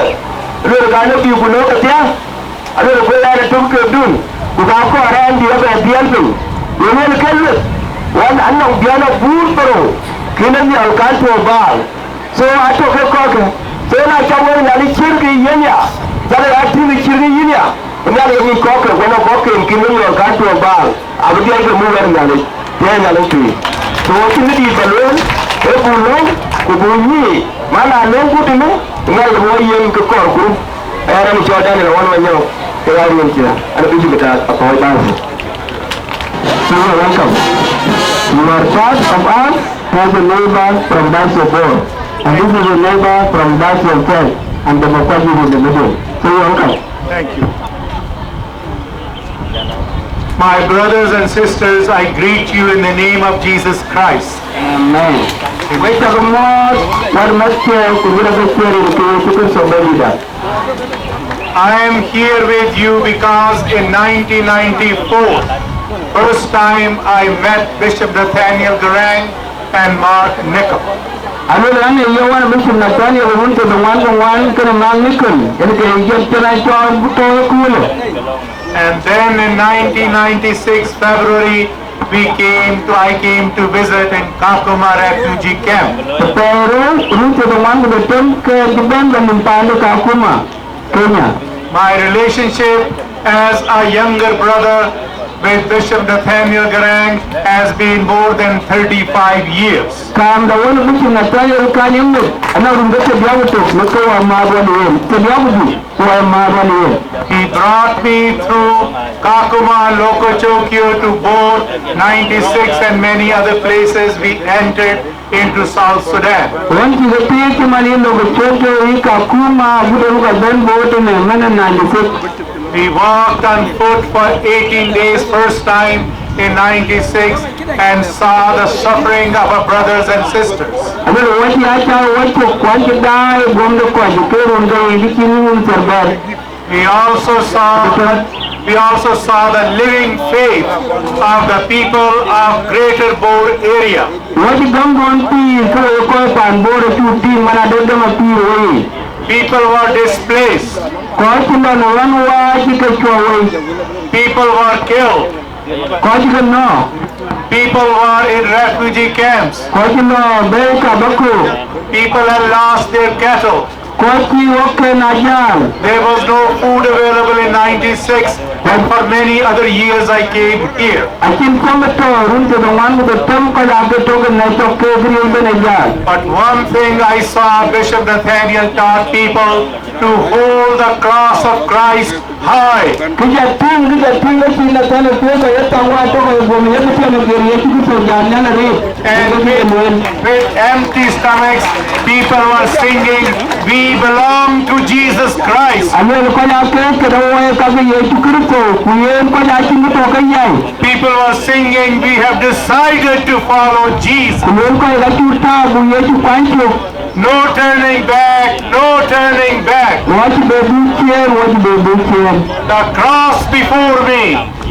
lueel ka lɔ bï ku nɔ̈k kedhie, Aluel, ku ɣɛn ë tök ke dun, ku ka kɔɔr ɛn bï ɣa bɛ dhiɛl piny. Ye wël ke lueth, ɣɛn anɔŋ biän abur dhorou, Kën e nhiɔl kan tuɔɔk bääl. So atɔ̈ ke kɔ̈kkë. So na cak wek Nhialic ciɛ̈t ke yïn ya, cak ya tïŋ ciɛ̈t ke yïn ya, Nhialic aŋic kɔ̈kkë, ku ënɔɔnë kɔ̈kkë kën e nhiɔl kan tuɔɔk bääl, abï dhiɛl ke muk wɛ̈t Nhialic, dhiɛl Nhialic tui. So acïn kë dït ba lueel, ee buk lööm, ku buk nyiic, man na lööm ku tënë, Nhialic bï wɔ yiën kë kɔɔrku. Ɣɛn ë cɔl Daniel Awän Manyɔk, ke ɣa riɛnkiɛ̈, ɣɛn ë bï cï bï taak akɔ̈ɔ̈c bääny. So you are welcome. You are part of us, as a neighbor from Baso Bor. And this is a neighbor from Baso Ten, and the Makwaju in the middle. So you are welcome. Thank you. My brothers and sisters, I greet you in the name of Jesus Christ. Amen. Wek cak muɔ̈ɔ̈th, wɛ̈t mäthkiɛ̈, ku wɛ̈t mäthkiɛ̈ rin ke Yecu Kërtho Bɛ̈nyda. I am here with you because in nineteen ninety-four, first time I met Bishop Nathaniel Garang and Mark Nicol. Aluel an, ee ye wän Bishop Nathaniel run thiërdhoŋuan ku ŋuan kenë Mark Nicol, yen ke jɔt tën a cɔɔl tɔ̈ ë köölë. And then in nineteen ninety-six February, we came to, I came to visit in Kakuma refugee camp. Ku pɛɛi rou, run thiërdhoŋuan ku dhetem, ke cï bɛ̈n bä nïm paan de Kakuma, Kenya. My relationship as a younger brother with Bishop Nathaniel Garang has been more than thirty-five years. Kaamda wën Bishop Nathaniel kan ye meth, anɔŋ run ke thiërdiäk ku tök, në ke wä määt wän yen, thiërdiäk ku dhïc, ku wä määt wän yen. He brought me through Kakuma and Lokochokio to Bor ninety-six and many other places we entered into South Sudan. Wën cï ke thiëëc cï man ye Lokochokio, yï Kakuma, agut ë ka bɛ̈n Bor tënë mɛn ë ninety-six. We walked on foot for eighteen days, first time in ninety-six, and saw the suffering of our brothers and sisters. Abï wɔ cï a cä wɔ cök kuan cï daai guɔ̈m de kɔc ke run ke wën cï cïn wun thɛr bɛ̈ɛ̈r. We also saw, we also saw the living faith of the people of Greater Bor area. Wɔ cï gämduɔ̈n pïïr ke wek kɔc paan Bor acuk tïŋ man adek gäm apïïr wei. People were displaced. Kɔc cï lɔ në ɣän wääc cï ke cuɔp wei. People were killed. Kɔc cï ke nɔ̈k. People were in refugee camps. Kɔc cï lɔ bɛ̈ɛ̈i ka bä köök. People had lost their cattle. Kɔc cï ɣɔ̈kken a jäl. There was no food available in ninety-six, and for many other years I came here. Acïn cäm ë tɔ̈ run thiërdhoŋuan ku dhetem kɔc aake tök ë nɛ̈k cɔk keek riëëc bɛ̈n ë jäl. But one thing I saw, Bishop Nathaniel taught people to hold the cross of Christ high. Kë ca tïŋ, kë ca tïŋ, acï Nathaniel piɔ̈ɔ̈th ë ye thaŋ wä tök ë guöm ye bï tiɛm ë gër Yecu Kërtho jam nyan arëët. And with, with empty stomachs, people were singing, "We belong to Jesus Christ." Aluel kɔc aa keek këde woi ka ke Yecu Kërtho, ku yen kɔc aa cïn kë tɔ̈ ke yai. People were singing, "We have decided to follow Jesus." Ku luel kɔc ka cur taak, ku Yecu kuany cök. No turning back, no turning back. Wɔ cï bɛ dhuk ciëën, wɔ cï bɛ dhuk ciëën. The cross before me.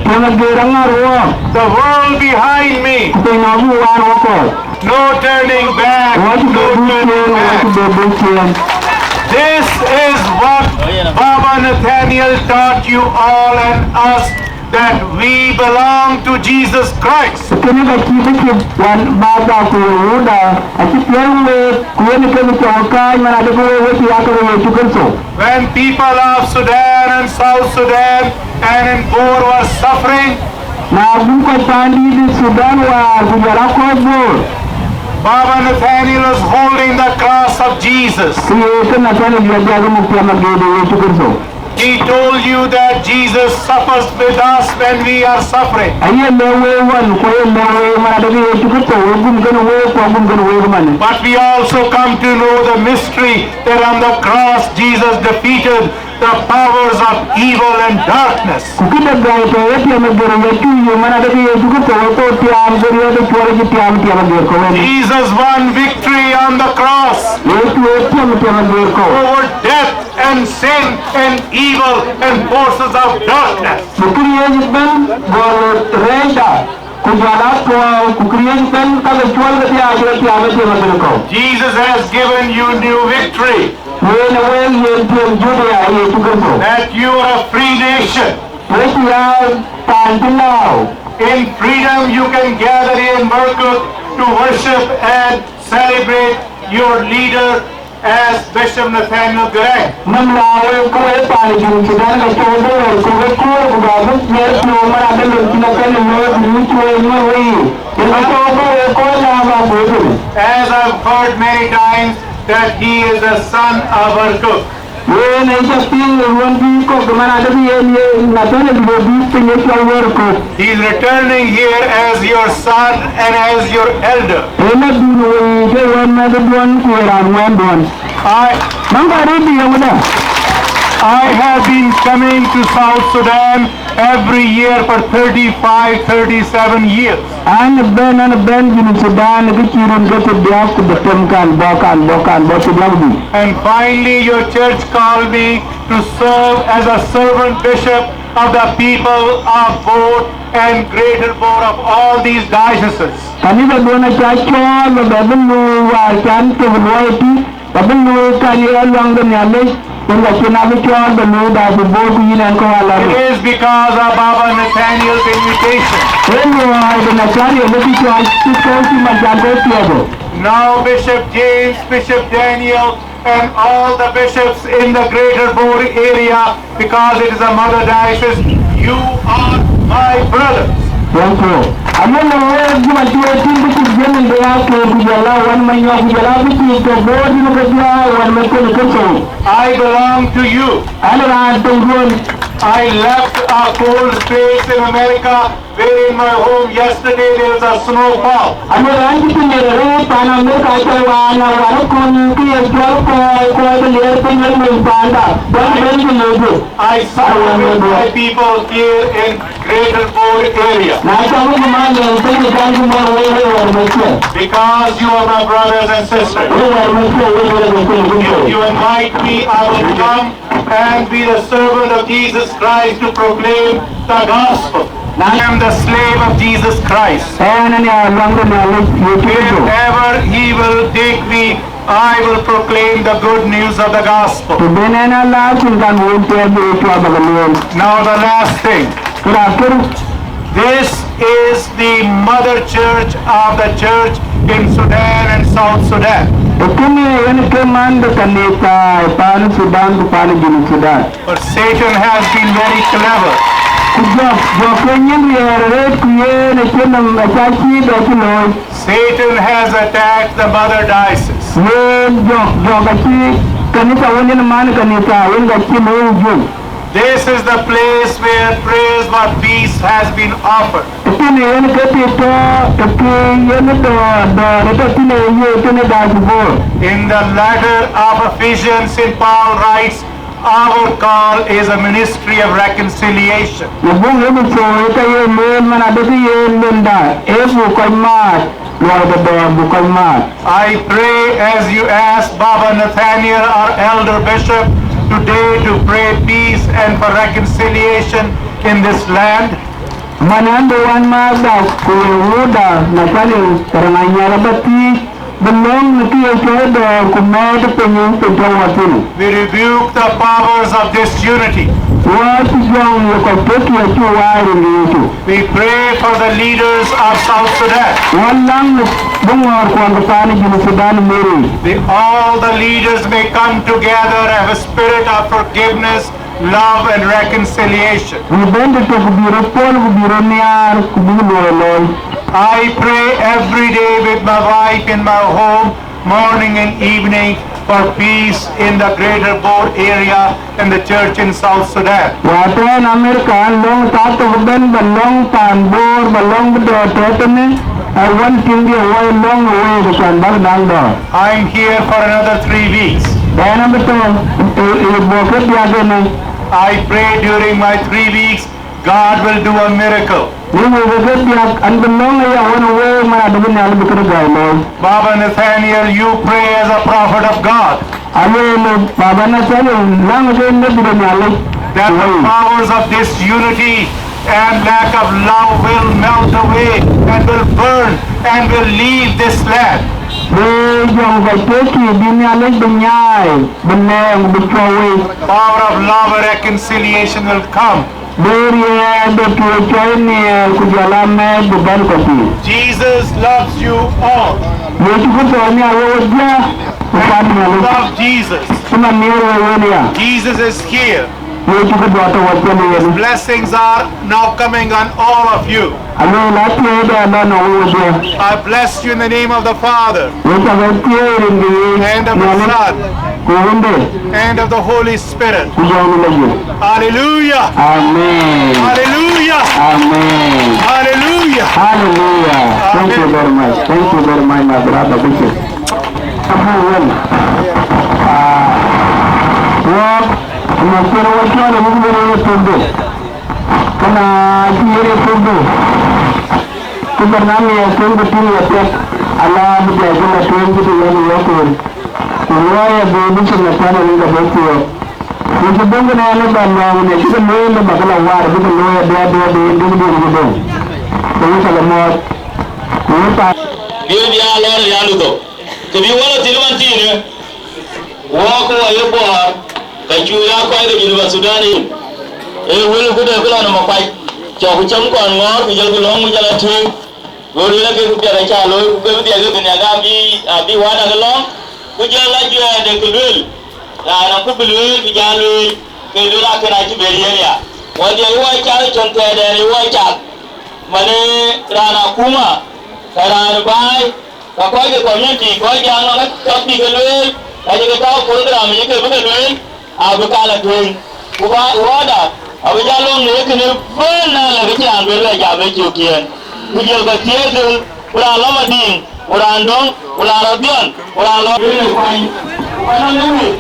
Tiɛm agër aŋär wɔ. The world behind me. Ku piny abï waan wɔ kɔ̈ɔ̈th. No turning back, wɔ cï bɛ dhuk ciëën, wɔ cï bɛ dhuk ciëën. This is what Baba Nathaniel taught you all and us, that we belong to Jesus Christ. Kënë ka cï bï cï wan baba ku Yehuda acï piɛl week, ku yen kek cɔk kääc man adï ke wek we cï yak ke Yecu Kërtho. When people of Sudan and South Sudan and in Bor were suffering, na bï kɔc paan dïït Sudan wäär ku jɔl a kɔc Bor, Baba Nathaniel was holding the cross of Jesus. Ke ye ke Nathaniel bï adhiak muk tiɛm agëëth de Yecu Kërtho. He told you that Jesus suffers with us when we are suffering. Aye lɛ̈k wek ɣɔn, ku aye lɛ̈k wek man adï ke Yecu Kërtho, wek gum kenë wek, ku agum kenë wek man. But we also come to know the mystery that on the cross Jesus defeated the powers of evil and darkness. Ku këde gäi tɔ̈ ye tiɛm agër Yecu ye man adï ke Yecu Kërtho, wek thou tiaam ke riɛl de cuɔl acï tiaam tiɛm agër ke wek. Jesus won victory on the cross. Yecu ye tiɛm tiɛm agër kɔ̈u. Over death and sin and evil and forces of darkness. Ku kë riëëc ëbɛ̈n gɔl rɛɛcda, ku jɔl a tuɔɔu, ku kë riëëc ëbɛ̈n ka ke cuɔl ke thiaac ke tiaam ë tiɛm agër kɔ̈u. Jesus has given you new victory. Yen ë wek yen tiɛm Juda Yecu Kërtho. That you are a free nation. Wek ya paan cï lääu. In freedom you can gather in Merkuk to worship and Celebrate your leader as Bishop Nathaniel Garang. Nɔm la wek ku wek paan Junub Sudan ka cɔl bï wek ku wek kuɔɔr ku bä bï miɛt piɔ̈u man adï lon cïn akën ë looi ku nyuc cuëëc ŋuɔ̈t weyiic. Yen ka cɔl bï wek kɔc la bä kuööc ënë. As I've heard many times that he is the son of Erkök. Yen ë cä piŋ ë ruɔ̈n bï kɔ̈k man adï bï yen ye Nathaniel bï bï piny ë cɔl Erkök. He is returning here as your son and as your elder. Ënë dun wei ke wën mɛ̈thëduɔ̈n ku ye raan wɛ̈nduɔ̈n. I, Maŋ ka rëër bï yewëda. I have been coming to South Sudan every year for thirty-five, thirty-seven years. An bɛ̈n, an bɛ̈n Junub Sudan kë cï run ke thiërdiäk ku bï tem kan bɔ̈, kan bɔ̈, kan bɔ̈ thiërdiäk bï. And finally, your church called me to serve as a servant bishop of the people of Bor and Greater Bor, of all these dioceses. Kanithaduɔ̈n acä cɔɔl bä bɛ bï luui wäär can thök luɔi tï, bä bï luui kan ye luaŋ de Nhialic, yen ka cïn abï cɔɔl bä luui daai bï Bor ku yïn ɛn kɔ̈u aläl. It is because of Baba Nathaniel's invitation. Ee luɔi de Nathaniel ë bï cɔɔl cït kɔ̈u cï man can kɔ̈u thiɔ̈k. Now, Bishop James, Bishop Daniel, and all the bishops in the greater Bor area, because it is a mother diocese, you are my brothers. Thank you. Amen. Wek jumac cï wek tïŋ bï cïk jiël ë ya koor ku jɔl a wän manyɔk ku jɔl a bï cïk tɔ Bor yïn ke bia wän me kony ke thou. I belong to you. An raan töŋ duön. I left a cold space in America. Where in my home yesterday there was a snowfall. Anu raan cï piny ë rëër pan Amerika cɔl wään a wär kɔn kë ye jɔl kɔɔi kɔɔi bï liɛɛr piny ë mony panda, bɔ̈ bï bɛ̈n bï lëu bï. I suffer with my people here in Greater Bor area. Na cam ku man lëu piny ë jam ku mɔ̈r wei wei wär mecë. Because you are my brothers and sisters. Wei wär mecë wei wär mecë. If you invite me, I will come and be the servant of Jesus Christ to proclaim the gospel. I am the slave of Jesus Christ. Ɛn ë ya luaŋ de Nhialic ye Kërtho. Wherever he will take me, I will proclaim the good news of the gospel. Të ben ɛn a laar cïn kan wun tɛɛr bï cuat bä ke lueel. Now the last thing. Kë raan kër. This is the mother church of the church in Sudan and South Sudan. Ë kënë yen ke man de kanitha ë paan Sudan ku paan Junub Sudan. But Satan has been very clever. Ku jɔk, jɔk ke nyin riɛɛr arëët ku yen acïn nɔm acä cïï dɛ cï looi. Satan has attacked the mother diocese. Yen jɔk, jɔk acï kanitha wën yen man kanitha yen ka cï looi juëc. This is the place where prayers for peace has been offered. Ë kënë yen ke pïïr tɔ̈, ë pïïr yen dɔ̈ɔ̈r, dɔ̈ɔ̈r ë tɔ̈ thïn ë ye kënë dac Bor. In the letter of Ephesians, Saint Paul writes, our call is a ministry of reconciliation. Në buk Epetho ë ka ye lueel man adï ke ye luelda, ee buk kɔc maat, luɔi de dɔ̈ɔ̈r buk kɔc maat. I pray as you ask Baba Nathaniel, our elder bishop, today to pray peace and for reconciliation in this land. Man an bï wan maatda ku ye wuda Nathaniel Garang Anyiɛth abä thiëëc bï lɔ̈ŋ në kë ye cɔl dɔ̈ɔ̈r ku mɛɛt ë piny, piny tɔ̈ wɔ thïn. We rebuke the powers of disunity. Wɔ cï jɔŋ ye kɔc tök ye cï waar ë Yecu. We pray for the leaders of South Sudan. Wɔ läŋ në bï ŋɔ̈ɔ̈r kuɔn ke paan ë Junub Sudan meri. The, all the leaders may come together, have a spirit of forgiveness, love and reconciliation. Bï bɛ̈n tëtök, ku bï röt pɔ̈l, ku bï röt nhiaar, ku bï luɔi looi. I pray every day with my wife in my home, morning and evening, for peace in the greater Bor area and the church in South Sudan. Wäär tɛ̈ɛ̈n Amerika, an lɔ̈ŋ thaa thok ëbɛ̈n bä lɔ̈ŋ paan Bor, bä lɔ̈ŋ bï dɔ̈ɔ̈r tɔ̈ tënë, ë wän tiŋdiɛ̈ wɔ lɔ̈ŋ ë week, ku can bäk daŋ dɔ̈ɔ̈r. I'm here for another three weeks. Ɣɛn abï tɔ̈ ë, ë, ë bɔ̈ ke diäk ënë. I pray during my three weeks, God will do a miracle. Në wëu ke diäk, an bï lɔ̈ŋ aya wën ë week man adï bï Nhialic bï këde gäi looi. Baba Nathaniel, you pray as a prophet of God. Alueel, Baba Nathaniel, läŋ ke nebi de Nhialic. That the powers of disunity and lack of love will melt away and will burn and will leave this land. Bï jɔŋ kɔc tëëk bï Nhialic bï nyaai, bï lɛɛŋ, bï cuɔp wei. Power of love and reconciliation will come. Bɛ̈ɛ̈r yɛn de tuɔɔc cɔl nhiɛɛr ku jɔl a mɛɛc bï bɛ̈n kɔc piny. Jesus loves you all. Yecu Kërtho anhiar we wedhie, ku kuat Nhialic. Love Jesus. Cïman nhiɛɛr we wen ya. Jesus is here. Yecu Kërtho atɔ̈ wɔ cïn yen. Blessings are now coming on all of you. Alueel athiëëde alɔ nɔŋ we wedhie. I bless you in the name of the Father. Wek cä ke thiëëc rin ke Yeec, and of the Nhialic, Son, ku Wënde, and of the Holy Spirit. Ku Jɔŋ de Lajik. Hallelujah. Amen. Hallelujah. Amen. Hallelujah. Hallelujah. Thank you, amen, very much. Thank you very much, my brother Bishop. Amen. Ah, wɔk, wɔk kën wɔ cɔl ë wun bï rɔt ë thurdu. Këna cï yen ë thurdu. Ku bɛ̈n a ŋiɛc tueŋ ku tïŋ ë piɛth, ala bï dhiac bï la tueŋ cï të yen ë yɔ̈k kuur. Ku luɔi abï bï cïn ë piɛth ë wun ke bï thiɔ̈k. Ku cï bï ŋiɛc ë bɛ̈n nɔɔk në cï ke lueel ë bä ke la waar bï ke looi aduɔ̈ɔ̈r duɔ̈ɔ̈r bï yen bï bï bï döŋ. Ke wun cä ke mɔɔc. Ku wun pa. Bï bï a lɔɔr ë riandu thok. Ke bï wal athil man thiinë, wɔ ku wɔ ye Bor, ka cu ya kɔc ke Junub Thudan yic, ee wël ku dee ku lɔ nɔm akuac, cɔk ku cam kɔn ŋɔɔr, ku jɔl ku lɔ̈ŋ, ku jɔl a tueŋ, go lueel ake ku piɛth aca looi, ku ke bï dhiɛl ke bï nhiak abï, abï wään ake lɔ̈ŋ, ku jɔl a juɛɛr de ke lueel, raan aku bï lueel, bï jal lueel, ke lueel akën acï bɛ̈n yen ya. Wɔ dhiɛl wɔ cath cɔn thɛɛrdɛn wɔ cath, manë raan akuma, ka raan baai, ka kɔc ke community, kɔc jaŋ nɔn ka cɔk bï ke lueel, ka cï ke tääu program yic ke bï ke lueel, abï ka la tueŋ. Ku ba, wada, abï jal lɔŋ në kënë bɛ̈n na la ke cï raan bɛ̈n bɛ jam ë cök ciëën. Ku jël ka thiëëk döŋ, ku raan lɔ Madiŋ, ku raan dɔ̈ŋ, ku raan rɔt dhiɔn, ku raan lɔ. Bï kuany, ku ka nɔn ë wïc.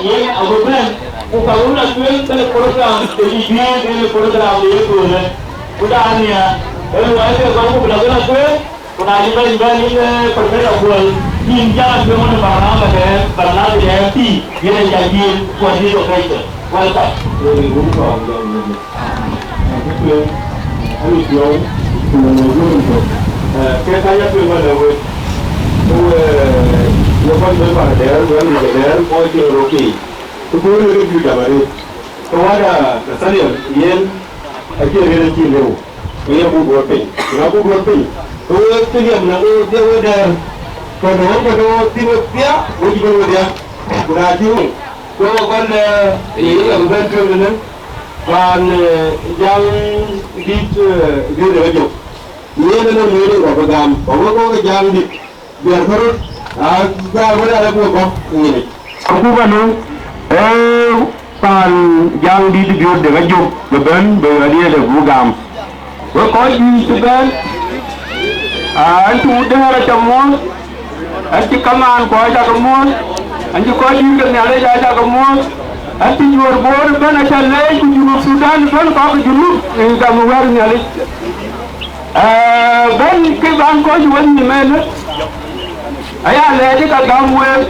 Yen abï bɛ̈n, ku ka wun a tueŋ kën program, ke yï juëëŋ kën program de ye köölë. Ku dan nia, ë luɔi ke kɔc ku bï la kën a tueŋ, Ku na cï bɛ̈ny bɛ̈n yïn, eh, Professor Kuɔl, yïn jam ë piɔ̈u në barnamij de, barnamij de M P, yen ë jam yïn for this occasion. Welcome. Wek ë wun kɔɔr jɔl wek. Ku tueŋ, anu piɔ̈u, ku në në wun kɔɔr. Eh, ke ka ya piɔ̈u wala wek. Ku, eh, ye kɔc bɛ̈n pan dɛɛr, wek në dɛɛr, kɔc cï röt piny. Ku bï wek ë piɔ̈u jam arëët. Ke wada Nathaniel, yen, acie yen acï lëu. Ku ye buk duɔ̈ɔ̈r piny. Ku na buk duɔ̈ɔ̈r piny, ke wek cï liɛm në wek dhiau wek dɛɛr, ke në ɣɔn ke ke wek thïn wek piɛth, wek cï bɛ̈n wek dhiau. Ku na cï wek, ke wek kɔn, eh, ye yïn abï bɛ̈n tueŋ tënë, paan, eh, Jaŋdït, eh, Biöör de Wajök. Yen ënɔɔnë yen ë kɔc bï gam, ku wek kɔc ke Jaŋdït. Biɛɛr käröt, aa, gäär wën aa lɛ̈k wek bɔ̈ ŋic. Akuba nu, ee, paan Jaŋdït Biöör de Wajök bï bɛ̈n, bï ɣɛ̈t yen ë buk gam. Wek kɔc juëc cï bɛ̈n, aa, ɛn cï wut dɛ̈ɛ̈r aca muɔ̈ɔ̈th, ɛn cï kamaan kɔc aca ke muɔ̈ɔ̈th, ɛn cï kɔc dït ke Nhialic aca ke muɔ̈ɔ̈th, ɛn cï Juöör Bor ëbɛ̈n aca leec, ku Junub Thudan ëbɛ̈n kɔc ke Junub, ë gam wɛ̈t Nhialic. Ee, bɛ̈n kë ban kɔc wek nhïïm ënë, aya lɛɛc ka gäm week,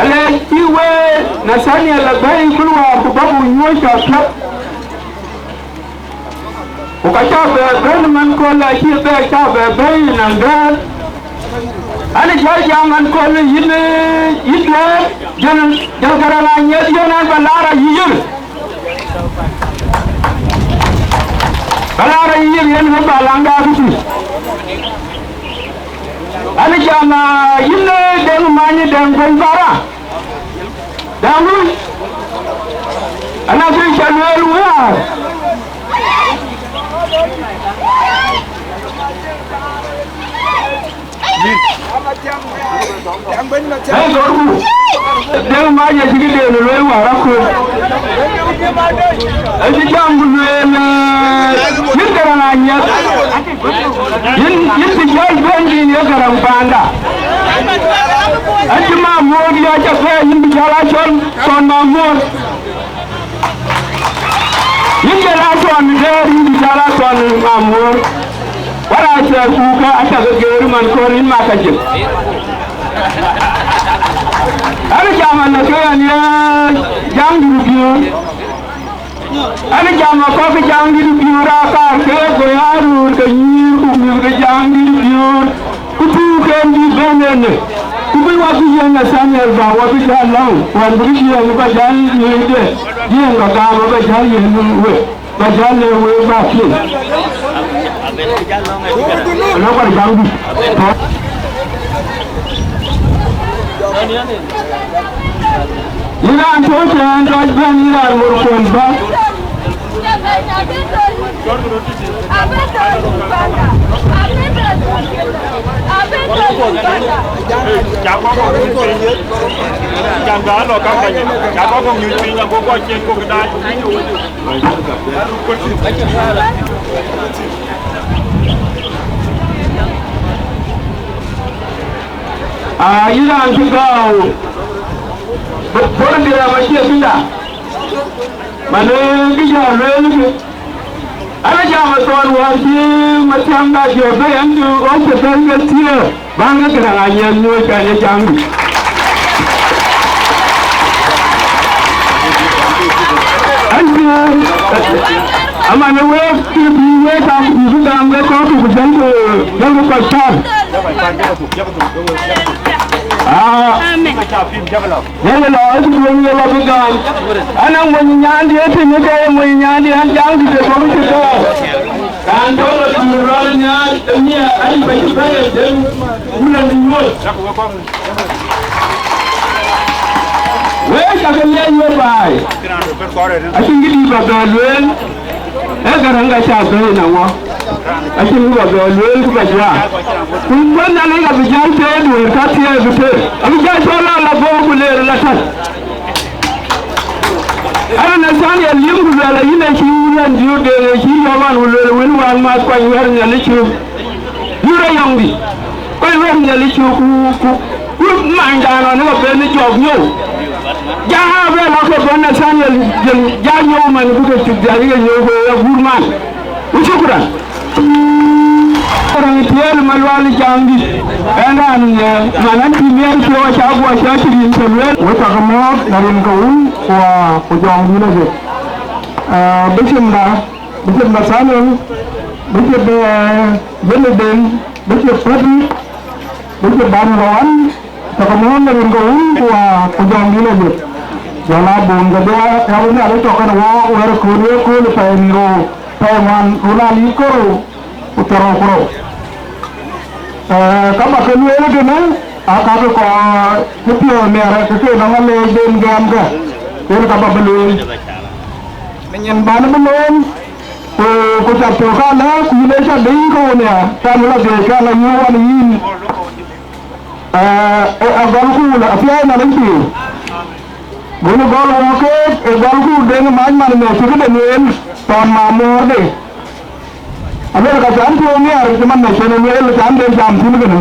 alɛɛc cï week Nathaniel abɛ̈i kul wäär ku bäk ku nyuɔ̈ɔ̈c cɔk piɔ̈th. Ku ka cä bɛ bɛ̈n man kööl acï bɛ cä bɛ bɛ̈i nɔn dɛ̈ɛ̈r. An, jɔl jam man kööl yïn, yïn duëër, jɔl, jɔl Garaŋ Anyieth yön an, bä laar ayï yïr. Bä laar ayï yïr yen bä laŋda bï tïŋ. An, jam, ah, yïn, eh, Deŋ Many Deŋ Kuny Bara. Däŋ lui. An, abï cä lueel wäär. Ëë, gɔ̈ɔ̈rku. Deŋ Many acï këden ë lueel wäär aköl. Acï jam ku lueel, eh, yïn Garaŋ Anyieth. Yïn, yïn cï jɔl bɛ̈n yïn ye Garaŋ panda. Acï Mamuɔ̈ɔ̈th ya cä bɛ̈ɛ̈i yïn bï jɔl a cɔl thɔn Mamuɔ̈ɔ̈th. Yïn jɔl a thɔn dɛ̈ɛ̈r yïn bï jɔl a thɔn Mamuɔ̈ɔ̈th. Wala cɛ ku ka acä ke geer man kɔn yïn mak ka jël. An, jam an, ke an ye Jaŋdït Biöör. Ama kɔc ke Jaŋdït Biöör aa kaar ke go ya röör ke nyïïr, ku mïth ke Jaŋdït Biöör, ku tuuken bï bɛ̈n ënë, ku bï wak bï yiëk Nathaniel ba wak bï jäl lɔ̈ŋ, wën bï kë ciëëŋ ba jäl yiëëde, yiëëŋ ka gam ba jäl yiëëŋ wek, ba jäl le wek ba piŋ. Ënɔ kɔc Jaŋdït. Yïn raan tɔ̈ tɛ̈ɛ̈n, dɔc bɛ̈n, yïn raan mor kuɔn bä. Aa, yïn raan cï gääu, bä, bä raan dï rɛ̈m acie këda, man, ee, kë jɔ lueel kë, an, ajam ë thɔn wäär cï Mathiaŋda jɔ bɛ̈i, an, cï ɣɔ̈c cï bɛ̈i ke thiëër, bän ke këdäŋ anyiɛth nyuööc, an, ye Jaŋdït. An, cï, aman, ee wek, kë bï wek, kam bï bï gam ke kɔ̈k, ku jälkï, jälkï kɔc tɔ̈. Aa, yɛn lɔ ë duön ye lɔ bï gam. An, a mony nyandiɛ̈ tënë ke ye mony nyandiɛ̈, an, Jaŋdït ë bɔ̈ cï gam. Raan tɔ̈ lɔ tïŋ rɔl nhial, ë nhial, an, bä cï bɛ̈ɛ̈i ë dem, wun an, bï nyuöth. Wek cä ke liɛc wek baai. Acïn kë dït bä bɛ lueel. Ee Gäräŋ ka cä bɛ̈ɛ̈i në ŋö? Acïn kë bä bɛ lueel kë bä juaar. Ku kuɛn Nhialic abï jäl tëë duëër ka thiëëk bï tëë. Abï jäl cɔl la la bɔ̈ ku leer la täl. Ɣɛn Nathaniel liim ku luɛl, ayïn acï wun an, Biöör Deŋ acï yɔ̈ɔ̈k an, ku lueel, wën wään maath kuany wɛ̈ɛ̈r Nhialic cök. Biöör ayɔŋdï, kuany wɛ̈ɛ̈r Nhialic cök, ku, ku, ku manydan ɣɔn ë ka ben ë jɔɔk nyou. Ja aa bɛ lɔ ke bɔ̈ Nathaniel jël, ja nyou man bï ke cuk dhial ke nyou ke ya guur man. Ku shukran. Raan tiɛɛl Malual Jaŋdït, ɛn raan, eh, man an cï miɛt piɔ̈u acä guɔ cä cï rin ke lueel. Wek cä ke mɔ̈ɔ̈th në rin ke Wun, ku, ku Jɔŋdït Lajik. Eh, Bishop da, Bishop Nathaniel, Bishop, eh, Benedict, Bishop Patrick, Bishop Daniel Owan, cä ke mɔ̈ɔ̈th në rin ke Wun, ku, ku Jɔŋdït Lajik. Jɔl a bun ke bia, ya wun ya le tɔ̈ kɛn wɔ, wɛ̈ɛ̈r kööl, wɛ̈ɛ̈r kööl pɛɛi nï rou, pɛɛi ŋuan, run aa liip kërou. Ku thiërrou ku rou. Eh, ka bä ke lueel tënë, aa, ka ke kɔc cï piɔ̈ɔ̈th miɛt, ke ke nɔŋ aleec den gɛ̈ɛ̈mkë, yen ka bä bï lueel. Në nyin bän bï looi, ku, ku ca piɔ̈u ka lɛ̈k, ku yïn ë ca deny ke wo nhiaar, ka në lɔ dhiëc ka lɔ yï wan yïn. Eh, eh, agɔlku la apiɛth man pïïr. Gɔl, gɔl wɔ keek, ë gɔlku deŋ mac man në cï këde lueel, tɔn ma muɔɔrde. Aluel ka can piɔ̈u miɛt, cï man në cïn lueel, can den jam thïn kënë.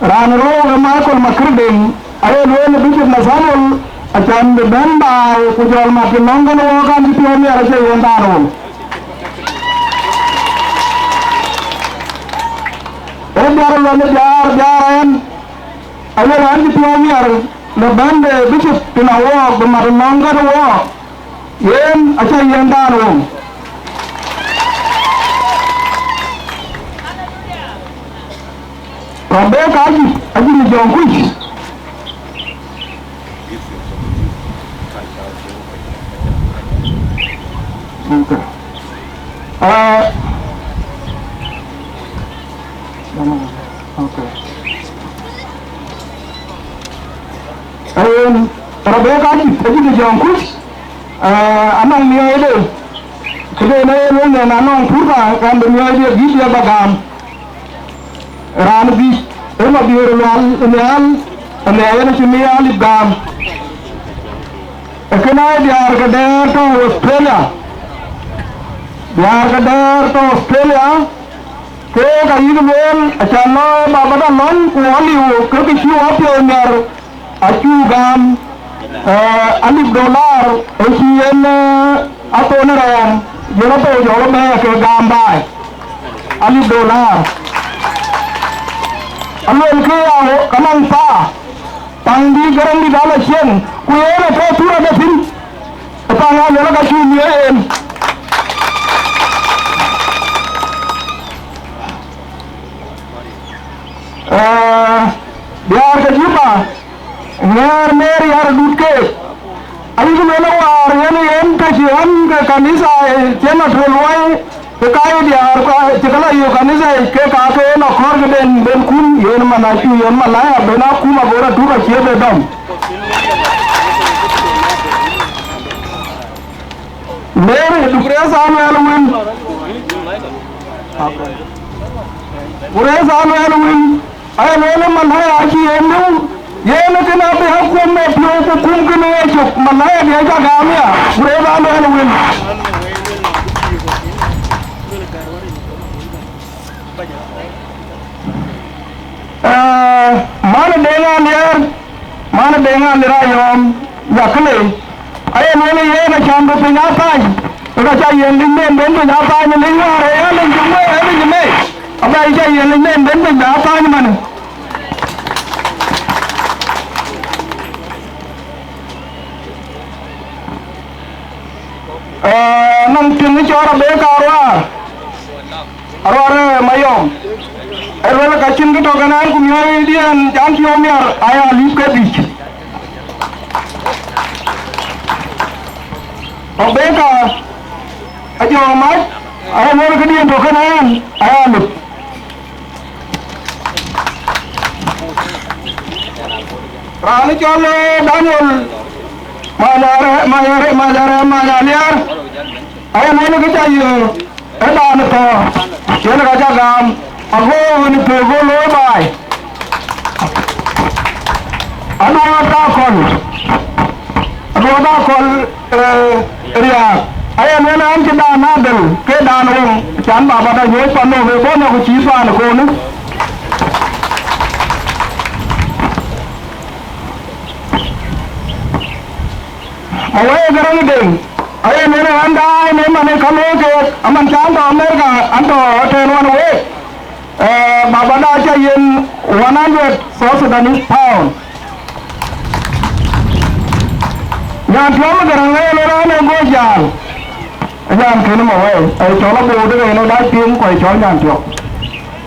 Raan rou ë Michael Makër Deŋ, aye lueel Bishop Nathaniel, acan bï bɛ̈n baai, ku jɔl mat cï nɔm kën wɔ kan cï piɔ̈u miɛt acie yen thaar wɔ. Ee biar lɔ në biar, biar ɛn, aye raan cï piɔ̈u miɛt, në bɛ̈n de Bishop tïn awɔɔk, bï mat nɔm kën wɔɔk. Yen acä yen daan wöŋ. Rɔt bɛ ka ajïth, ajïth në jɔŋ kuc. Okay. Uh, okay. Yen, rɔt bɛ ka ajïth, ajïth në jɔŋ kuc. Eh, anɔŋ miɔɔcde, këde në ye luel nɛn anɔŋ purka, kan bï miɔɔcde gït ye bä gam. Raan dhïc, ë Mabiöör Lual Nhial, ënë yen acï miɔɔc alip gam. Ee kënë aa diäär ke dɛ̈ɛ̈r tɔ̈ Australia. Diäär ke dɛ̈ɛ̈r tɔ̈ Australia, keek ayïk lueel, acan lɔ baba da lɔny, ku aliu, ke kë cï wɔ piɔ̈u miɛt. Acuk gam, eh, alip dolar, ë cï yen, eh, athon rɛɛm, jɔl athou jɔl abɛ̈ɛ̈i ke gam baai. Alip dolar. Aluel ke ya, ka naŋ thaa, thaŋ dï Gäräŋdït ala cieŋ, ku yen atɔ̈ thura de thïn. Ë thaŋ aluel ka cuk miɔɔc en. Ke kanitha, eh, cï lɔ tueŋ luɔi, ke ka ye diäär, ka cï ke lɔ yök kanitha, ke ka ke yen akɔ̈r ke den, den kum, yen man acu, yen malaya, ben akum abor atuk acie be dɔm. Mary, du Grace Aluel wën. Grace Aluel wën. Aya lueel ë malaya acï yen lëu, yen ë kën abï akuɔm ë piɔ̈u ku kum kën ë cök, malaya diɛ̈ cä gam ya, ku rëër aa lueel wël. Ee, man ë Deŋ Aliɛɛr, man ë Deŋ Aliɛɛr ayɔ̈ɔ̈m, yakëlei, aye lueel ë yen acän bï piny aa thany, ke ka cä yen liny nen ben piny aa thany, liny wäär ë ya liny cï wëë, ë liny ë mei, abɛ cä yen liny nen ben piny bɛ aa thany manë. Ee, nɔŋ tiŋ cɔɔr abek aruaar, aruaar, ee, mayɔm. Ee, luel ka cïn kë tɔ̈ kɛn ɛn, ku miɔɔcdiɛn, can piɔ̈u miɛr, aya lip ke dhïc. Abek a, ajɔ mac, aya luel këdiɛn tɔ̈ kɛn ɛn, aya lip. Raan cɔl, eh, Daniel Manyar, Manyar, Manyar, Manyaliar. Aye lueel kë ca yï, eh, ë dan thɔ̈, yen ka ca gam, ago wën pek go looi baai. Aduɔɔt akɔ̈l, aduɔɔt akɔ̈l, eh, riääk. Aye lueel an, cï dan adel, ke dan weŋ, can baba da nyuɔɔc pan nɔm, ë bɔ̈ na ku cïï paan ë konë. Ma wɛɛk ë Gäräŋ Deŋ, aye lueel an, daai në man ë ka looi keek, aman can tɔ̈ Amerika, an tɔ̈ tɛ̈n wan week. Eh, baba da ca yen one hundred South Sudanese pound. Nyan tiɔm Gäräŋ aye lueel an, ë go jal. Nyan kënë ma wɛɛk, aye cɔl abor de ke yen ë dac piŋ, ku aye cɔl nyan tiɔm.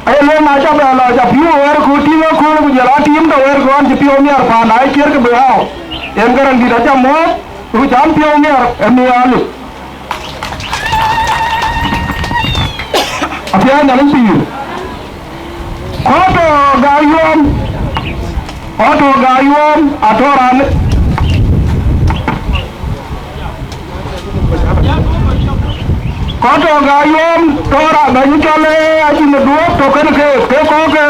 Aye lueel na ca bɛ lɔ, ca piɔ̈u wɛɛr ku tiŋ ëkööl, ku jɔl a tiim tɔ̈ wɛɛr ku an cï piɔ̈u miɛr paan, na ë ciɛ̈r ke bï ɣau. Yen Gäräŋ dït aca muɔ̈ɔ̈th, ku can piɔ̈u miɛr ë miɛr alip. Apiɛth Nhialic pïïr. Kɔc tɔ̈ Gayuɔm, kɔc tɔ̈ Gayuɔm atɔ̈ raan, kɔc tɔ̈ Gayuɔm tɔ̈ raan bɛ̈ny cɔl, ee, Ajïn Duɔ̈ɔ̈p tɔ̈ kënë keek, ke kɔ̈k ke,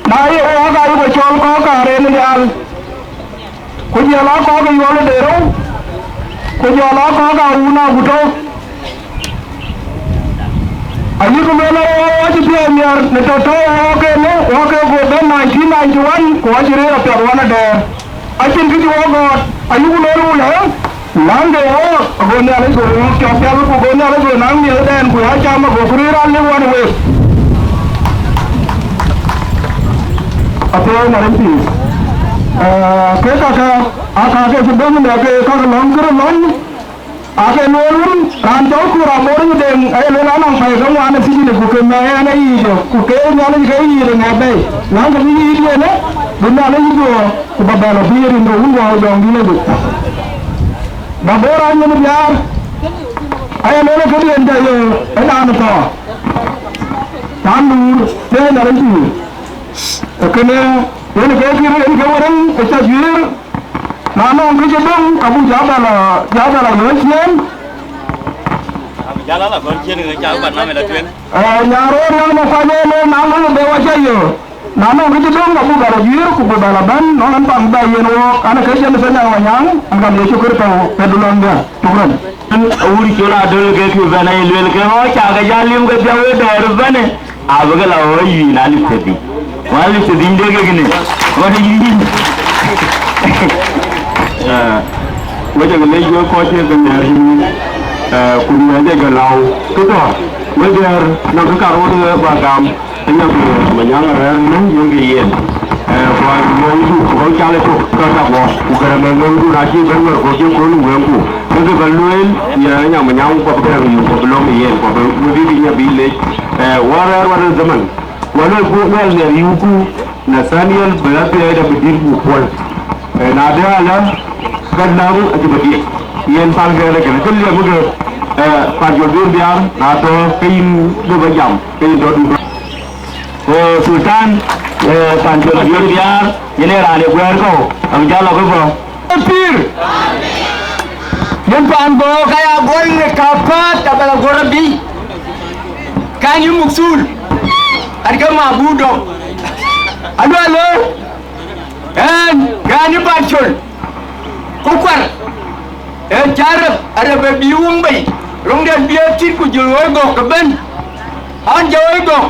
na ye wɔɔk ayï ke cɔl kɔ̈k ke arëën nhial. Ku jɔl a kɔ̈k ë Yuɔl de rou, ku jɔl a kɔ̈k ë Awun Aguto. Ayïk lueel ë wɔ, wɔ cï piɔ̈u miɛr në tɔ̈ tɔ̈u wɔ ke në, wɔ ke go bɛ̈n nineteen ninety one, ku wɔ cï rëër apiɛth wan adɛɛr. Acïn kë cï wɔ gɔɔt, ayïk lueel wulë, läŋ de wɔ, ago Nhialic go wɔ cɔk pial, ku go Nhialic go naŋ miɛ̈thden, ku ya cam ago ku rëër aa lëu wan week. Apiɛth Nhialic pïïr. Ee, ke kakë, aa kakë cï döŋ në ke kakë lɔ̈ŋ kërë lɔ̈ny, aake lueel wun, raan cɔl Kur Amor Deŋ, aye lueel an, nɔŋ pɛ̈i ke ŋuan ë thiëcdï, ku ke mɛ̈ɛ̈ ɛn ë yiic, ku ke Nhialic ke yiic ë ŋɛk bɛ̈i. Läŋkë bï yiic yen, bï Nhialic guɔ, ku ba bɛ̈n lɔ pïïr rin ke wun guɔ jɔŋdït ë dhuk. Ba bɔ̈ raan yen biaar, aye lueel këdiɛn ca ye ënaan thɔ̈ɔ̈r. Raan luur, tëë Nhialic pïïr. Ee kënë, yen ke kï yen ke wërën ë ca guiëër, na nɔŋ kë cï döŋ, ka buk ja bɛ lɔ, ja bɛ lɔ yööc ciëën. Abï jal ala gɔl ciëën, ë ca bä nam ë la tueŋ. Ee, nyan röör nyan ma kuany ë lëu, na ŋö be wa ca yöö. Na nɔŋ kë cï döŋ, ka buk bɛ lɔ guiëër, ku buk bɛ lɔ bɛ̈n, nɔn ɛn paŋ bɛ yen wook, an, ke cïn thëny a wa nyaŋ, an, kam Yecu Kërtho, ke du lɔ̈ŋ bɛ, tukren. Awur col adöl ke kï bɛ̈n, aye lueel ke ɣɔ̈c, ca ke jal lim ke dhiau ë dɛɛr ëbɛ̈n, abïkë la ɣɔ̈c yïn alip thiërdhïc. Ku alip thiërdhïc de kek në, ɣɔ̈c yïn. Eh, wek ca ke lec wek kɔc cï ke nhiaar yïn, eh, ku nhiaar de ke lau. Kë tɔ̈, wek diäär, nɔŋ kë kaar wek ba gam. Ënyaŋ Manyaŋ arɛ̈ɛ̈r në yen ke yen. Eh, ku anyuɔɔŋdu ku kɔc cal ë thok ke tak wɔ, ku Gäräŋ ë ŋöŋdu na cï bɛ̈n wär kɔ̈k cï kɔn wëŋku. Ke ke bä lueel, ye Anyaŋ Manyaŋ ku abï Gäräŋ yök ku abï lɔ̈m ë yen, ku abï wël bï nya bï lec. Eh, wä rɛ̈ɛ̈r wä de zaman. Wä lueel ku wɛl nhial yïku, Nathaniel bï rɔt piɛɛi dɛ bï dït ku puɔl. Eh, na de alä, ka läŋ acï bï diɛk. Yen pal kɛn ë kënë, ke liɛm ke. Eh, Panjol Bior Biar, na tɔ̈ ke yïn bï bä jam, ke yïn tɔ̈ dun. Ku Sultan, eh, Panjol Bior Biar, yen ee raan ë guɛ̈ɛ̈r kɔ̈u, abï jal lɔ ke bɔ̈. Pïïr, yen paan bɔ̈ ka ya gɔl në kapäät, abä la guɔ̈r abï. Kan yï muk thul, an, ke ma buk dɔm. Aluɛlë, ɛn, gäär yï Panjol, ku kuar, ee cä rep, arep ë bï weŋ bei, roŋden bï e tït ku jël woi gɔ̈k ëbën, an, jɔ woi gɔ̈k,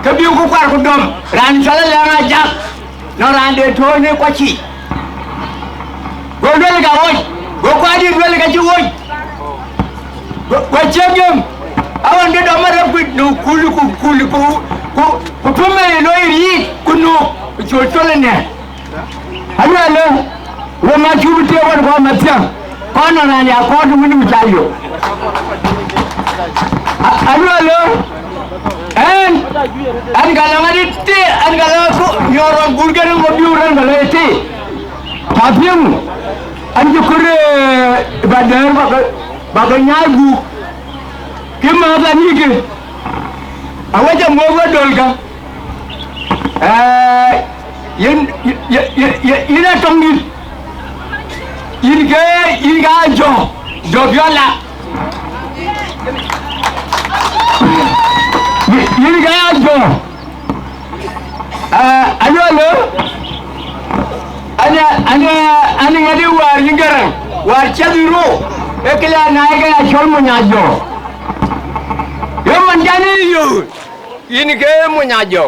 ke bï ku kuar ku dɔm, raan cɔl Alɛŋ Ajak, nɔŋ raan de tɔ̈u në kuac yiic. Go luel ka ɣoc, go kuaadït luel ka cï ɣoc. Go, go ciëk gem, aɣɔn ke dɔm arep ku nu kul ku kul ku, ku, ku pïmë loi riit ku nu, ku col col ënɛ̈. Aluɛlë, wo ma cuk tëë ɣɔn kɔn mathiäŋ, kɔn nɔn raan ya kɔɔr wën ku ca yök. A-, aluɛlë, ɛn, ɛn ka lɔ ŋadï tëë, ɛn ka lɔ ku, yɔɔr rɔn gur gɛn ŋö biu rɛn ka lɔ tëë. Ka piŋ, an cï kɔɔr, eh, ba dɛ̈ɛ̈r ba ke, ba ke nyaai guuk. Kë määth anïkë, awäc amuɔ̈k we döl ka. Eh, yen, ye, ye, ye, yen atɔŋ dït. Yen ke, yen ka jɔ, jɔ biɔl la. Yen, yen ka jɔ. Ah, aluɛlë, anë, anë, anë ŋadï wäär yï Garaŋ, wäär ciɛth yï rou, ee këlë anaai ke ya cɔl mony ajɔ. Ye man jani yö, yïn ke mony ajɔ.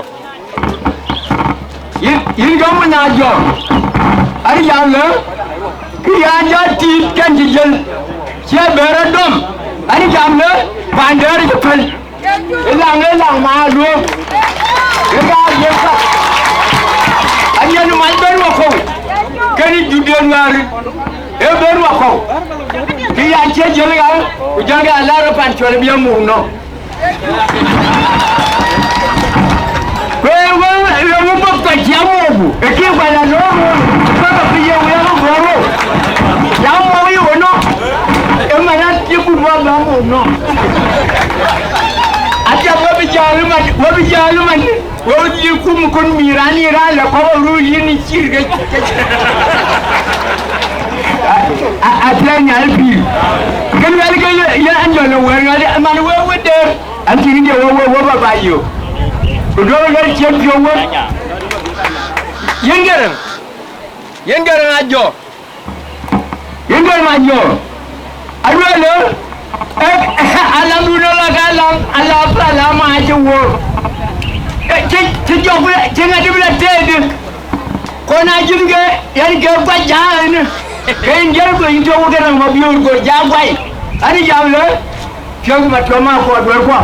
Yïn, yïn ke mony ajɔ. Arï jam lë, kë ya jɔ tiit kɛn cï jël, cie bɛ̈ɛ̈r adɔm. Arï jam lë, paan dɛ̈ɛ̈r cï päl. Ë laŋ, ë laŋ ma luööm. Ë ka yen ka. Anyen mac ben wakɔ̈u. Kënë Judien wäär. Ë ben wakɔ̈u. Kë ya cie jël ɣa, ku jɔl ke alar pan cɔl bï amuk nɔm. Ku ë wëu, ë wëu bɔ̈ kɔc cï amuk. Ë kï kuany alɔ̈ɔ̈m wëu. Bä ka bï ye wëu gɔ̈ɔ̈r wëu. Ya amuk yï wëu nɔm. Ë man a cï but bä bä amuk nɔm. Apiɛth we bï jäl man, we bï jäl man, we bï kum kun mïïr an, yïn raan lë kɔ̈k ruu yïn cïïr ke, ke, a, a, apiɛth nyal pïïr. Ke luɛl ke ye, ye an jɔl wɛ̈ɛ̈r ŋadï, man we, we der, an cïn de we, we, we baba yök. Ku duɔ̈k lɔ ciɛ̈t piɔ̈u we. Yen Garaŋ, yen Garaŋ ajɔ. Yïn Garaŋ ajɔ, aluɛlë, eh, alamdun ala ka alam, ala, ala ma cï wuɔ̈ɔ̈r. Eh, cï, cï jɔk bï, cï ŋadï bï la tëëdï. Kɔn a jïth ke, yɛn ke guac jäänë. Ke yïn jël guöny tök Garaŋ ma biöör guöc ja guai. An jam lë, Piɔ̈ɔ̈th ma tuɔ̈m akuɔt wërkuɔ.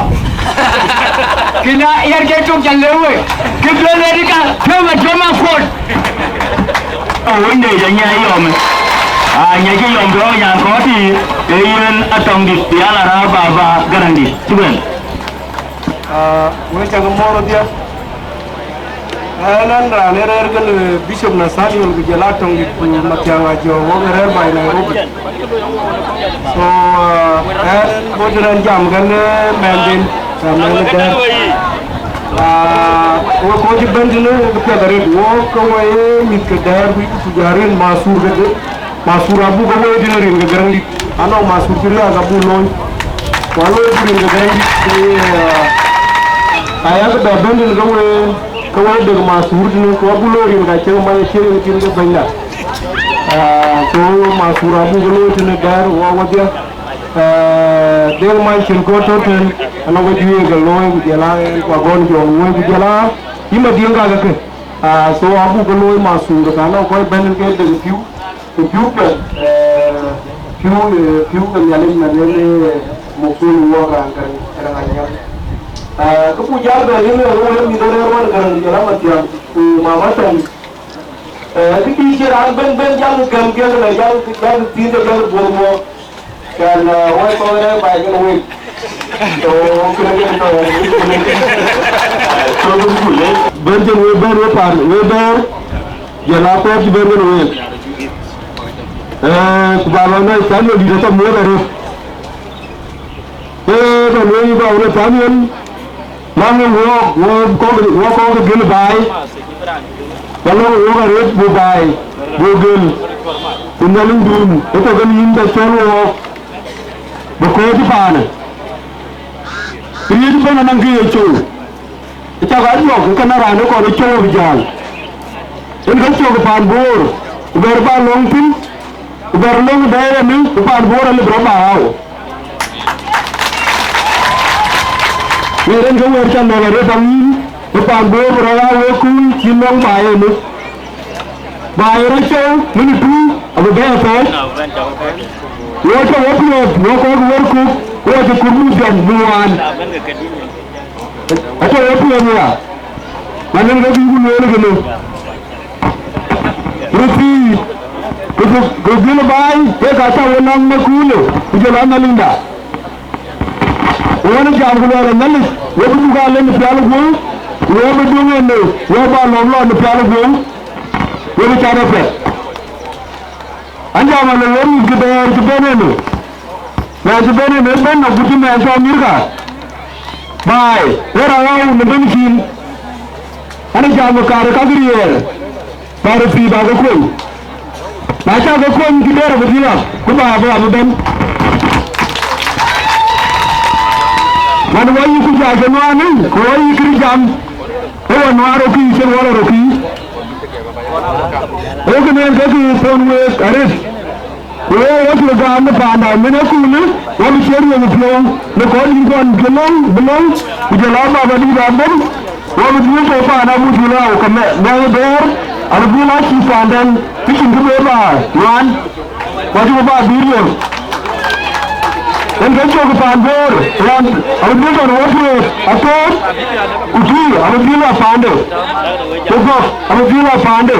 Kïn a yɛn ke tök ca lëu wek. Kï duël wek dï ka, piɔ̈ɔ̈th ma tuɔ̈m akuɔt. Wënde jɔ nyiɛc yɔm. A nyiɛc yɔm tɔ̈ nyan kɔ̈ɔ̈t tï, ke yen atɔŋdït, ya la rap baba Garaŋdït. Cï bɛ̈n. Ah, wek cak mɔ̈ɔ̈r dhiɛ. Ɣɛn, ɣɛn raan ë rɛ̈ɛ̈r kën Bishop Nathaniel ku jɔl a Tɔŋdït ku Mathiaŋ Ajɔ, wok ë rɛ̈ɛ̈r baai Nairobi. So, uh, ɣɛn bɔ̈ tënë ɣɛn jam kën, uh, mɛnhden, ka mɛnh ë Dɛ̈ɛ̈r. Ah, wek kɔc cï bɛ̈n tënë, ke piɛth arëët, wok ke wek mïth ke Dɛ̈ɛ̈r ku, ku jɔ rin Mathur kedhie. Mathur abuk ke woi tënë rin ke Garaŋdït. Anɔŋ Mathur cï riääk abuk looi. Ku alooi ku rin ke Garaŋdït. Ee, aya ke bɛ bɛ̈n tënë ke woi, ke woi dek Mathur tënë, ku abuk looi rin ka cieŋ mac acieŋ rin ke bɛ̈nyda. Ee, ku Mathur abuk ke looi tënë Dɛ̈ɛ̈r wɔ wadhia. Ee, dek mac cïn kɔ̈ɔ̈t tɔ̈ tën, anɔŋ ke juëc ke looi, ku jɔl a ɣɛn, ku agɔn jɔŋ woi, ku jɔl a yï Madiŋ kakë kë. Aa, so abuk ke looi Mathur, ka nɔŋ kɔc bɛ̈n ke dek pïu. Ku pïu ke, eh, pïu, eh, pïu ke Nhialic man en, eh, muk thul wok raan Garaŋ, Garaŋ Anyaŋ. Eh, kë ku jal bɛ rin, eh, wek mïth rɛ̈ɛ̈r ɣɔn Garaŋ jɔl a Mathiaŋ, ku mama Tɔŋ. Eh, kë dï cï raan ben, ben jal gäm kek, la jal, jal thiëëc, jal buɔth wok. Can, eh, wek kɔc rɛ̈ɛ̈r baai kën wek. So, kënë kën tɔ̈, kënë kën. So, kën ku le. Ben jël wek bɛ̈n wek pan, wek bɛ̈n. Jɔl a kɔc cï bɛ̈n kën wek. Eh, ku ba lɔ nɔc kan wek dït atɔ̈ muɔ̈th arëët. Ee, ba lueel ba wun Nathaniel, lɔ̈ŋ ë wɔɔk, wɔɔk kɔ̈k, wɔɔk kɔ̈k ke gël baai, ba lɔ̈ŋ ë wɔɔk arëët buk baai, buk gël, ku Nhialic dun, ë tök en yïn ba cɔl wɔɔk, bï kɔc cï paanë. Riëëc ëbɛ̈n anɔŋ kë ye cöu. Ë cak a juɔk ë kën raan ë kɔn ë cöu bï jäl. Yen ke cök ë paan Bor, ku bɛ̈ɛ̈r ba lɔ̈ŋ thïn, ku bɛ̈ɛ̈r lɔ̈ŋ dɛɛr ënë, ku paan Bor alëp rɔt ba ɣau. Yen ren ke wɛ̈ɛ̈r ca lɔ̈ŋ arëët aŋïn, ë paan Bor bï rɔt ɣau wek kuul cï lɔ̈ŋ ba ënë. Ba ye rɔt cɔu, min ë tui, abï bɛ̈ɛ̈i athɛɛr. Wo tɔ wo piɔ̈ɔ̈th, wo kɔ̈k wër kuk, wo cï kut muk jɔn bï waan. Aca wo piɔ̈ɔ̈th ya, man en ke bï ku lueel kënë. Röthii, ku dhuk, ku dhil baai, ke ka ca wo naŋ në kuulë, ku jɔl a Nhialinda. Ku wën jam ku luɛɛl ë Nhialic, wo bï dhuk alen në pial guöŋ, ku wo bï duŋ en në, wo ba lɔ̈ɔ̈m lɔ në pial guöŋ, wo bï cath apiɛth. An jam ale wo mïth kë dɛɛr cï ben en në, na cï ben en ë ben agut cï mɛɛn cɔl Mirka, baai, wo raan ɣau në ben kïn, an jam ë kaar ë kak riɛɛr, ba röthii ba ke kuöny. Na cä ke kuöny, kë dɛɛr abï dhil a, ku ba abï abï bɛ̈n. Man wɔ yï ku jɔ ke nuan, ku wɔ yï kë jam, ë wɔ nuan rökï, cïn wɔ lɔ rökï. Ë kënë en ke kë thon week arëët. Ku wɔ wɔ cï gam në paanda, min ë kunë, wɔ bï ciɛ̈t weŋ piɔ̈u, në kɔc dït kɔn ke lɔ̈ŋ, bï lɔ̈ŋ, ku jɔl a baba dït abɛ̈n. Wo bï dhil tɔ paan abï dhil ɣau ke mɛ-, mɛnh ë dɛɛr, abï dhil aa cï paanden, kë cïn kë bï ba ŋuan, ku acï bï ba dhil riɔ̈ɔ̈k. Yen ke cök paan Bor, raan abï dhil tɔ në wɔ piööc athöör, ku tui abï dhil a paande, ku gɔ̈k abï dhil a paande.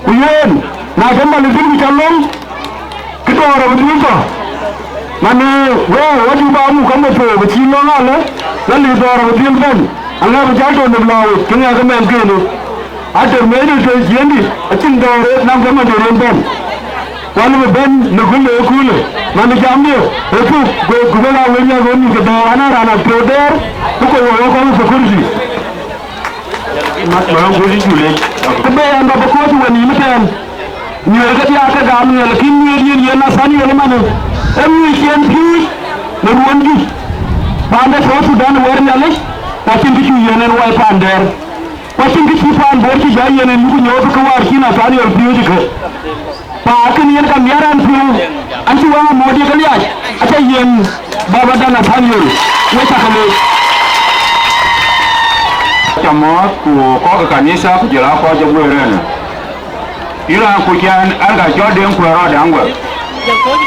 Ku yen, na cï Nhialic thïn ku cä lɔ̈ŋ, kë dɔɔr abï dhil tɔ. Man, ee, wëu, wɔ cï ba muk ka moto, ku cï lɔ̈ŋ alë, Nhialic dɔɔr abï dhil bɛ̈n. Aŋɛ bï jäl tɔ nɔm lɔ wec, kë ŋɛk ë mɛnhkënë. Ater mɛɛcde tɔ ciëëŋdï, acïn dɔɔr ë naŋ ke man de yen bɛ̈n. Wal bï bɛ̈n në köl de ëköölë, man ë jamdiɛ̈, ë puk, ku, ku bek aa wël yak ɣön nïn ke dɛɛr, an, aa raan a piɔ̈u dɛɛr, ku kɔc wɔ wɔ kɔn security. Mat, mat, mat, mat, mat, mat. Kë be yɛn ba bï kɔ̈ɔ̈c wën yïn ëtɛ̈ɛ̈n. Miɔ̈c ke diäk ke gam ŋiɛl, lakin miɔ̈c yen, yen Nathaniel ëmënë. Ee miɔ̈c yen piööc në ruɔ̈n juëc. Paan de South Sudan wɛ̈ɛ̈r Nhialic, ku acïn kë cuk yen en wai paan dɛɛr. Ku acïn kë cï paan Bor cï jɔ yen en yuku nyuɔɔth ke wäär cï Nathaniel piööc ëkë. Pa kën yen ka miɛt ɛn piɔ̈u, an cï wɛ̈ɛ̈r amɔ̈ɔ̈t ye ke liaac, aca yen baba da Nathaniel, we cä ke leec. Ca mɔ̈ɔ̈th ku kɔc ke kanitha ku jɔl aa kɔc ë guëër ënë. Yïn raan kuc ɛn, an ka cɔl Deŋ Kuɛɛr Rɔt Aŋuɛ̈k.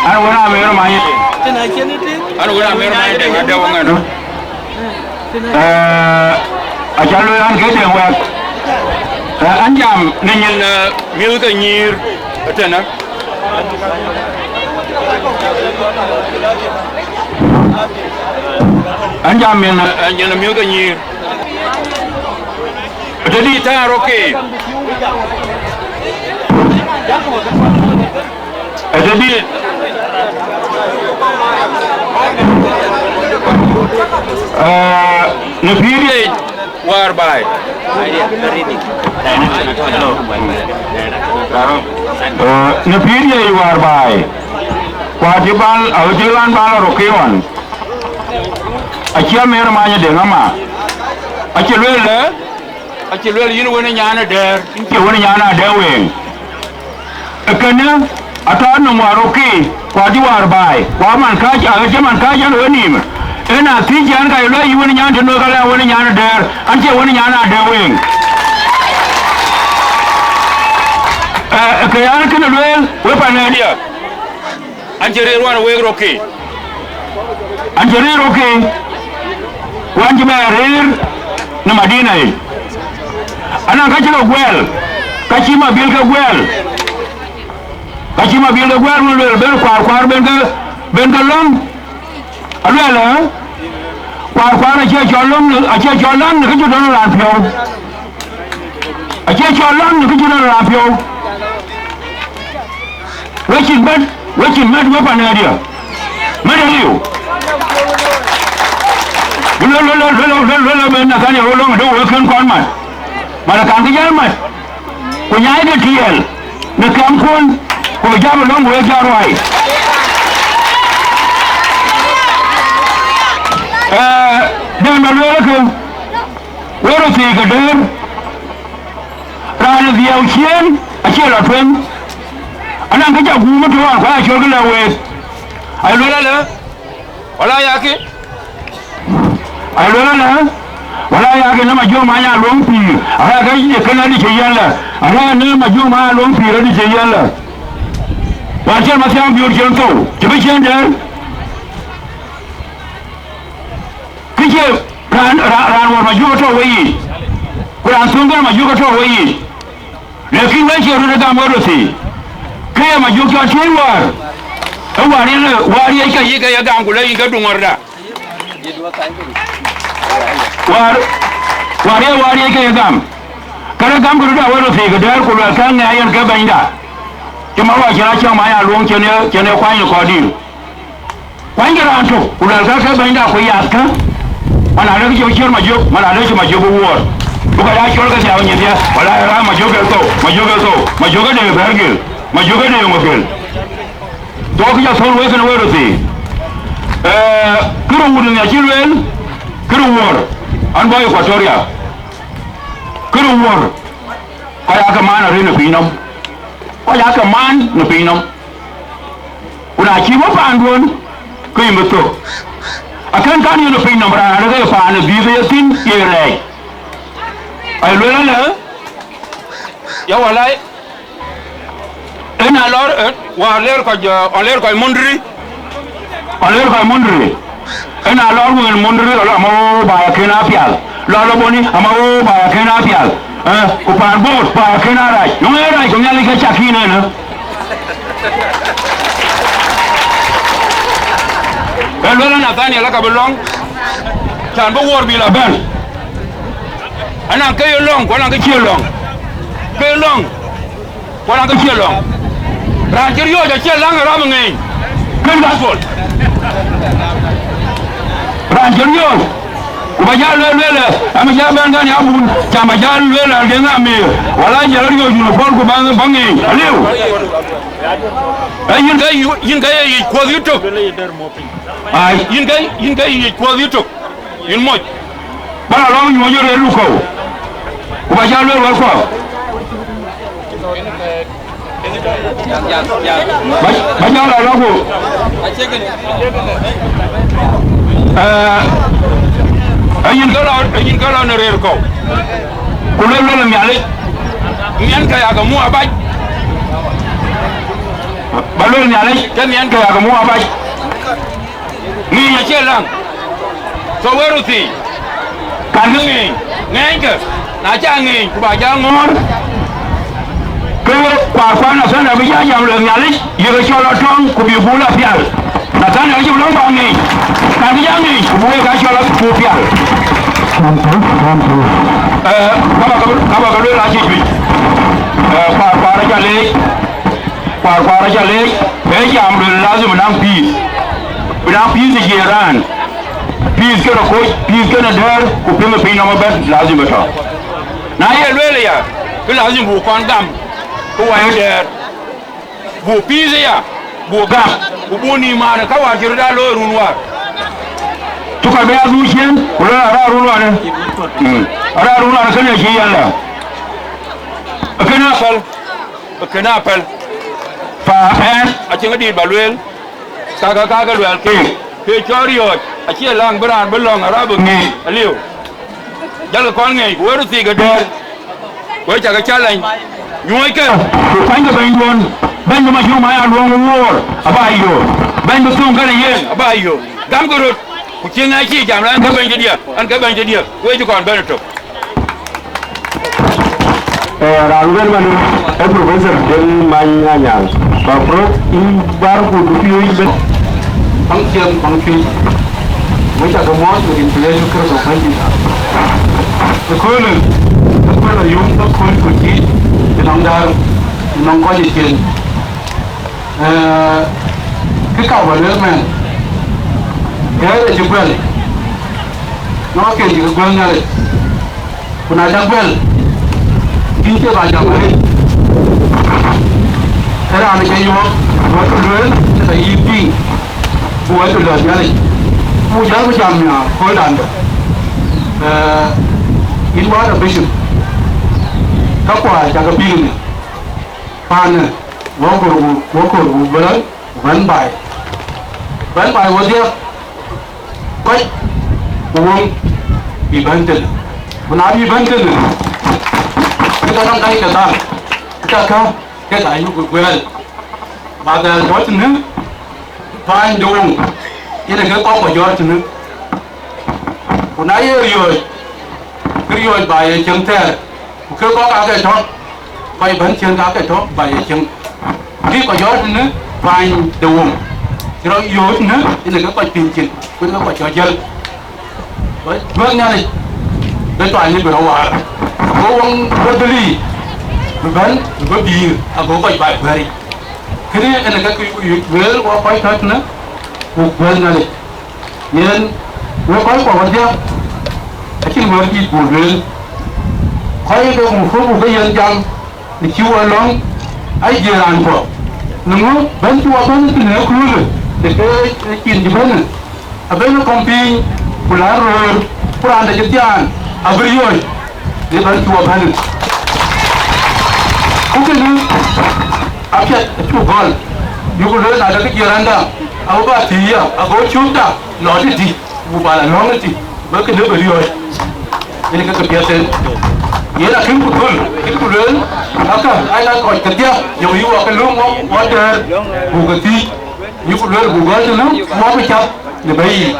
An wën a mɛɛr many ë Deŋ. An wën a mɛɛr many ë Deŋ, an dɛ wä ŋɛn. Ee, aca lueel an, ke Deŋ wɛ̈ɛ̈k. Ee, an jam në nyin, ee, mïth ke nyïïr ëtënë. An jam nyin, ee, nyin mïth ke nyïïr. Ëtëdï tɛ̈ɛ̈n rɔt ke. Ëtëdï, ee, në pïïr yic wäär baai. Ee, në pïïr yic wäär baai. Ku acï bal, acï ɣän bal rɔt ke ɣɔn. Acï amɛɛr many ë Deŋ ama. Acï lueel, ee? Acï lueel yïn wën ë nyan adɛɛr, yïn cie wën ë nyan adɛɛr weŋ. Ee kënë atɔ̈ nɔm wäär rɔt ke, ku adï wäär baai, ku aman kääc, aɣet cï man kääc ɛn ë wenïïm. Yen a thiëc an, ka ye luɔi yï wën ë nyan tënou, ka lɛ wën ë nyan adɛɛr, an cie wën ë nyan adɛɛr weŋ. Ee, ke an, kënë lueel, we panɛɛrdiɛ̈. An cï rëër wan week rɔt ke. An cï rëër rɔt ke, ku an cï bɛ rëër në Madina yic. Anaŋ ka cï ke guɛɛl, ka cï Mabil ke guɛɛl. Ka cï Mabil ke guɛɛl, wun lueel ben kuaar kuaar ben ke, ben ke lɔ̈ŋ. Aluɛɛl, ee? Kuaar kuaar acie cɔl lɔ̈ŋ, acie cɔl lɔ̈ŋ në kë cï dɔ̈n raan piɔ̈u. Acie cɔl lɔ̈ŋ në kë cï dɔ̈n raan piɔ̈u. Wecin bɛ̈n, wecin mɛt we panɛɛrdiɛ̈. Mɛt aliu. Luel, luel, luel, luel, luel, luel, luel, Nathaniel Olɔŋ, do wek kën kɔn mat. Mat kan kë jäl mat. Ku nyaai de tiɛɛl në kɛmkun, ku bï jam ë lɔ̈ŋ wek jɔ ruai. Ee, dɛn ba lueel kë, wek röt thiëëc ke dëër, raan ë dhiau ciëën acie lɔ tueŋ, anɔŋ kë ca guum ë tuɔɔn, ku aya cɔl kë lɛ̈k week. Aye lueel alë, wala yakï? Aye lueel alë, wala yakï në Majök Many Aluɔŋ pïïr, arɛɛk ke kënë adï cï yɛn lɛ, arɛɛk në Majök Many Aluɔŋ pïïr adï cï yɛn lɛ. Wään cïn Mathiaŋ Biöör cïn thou, cï bï ciën dɛɛr. Kë cie raan, raan, raan wär Majök atɔ̈ weyiic, ku raan thöŋ kën Majök atɔ̈ weyiic. Lakin wek cie röt ë gam wek röt thii, ke ye Majök cɔl tiëëc wäär, ë wäär yen, wäär riëc ke yïk ke ye gam, ku lɔ yïn ke du ŋɔ̈rda. Wäär, wäär ye wäär riëc ke ye gam, ke rɔt gam ke röt a wek röt thii, ke dɛɛr ku luɛl ke ŋɛɛc yen ke bɛ̈nyda. Cï ma wä cïn acäŋ ma ya luöŋ cïn ye, cïn ye kuany në kɔɔr dïïr. Kuanykï raan tök, ku luɛlkë ke bɛ̈nyda ku yathkë, man adë cï ciër Majök, man adë cï Majök ë wuɔɔr. Bï kɔc aa cɔl ke dhiau nyin dhië, wala raan Majök ë thou, Majök ë thou, Majök ë dee bɛ̈ɛ̈r gël, Majök ë dee ŋö gël. Thou kë ca thöl wek kënë wek röt thii. Ee, kërë wut ë ŋiɛc cï lueel, kërë wuɔ̈r, an bɔ̈ Equatoria. Kërë wuɔ̈r, kɔc aake maan arëët në piny nɔm. Kɔc aake maan në piny nɔm. Ku na cï bɔ̈ paanduön, ke yïn bï thök. Akën kan yen ë piny nɔm raan arëk ë paan ë bïïth ë ye thïn ye rɛɛc. Aye lueel alë, ya walai, ëna lɔr, ë, wäär ler kɔc, ë, ɣɔn ler kɔc Mondri. Ɣɔn ler kɔc Mondri. Ëna lɔr wëën Mondri, lɔ ama woo ba ya kën apial. Lɔ lɔ boni, ama woo ba ya kën apial. Ë, ku paan Bor ba ya kën arac. Yöŋ ee rac, ku Nhialic ke cak yïn ënë. Ë luel Nathaniel aka bï lɔ̈ŋ, can bï wuɔɔr bï la bɛ̈n. Anaŋ ke ye lɔ̈ŋ, ku anaŋ ke cie lɔ̈ŋ. Ke ye lɔ̈ŋ, ku anaŋ ke cie lɔ̈ŋ. Raan cï riɔ̈ɔ̈c acie läŋ ë rɔm ë ŋeeny. Kën gospel. Raan cï riɔ̈ɔ̈c. Ku ba jal lueel, lueel, ë, am jal bɛ̈n gäny abun, cam ba jal lueel, ë, deŋ amir, wala jal riɔ̈ɔ̈c uniform ku ba, ba ŋeeny, aliu. Ë, yïn ke, yïn ke ye yic kuɔth yï tök. Ai. Yïn ke, yïn ke ye yic kuɔth yï tök. Yïn moc. Ba la lɔŋ nyuɔɔc ë rëër lukɔ̈u. Ku ba jal lueel wɛ̈lkuɔ. Ba, ba jal la lɔ ku. Ë, ë yïn ke lɔ, ë yïn ke lɔ në rëër kɔ̈u. Ku luel luel Nhialic. Miɛnkë ya ke muk abac. Ba luel Nhialic, ke miɛnkë ya ke muk abac. Ŋic acie läŋ. Thou wek röt thii. Kan kë ŋeeny, ŋeeny kë. Na ca ŋeeny, ku ba jal ŋɔ̈ɔ̈r. Ke kuaar kuan Nathaniel abï jal jam luel Nhialic, yek cɔl atɔ̈ŋ, ku bï bul apial. Nathaniel acï lɔ̈ŋ ba ŋeeny. Kan kë jal ŋeeny, ku bï wek aa cɔl abï pial. Ë, ka ba ke, ka ba ke lueel acï juëc. Ë, kuaar kuaar aca leec. Kuaar kuaar aca leec, bɛ jam luel lazim bï naŋ peace. Bï naŋ peace ë jiëër raan. Peace kënë koc, peace kënë dɛ̈ɛ̈r, ku piŋ ë piny nɔm ëbɛ̈n lazim bï tɔ̈. Na ye lueel aya, ke lazim buk kɔn gam, ke wai dɛ̈ɛ̈r. Buk peace aya, buk gam, ku buk nïïm maan ë ka wäär cï röt aa looi run wäär. Cï kɔc bɛ ya dhuk ciëën, ku lɔ raan run wäär. Mm. Raan run wäär kënë acï yɛn lɛ. Kënë apɛl. Kënë apɛl. Pa ɛn. Acïn këdït ba lueel, kakë, kakë luɛɛl keek. Ke cɔl riɔ̈ɔ̈c, acie läŋ bï raan bï lɔ̈ŋ arap ë ŋeeny aliu. Jalkï kɔn ŋeeny, ku wek röt thii ke dɛ̈ɛ̈r. Wek cakë challenge. Nyuɔ̈ɔ̈ckë. Ku kuanykë bɛ̈nyduön, bɛ̈ny bï Majök Many Aluɔŋ wuɔɔr, aba yök. Bɛ̈ny bï thöŋ kënë yen, aba yök. Gamkï röt. Ku cïn ŋa cï jam raan ke bɛ̈ny cï diɛk, an ke bɛ̈ny cï diɛk, wek cï kɔn bɛ̈n ëtök. Eh, raan bɛ̈n man, eh, Professor Deng Many Anyang. Ba Prof in bar ku du piööc bɛ̈n. Baŋ ciɛɛŋ, baŋ cuëc. Wek cakë muɔɔc, wek in pleasure kërë bä bɛ̈ny. Ëköölë, ëköölë yom, ëkööl ku cï, ënɔŋ däär, ënɔŋ kɔc ë ciëën. Eh, kë ka bä lueel mɛn, gɛ̈ɛ̈r acï guɛl, Nɔɔk ken cï ke guɛl Nhialic, ku na cä guɛl, kïn cie ba jam arëët. Ee raan ë cä yɔ̈ɔ̈k, wɛ̈t bï lueel, ë ka yï piŋ, ku wɛ̈t bï lɔ̈ɔ̈th Nhialic. Ku jäl bï jam nya kööldandë. Ee, yïn wäär ë bishop, ka kuaar cä ke piŋ ënë. Paanë, wɔ kor ku, wɔ kor ku bï rɔt, ku bɛ̈n baai. Bɛ̈n baai wodhie, kɔc ku wöŋ bï bɛ̈n tënë. Ku na bï bɛ̈n tënë, ke ka nɔŋ ka ye ke dhal, ke ka, ke ka ayuk guɛɛl. Ba dhɛl tɔ̈ tënë, bäny de wöŋ, yen ë ke kɔc kɔc jɔt tënë. Ku na ye riɔ̈ɔ̈c, ke riɔ̈ɔ̈c ba ye cieŋ thɛɛr, ku ke kɔc aake tɔ̈, kɔc bɛ̈n cieŋ ke aake tɔ̈ ba ye cieŋ. Bï kɔc jɔt tënë bäny de wöŋ, cï rɔt yööc tënë, yen ë ke kɔc piŋ cin, ku yen ke kɔc cɔl jäl. Wek Nhialic, bï tuany bï rɔt waar, ago wöŋ rɔt dhil yic, bï bɛ̈n, bï bï bïïr, ago kɔc ba kuɛ̈ɛ̈r yic. Kënë yen ë ke kë lueel wɔ kɔc tɔ̈ tënë, ku guɛ̈l Nhialic. Yen, wek kɔc kuɔ wodhie, acïn wɛ̈t dït buk lueel. Kɔc ke muk buk ke yen jam, në cï wɔ lɔ̈ŋ, aye jiëë raan kuɔ. Në ŋö bɛ̈n cï wɔ bɛ̈n tënë ë köölë, të ke cin cï bɛ̈n, abɛ̈n ë kɔm piny, ku laar röör, ku raan dɛ cï thiaan, abï riɔ̈ɔ̈c, në bɛ̈n cï wɔ bɛ̈n. Ku kënë, apiɛth acuk gɔl, yuku lueel na dɛ ke jiëë raan dä, abï ba thiëëc ya, ago cökda lɔ tëtï, ku ba la lɔ̈ŋ tëtï, bï kënë bï riɔ̈ɔ̈c. Yen ke ke piɛth en. Yen akïm ku thöl, akïm ku lueel, aka, ai ka kɔc kedhie, yök yï wɔ ke löŋ wɔ, wɔ dɛ̈ɛ̈r, buk ke thiëc, yï ku lueel buk gɔl tënë, wɔ bï cath në bɛ̈i yiic,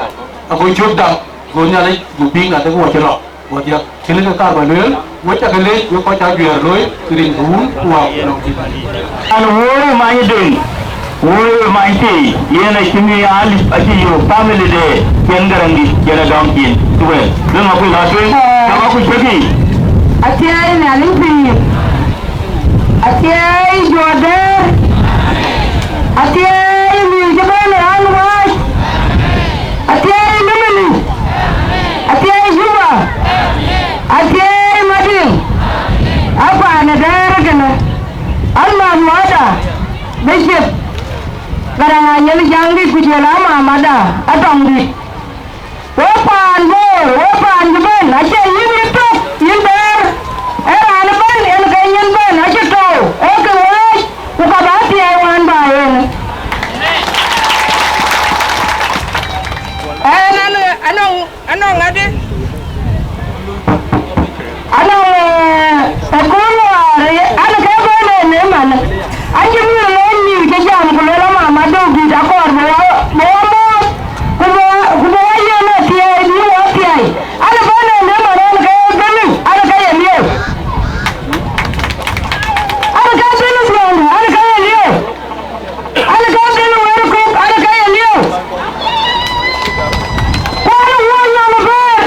ago cökda, go Nhialic, go piŋ adek wɔ cï lɔ, wɔ diäk. Kënë ke kaar ba lueel, wek ca ke leec, wek kɔc ca juɛɛr looi, rin ke wun, ku wä, ku nɔm. An, woi many döŋ, woi many tei, yen acï mi alip acï yök family de, cien Garaŋdït, cien Adɔŋ cin, tuwel. Döŋ akuc lɔ tueŋ, döŋ akuc cökï. Athiɛɛi Nhialic pïïr, athiɛɛi Juɔ̈ɔ̈r dɛ̈ɛ̈r, athiɛɛi mïth cï bɛ̈n raan wääc, athiɛɛi Nimili, athiɛɛi Juba, athiɛɛi Madiŋ, apaan ë dɛ̈ɛ̈r kënë, an, mama da, Bishop Garaŋ Anyel Jaŋdït ku jɔl a mama da Adɔŋdït. Wek paan Bor, wek paan cï bɛ̈n, acie yïn yï tök, yïn dɛ̈ɛ̈r, ee raan ëbɛ̈n, yen ke yïn bɛ̈n, acï tɔ̈u, ee ke ɣɔɔc, ku ka bä thiɛɛi wään bä yen. Ɛn, an, anɔŋ, anɔŋ ŋadï? Anɔŋ, eh, ëkööl wäär, an, ke bɛ̈n en ëmën, acï mïth lɔ mïth cï jam, ku luel, amama Dökdït akɔɔr bï wɔ, bï wɔ mɔ̈ɔ̈th, ku bï wɔ, ku bï wɔ yen athiɛɛi, bï wɔ thiɛɛi. An, bɛ̈n en ëmën, an, ke bɛ̈n, an, ke ye lieu. An, ke bɛ̈n dhuɔ̈n, an, ke ye lieu. An, ke bɛ̈n wɛ̈ɛ̈r kök, an, ke ye lieu. Ku an, wuɔ̈c nɔm ëbɛ̈ɛ̈r.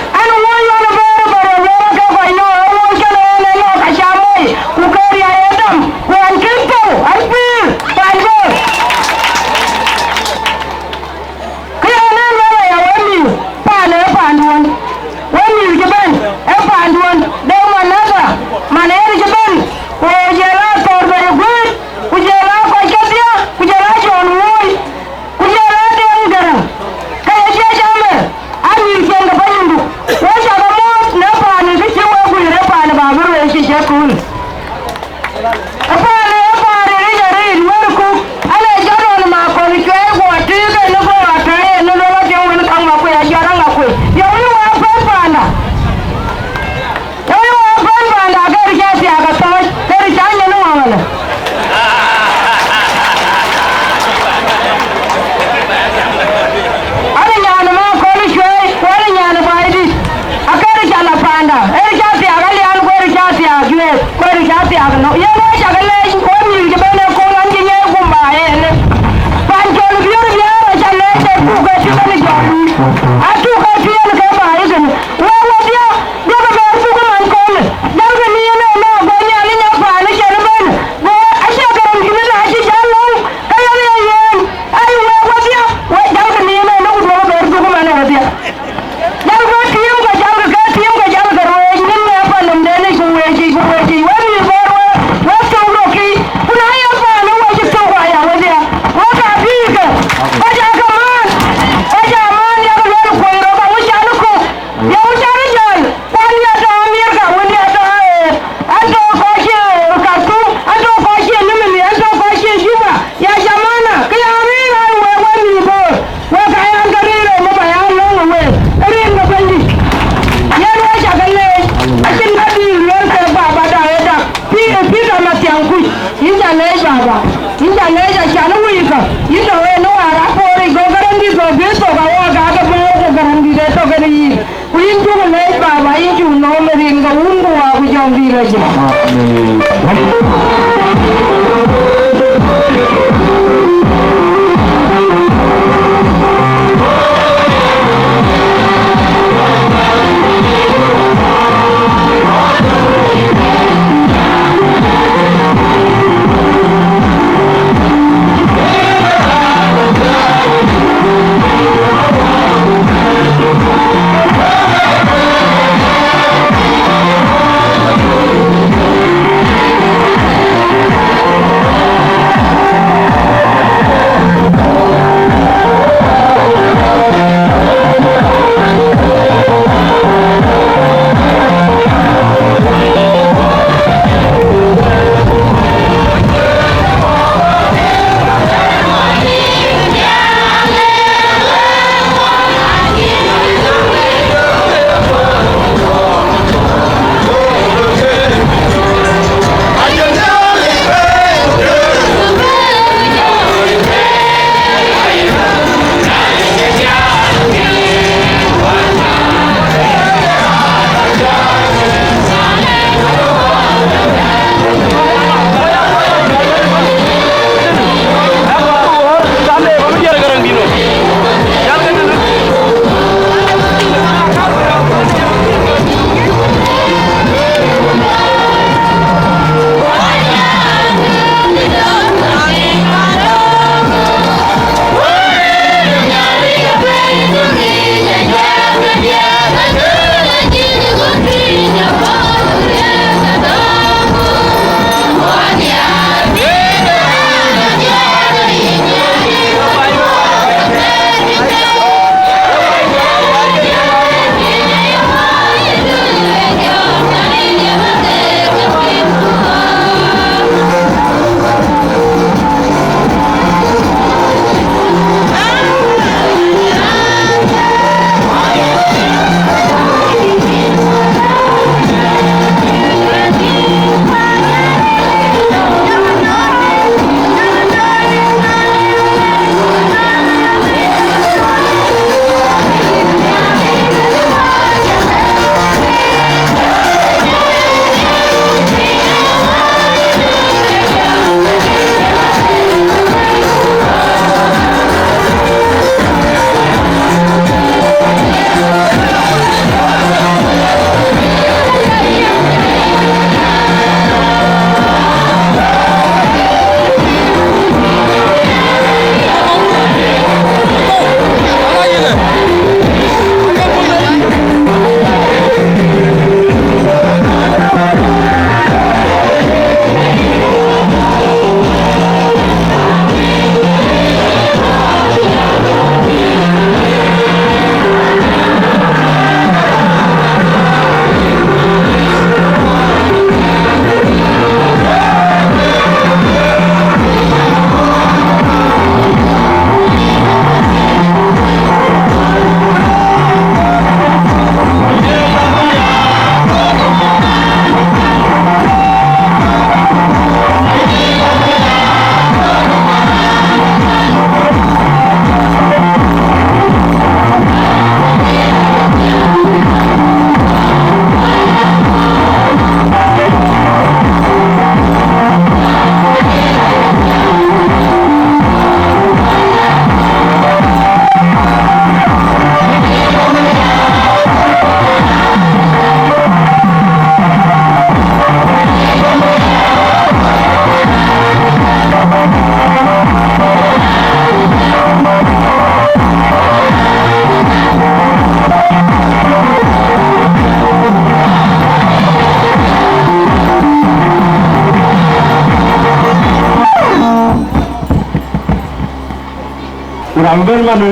Ku raan bɛ̈n manë,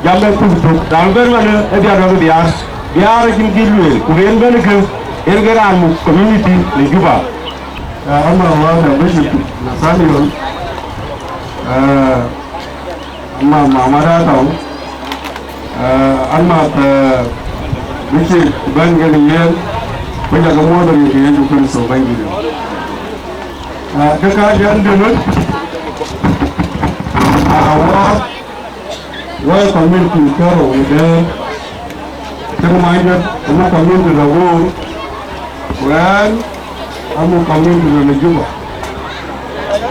jam bɛ thuk thuk, raan bɛ̈n manë, ë biar bɛ biar. Biar acïn kë lueel, ku yen bɛ̈n kë, yen ke raan muk community në Juba. Eh, ama wada Bishop Nathaniel, eh, ama mama da tau, eh, ama, eh, Bishop bɛ̈n ke yen, ku jɔ ke muɔ̈ɔ̈th rin ke Yecu Kërtho Bɛ̈nydït. Ah, ke ka jɛn dënë, ah, wɔ, wɔ community kärou në dɛ̈ɛ̈r, ke many dɛ̈t, amu community rɔt woor, ku ɣɛn, amu community rɔt në Juba.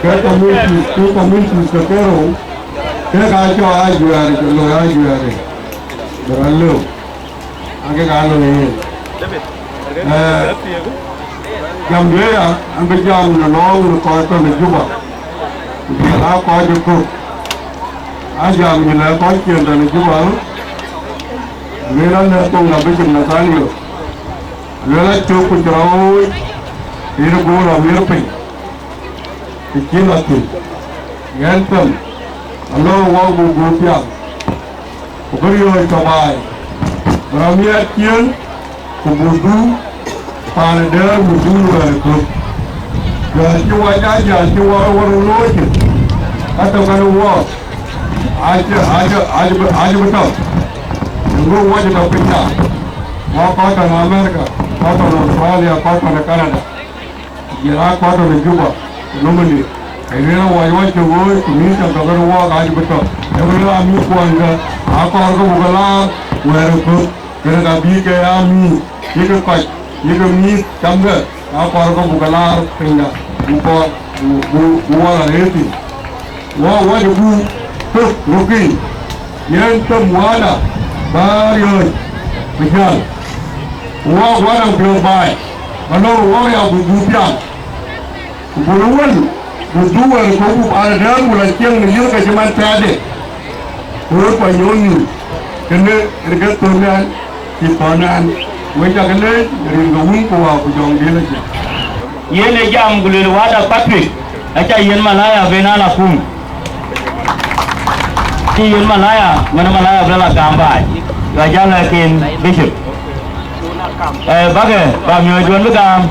Ke community, ke community ke kärou, ke ka cɔl ajuɛɛr, cï looi ajuɛɛr, bï rɔt lëu. Ake ka lɔ yen. Eh, jam diɛ̈ ya, an bï jam në lɔ̈ɔ̈ŋ në kɔc tɔ̈ në Juba. Ku jɔl aa kɔc ë kök. Aa jam yï lɛ̈k kɔc ciëën tɔ̈ në Juba. Lueel an lɛ̈k thoŋda Bishop Nathaniel. Lueel acök ku cï rɔt ɣooc, yen ë guur amiër piny. Të cï lɔ thïn, yen them, alɔ̈ŋ wɔ buk guur piath, ku bï riɔ̈ɔ̈c tɔ baai, bï rɔt miɛt ciëën, ku buk dhuk paan ë dɛ̈ɛ̈r, buk dhuk wɛ̈ɛ̈r ë kök. Jäl cï wɔ, jäl, jäl cï wɔ rɔt looi cï, ka tök kɛn wɔɔk, acï, acï, acï bï, acï bï tɔ. Ëŋö wɔ cï tɔ piny da, wɔ kɔc tɔ̈ në America, kɔc tɔ̈ në Australia, kɔc tɔ̈ në Canada. Jɔl aa kɔc tɔ̈ në Juba, ku nomëndï, ee lueel awɔc wɔ cï ɣööc, ku mïïth cam tɔ̈ kën wɔɔk aa cï bï tɔ̈. Ee lueel aa mïth kuɔnykë, aa kɔɔr ke buk ke laar wɛ̈ɛ̈r ë kök, kën ka bï ke aa mïïth, yïkï kɔc, yïkï mïïth camkë, aa kɔɔr ke buk ke laar pinyda, buk kɔɔr, buk, buk, buk wɔ la rëër thïn. Wɔ, wɔ cï guur tök röt piny, yen them wada bä riɔ̈ɔ̈c bï jäl. Wɔ, wada piɔ̈ɔ̈th baai, anɔŋ wɔ ya buk guur piath. Ku buk wël, buk dhuk wɛ̈ɛ̈r ë kök, buk paan ë dɛ̈ɛ̈r, buk la cieŋ në yïth ke cï man tɛ̈ɛ̈tde. Ku röt kua nyuɔɔth nhïïm, kënë ë ke thöl nɛn, cï thɔ̈n nɛn. Wek cä ke leec, rin ke Wun ku Wä ku Jɔŋdït Lajik. Yen ë jam ku lueel, wada Patrick, aca yiɛ̈n malaya ben ala kum. Cï yiɛ̈n malaya, man malaya bï la gam baai. Yua jal ë ken bishop. Eh, bäkë, bä miɔɔc duɔ̈n bï gam.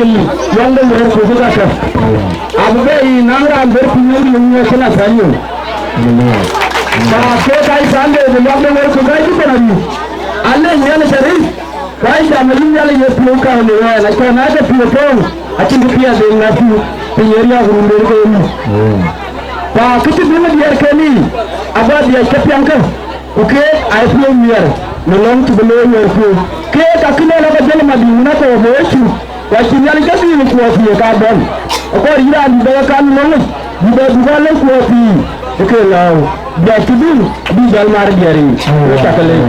Luaŋ de wëër ku bï ka tɔ̈. Abï bɛ yï naŋ raan bɛ̈n piny ë riëëu ŋiɛc cïn Nathaniel. Ka ke kac Sunday bï luaŋ de wëër ku bɛ̈n cï bɛ̈n ayï. Alec Nhialic arëët, ku acam ayï Nhialic ye piɔ̈u kaŋ në ɣɛn, acɔn na ke piɔ̈u tɔ̈u, acïn kë piɛth en ŋäth piny, piny ë riääk run den ke yï. Ku kë cï bï diɛɛr kën yiic, abä dhiɛc ke piɛŋkë. Ku keek aa piɔ̈u miɛt në lɔ̈ŋ cï bï looi wëërku. Keek akï lɔ lɔ ke jël madïŋ wën akɔɔr bï ɣööc cuk, ku acï Nhialic ke dhil kuɔɔth thiëëk aa bɛ̈n. Akɔɔr yïn raan bï bɛ ke kan lɔ̈ŋic, bï bɛ buk alëu kuɔɔth thiëëk ë ke lääu. Biac cï dhil bï jäl mar diɛɛr yiic. Wek cä ke leec.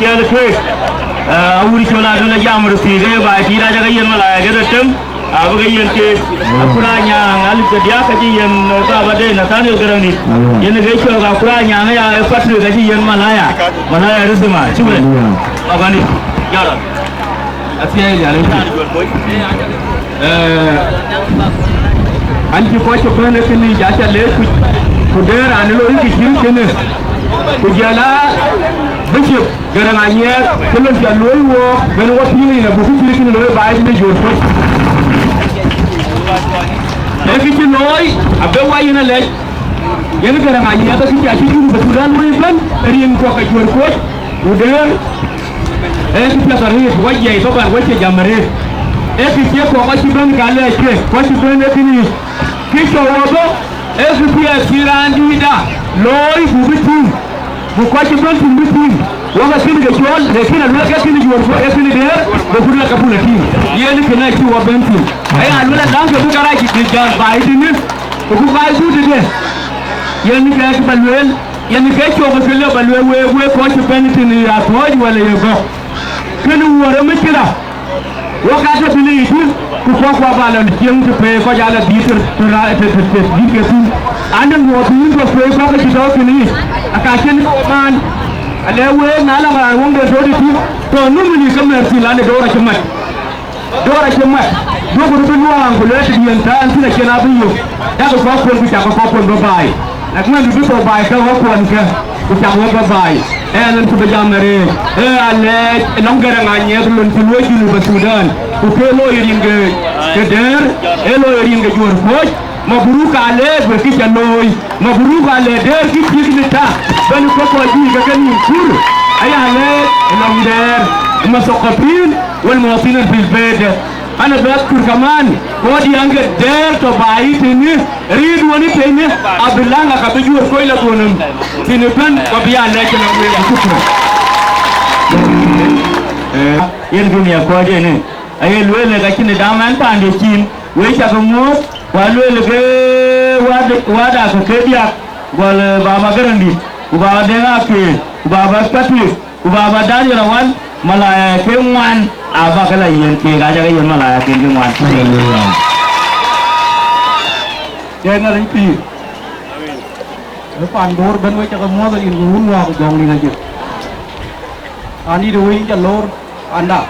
Yɛn keek, eh, awur col adun ajam röt thii ke baai tiit aca ke yen malaya ke röt tem, abï ke yen keek. Akura nyaŋ alip ke diäk ka cï yen, eh, ka ba de Nathaniel Garaŋdït. Yen ke cɔk akura nyaŋ ya, eh, Patrick ka cï yen malaya. Malaya risima, cï wën. Abani, jara. Athiɛɛi Nhialic. Eh, an cï kɔc cï bɛ̈n ë kënë, aca leec ku, ku dɛ̈ɛ̈r raan ë loi kë cït kënë, ku jɔl a Bishop Garaŋ Anyiɛɛk, kë lon ca luɔ̈i wook, bɛ̈n wɔ piŋ yen abuk kë cït kënë looi baai në Juɔ̈r Kuɔc. Ee kë cï looi, abë wa yen alɛc, yen Garaŋ Anyiɛɛk, kë cï acï Junub Thudan looi ëbɛ̈n, rin kɔ̈k ke Juɔ̈r Kuɔc, ku dɛ̈ɛ̈r, ee kë piɛth arëët, wɔ jiɛc bä bän wɔ cie jam arëët. Ee kë cie kɔ̈k acï bɛ̈n ka lɛc ke, ku acï bɛ̈n ee kënë yic. Kë cɔk wɔ bɔ̈, ee kë piɛth cï raan dïïtda looi, buk bï tïŋ, buk kɔc cï bɛ̈n tïŋ bï tïŋ, wɔ ke kënë ke cɔɔl, lakin aluel ke kënë Juɔ̈r Kuɔc, ee kënë dɛ̈ɛ̈r, buk ku luel ke pul atïŋ. Yen kënë acï wɔ bɛ̈n tïŋ. Aya luel alaŋ ke bï karac cï jäl baai tënë, ku bï baai gut tëde. Yen kë bä lueel, yen ke cɔk ke lë bä lueel week, wek kɔc cï bɛ̈n tënë ya thuɔɔc wala ye gɔ̈k. Kënë wuɔ̈r ë mïthkëda, wok aa tɔ bï lëi tïŋ, ku kɔ̈k kua bä lɔ cieŋ të pei kɔc aa lɔ dhil të, të ra-, të, të, të dhil ke thïn. An, de ŋuɔɔth yïn tɔ pei kɔ̈k ke cï tɔ kënë yic, aka cïn maan, alɛ week na lɔ raan wöŋde tɔ dï tïŋ, tɔ nu mïni ke mɛ̈r thïn, an, de door acï mat. Door acï mat, duökï röt bï luɔɔŋ, ku luɛɛl tëdiɛn tɛ̈ɛ̈n thïn acïn abï yök, yak kɔ̈k kuön, ku cak kɔ̈k kuön bï baai. Nak man bï thou baai ke wek kuɔnkë, ku cak wek bï baai. Ɛn, ɛn cï bï jam arëët, ee alɛɛc ë lɔŋ Garaŋ Anyiɛɛk lon cï luɔi Junub Thudan, ku ke looi rin ke, ke dɛ̈ɛ̈r, ee looi rin ke Juɔ̈r Kuɔc. Mabruk alɛɛc wek kë ca looi, mabruk alɛɛc dɛ̈ɛ̈r kë cïk në tak, bɛ̈n kɔ̈k kɔc juëc ke ke nïïm kur. Aya alɛɛc ë lɔŋ dɛ̈ɛ̈r, ë mathakapin, wal muwatinin fil bed. Ana bɛ kur kaman, kɔc diäŋ ke dɛ̈ɛ̈r tɔ baai tënë, riit wën tënë, abï läŋ aka bï Juɔ̈r Kuɔc lɔ dhuɔ̈n nɔm. Tënë bɛ̈n, ku abï ya lɛc ë lɔŋ wek, shukran. Eh, yen dunia kɔc ënë, aye lueel ka cïn dam ɛn paande cin. Wek cak muɔ̈ɔ̈th, ku aluel ke wad-, wada ke ke diäk, gɔl, eh, baba Garaŋdït, ku baba Deŋ Akeer, ku baba Patrick, ku baba Daniel Awan, malaya ke ŋuan, aba ke la yiɛ̈n keek, aca ke yiɛ̈n malaya ken ke ŋuan. Haleluya. Jai Nhialic pïïr. Ë pan Bor bɛ̈n wek cak muɔ̈ɔ̈th rin ku wun wäär ku jɔŋdït ajëk. An, dït ë wec ca loor, anda.